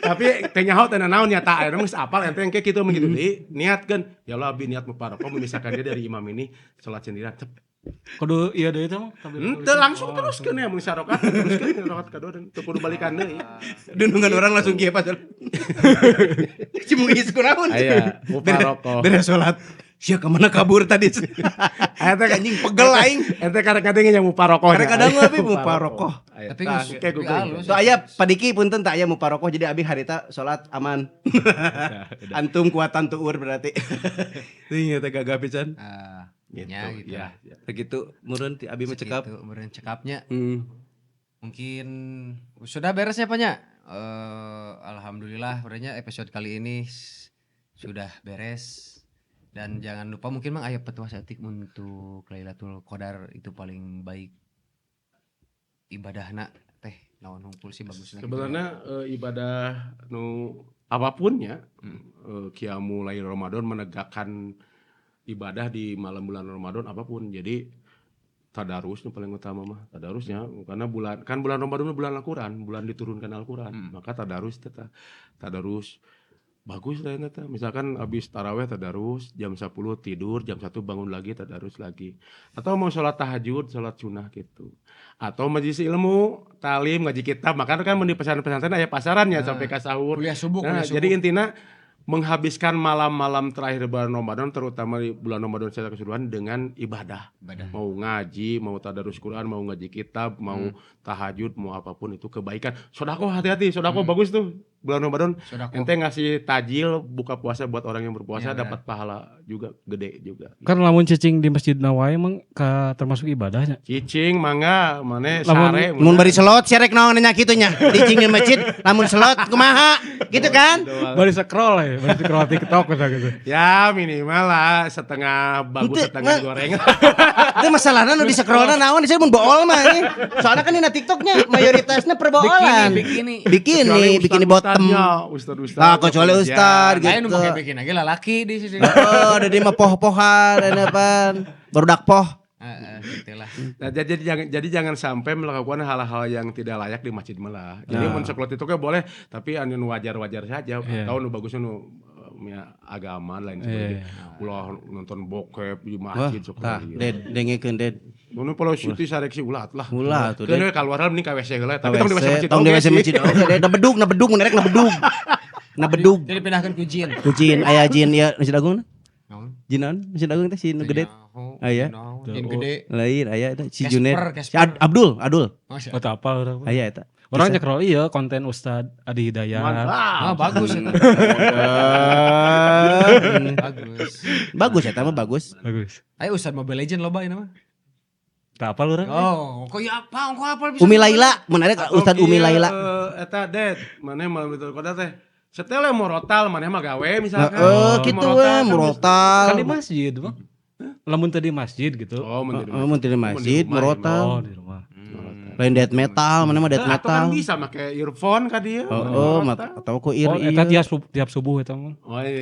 Tapi teu nyaho teu naon nyata aya geus apal ente engke kitu mah kitu deui niatkeun ya Allah abi niat mufarokoh memisahkan dia dari imam ini sholat sendirian. Kudu ieu deui teh mah. Henteu langsung teruskeun ya mun sarokat teruskeun rokat kadua teu kudu balikan deui. Dunungan orang langsung kieu pas. Si Muiz kunaon? Aya mufarokoh. Beres sholat. Sia kemana kabur tadi? Eta anjing pegel aing. Ente kadang-kadang yang mufarokoh. Kadang-kadang abi mufarokoh. Tapi geus tuh aya padiki punten tak aya mufarokoh jadi abi harita salat aman. Antum kuatan tuur berarti. Ting eta gagah pisan. Gitu ya. Begitu meureun ti abi mah cekap. Segitu meureun cekapnya. Mungkin sudah beres ya Pak nya? Alhamdulillah berarti episode kali ini sudah beres. Dan jangan lupa mungkin mang aya petua saeutik untuk Lailatul Qadar itu paling baik ibadahna teh naon hungkul sih bagusna. Sebenarnya ibadah nu apapun ya, qiyamul lail Ramadan menegakkan ibadah di malam bulan Ramadan apapun. Jadi Tadarus nu paling utama mah, tadarusnya karena bulan kan bulan Ramadan bulan Al-Qur'an, bulan diturunkan Al-Qur'an. Maka tadarus teh tadarus bagus lah eta. Misalkan habis taraweh tadarus, jam 10 tidur, jam 1 bangun lagi tadarus lagi. Atau mau sholat tahajud, sholat sunnah gitu. Atau majelis ilmu, talim, ngaji kitab. Makanya kan mun di pesantren-pesantren aya pasarannya sampai ka sahur. Kuliah subuh, Nah, kuliah subuh. jadi intinya menghabiskan malam-malam terakhir bulan Ramadan, terutama di bulan Ramadan secara keseluruhan dengan ibadah. Ibadah. Mau ngaji, mau tadarus Quran, mau ngaji kitab, mau tahajud, mau apapun itu kebaikan. Sodakoh hati-hati, sodakoh bagus tuh bulan Ramadan. Sodakoh. Ente ngasih tajil buka puasa buat orang yang berpuasa Iya, dapat pahala juga gede juga. Kan lamun cicing di Masjid Nawai emang ka termasuk ibadahnya. Cicing mangga mane Lamun- sare Mun bari selot sia rek naon nanya kitu nya. Cicing di masjid lamun selot kumaha gitu kan? Bari scroll ya, bari scroll TikTok misalnya gitu. Ya minimal lah setengah bagus Ente, setengah nggak. goreng. Itu masalahna nu di scrollna naon sih mun bool mah anjing. Soalnya kan dina TikToknya mayoritasnya perboholan. Bikini, Bikini, Kecuali bikini bottom. Ustad-ustadnya, Ah, kecuali ustad Lain nu gitu. make bikini lagi lalaki di sini. Oh, ada di mah poh-pohan, ada apa? Barudak poh. Heeh, gitulah. Nah, jadi jangan sampai melakukan hal-hal yang tidak layak di masjid malah. Jadi mun sekolah itu kan boleh, tapi anu nu wajar-wajar saja Iya. atau nu bagusnya nu ya, agama lain sebagainya. Ulah nonton bokep di masjid sok Tah, ieu. ded dengekeun ded. Nu pola syuti sareksi ulah lah. Ulah tuh, Keun Ded. we kaluar mending ka WC heula, tapi tong di WC masjid. Tong di oge WC sih. masjid oge ded. Na bedug, na bedug, mun erek na bedug. Na bedug. Jadi pindahkan ku jin. Ku jin aya jin ieu Masjid Agung. Naon? Jin naon? Masjid Agung teh si nu gede. Nyaho, Aya. naon, Jin gede. Lain aya eta si Casper, Junet. Si Casper. Abdul, Abdul. Masya Oh, tak apa orang. Aya eta. Orang nyekrol iya konten Ustad Adi Hidayat. Mantap. Ah, bagus eta. Bagus. Bagus eta mah bagus. Bagus. Ayo Ustad Mobile Legend loba ini mah. Tak apa orang. Oh, kok ya apa? Kok apa bisa? Umi Laila, mun erek Atau Ustad Umi kieu, Laila. Eta ded, maneh malam itu kota teh. Setel morotal maneh mah gawe misalkan. Heeh, kitu we Morotal kan murotal. Kan di masjid, Bang. Lamun tadi masjid gitu. Oh, mun di Heeh, mun di masjid murotal. Oh, di rumah. Lain death metal, mana mah death Atau kan metal. bisa make earphone ka dia. Oh, atau ku Oh, ir eta tiap subuh eta mah. Oh iya.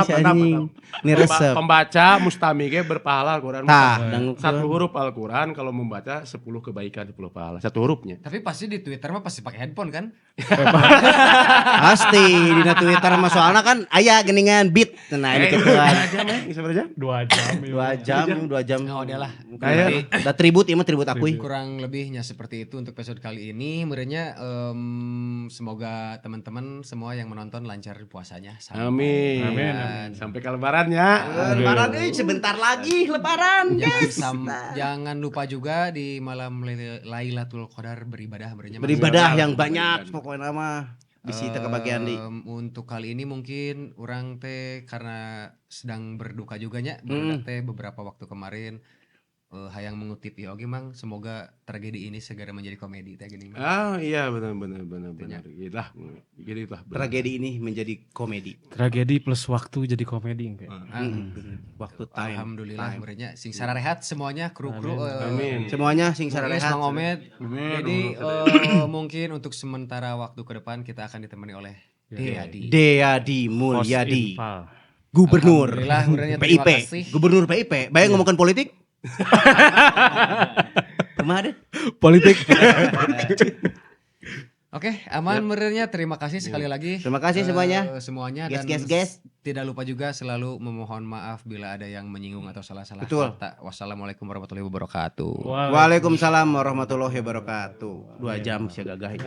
Si anjing. Ini resep. Pembaca mustami ge berpahala Al-Qur'an. Tah, dangukeun. Satu huruf Al-Qur'an kalau membaca 10 kebaikan 10 pahala. Satu hurufnya. Tapi pasti di Twitter mah pasti pakai headphone kan? Pasti dina Twitter mah soalna kan aya geningan beat. Nah, ini gituan. Jam ya, bisa berjam? 2 jam. 2 jam, 2 jam. Oh, udah lah. Kayak Da tribut ieu mah tribut akuy. Kurang lebihnya seperti itu untuk episode kali ini. Merenya semoga teman-teman semua yang menonton lancar puasanya. Sampai Amin. Amin, Amin. Sampai ke lebaran ya. Lebaran euy sebentar lagi lebaran, Jangan, guys. jangan lupa juga di malam Lailatul Qadar beribadah merenya. Beribadah yang banyak pokoknya mah bisi teu kebagian di. Untuk kali ini mungkin orang teh karena sedang berduka juga nya, berduka teh beberapa waktu kemarin hayang mengutip ya oge Mang, semoga tragedi ini segera menjadi komedi teh gini Mang. Ah iya benar benar benar benar. Gitulah. Gitulah. benar. Tragedi ini menjadi komedi. Tragedi plus waktu jadi komedi kayak. Waktu time. Alhamdulillah merenya sing sararehat semuanya kru-kru Amin. Semuanya sing Muis, sararehat. Mang Omed. Amin. Jadi mungkin untuk sementara waktu ke depan kita akan ditemani oleh Deadi. Deadi Mulyadi, Infal. Gubernur Alhamdulillah, merenya terima PIP. kasih. Gubernur PIP. Bayang ngomongkan politik? Kumaha deh? Politik. Oke, aman merenya terima kasih sekali lagi. Terima kasih semuanya. Semuanya Guys, dan guys, guys. tidak lupa juga selalu memohon maaf bila ada yang menyinggung atau salah-salah Betul. kata. Wassalamualaikum warahmatullahi wabarakatuh. Waalaikumsalam warahmatullahi wabarakatuh. 2 jam sia gagah ieu.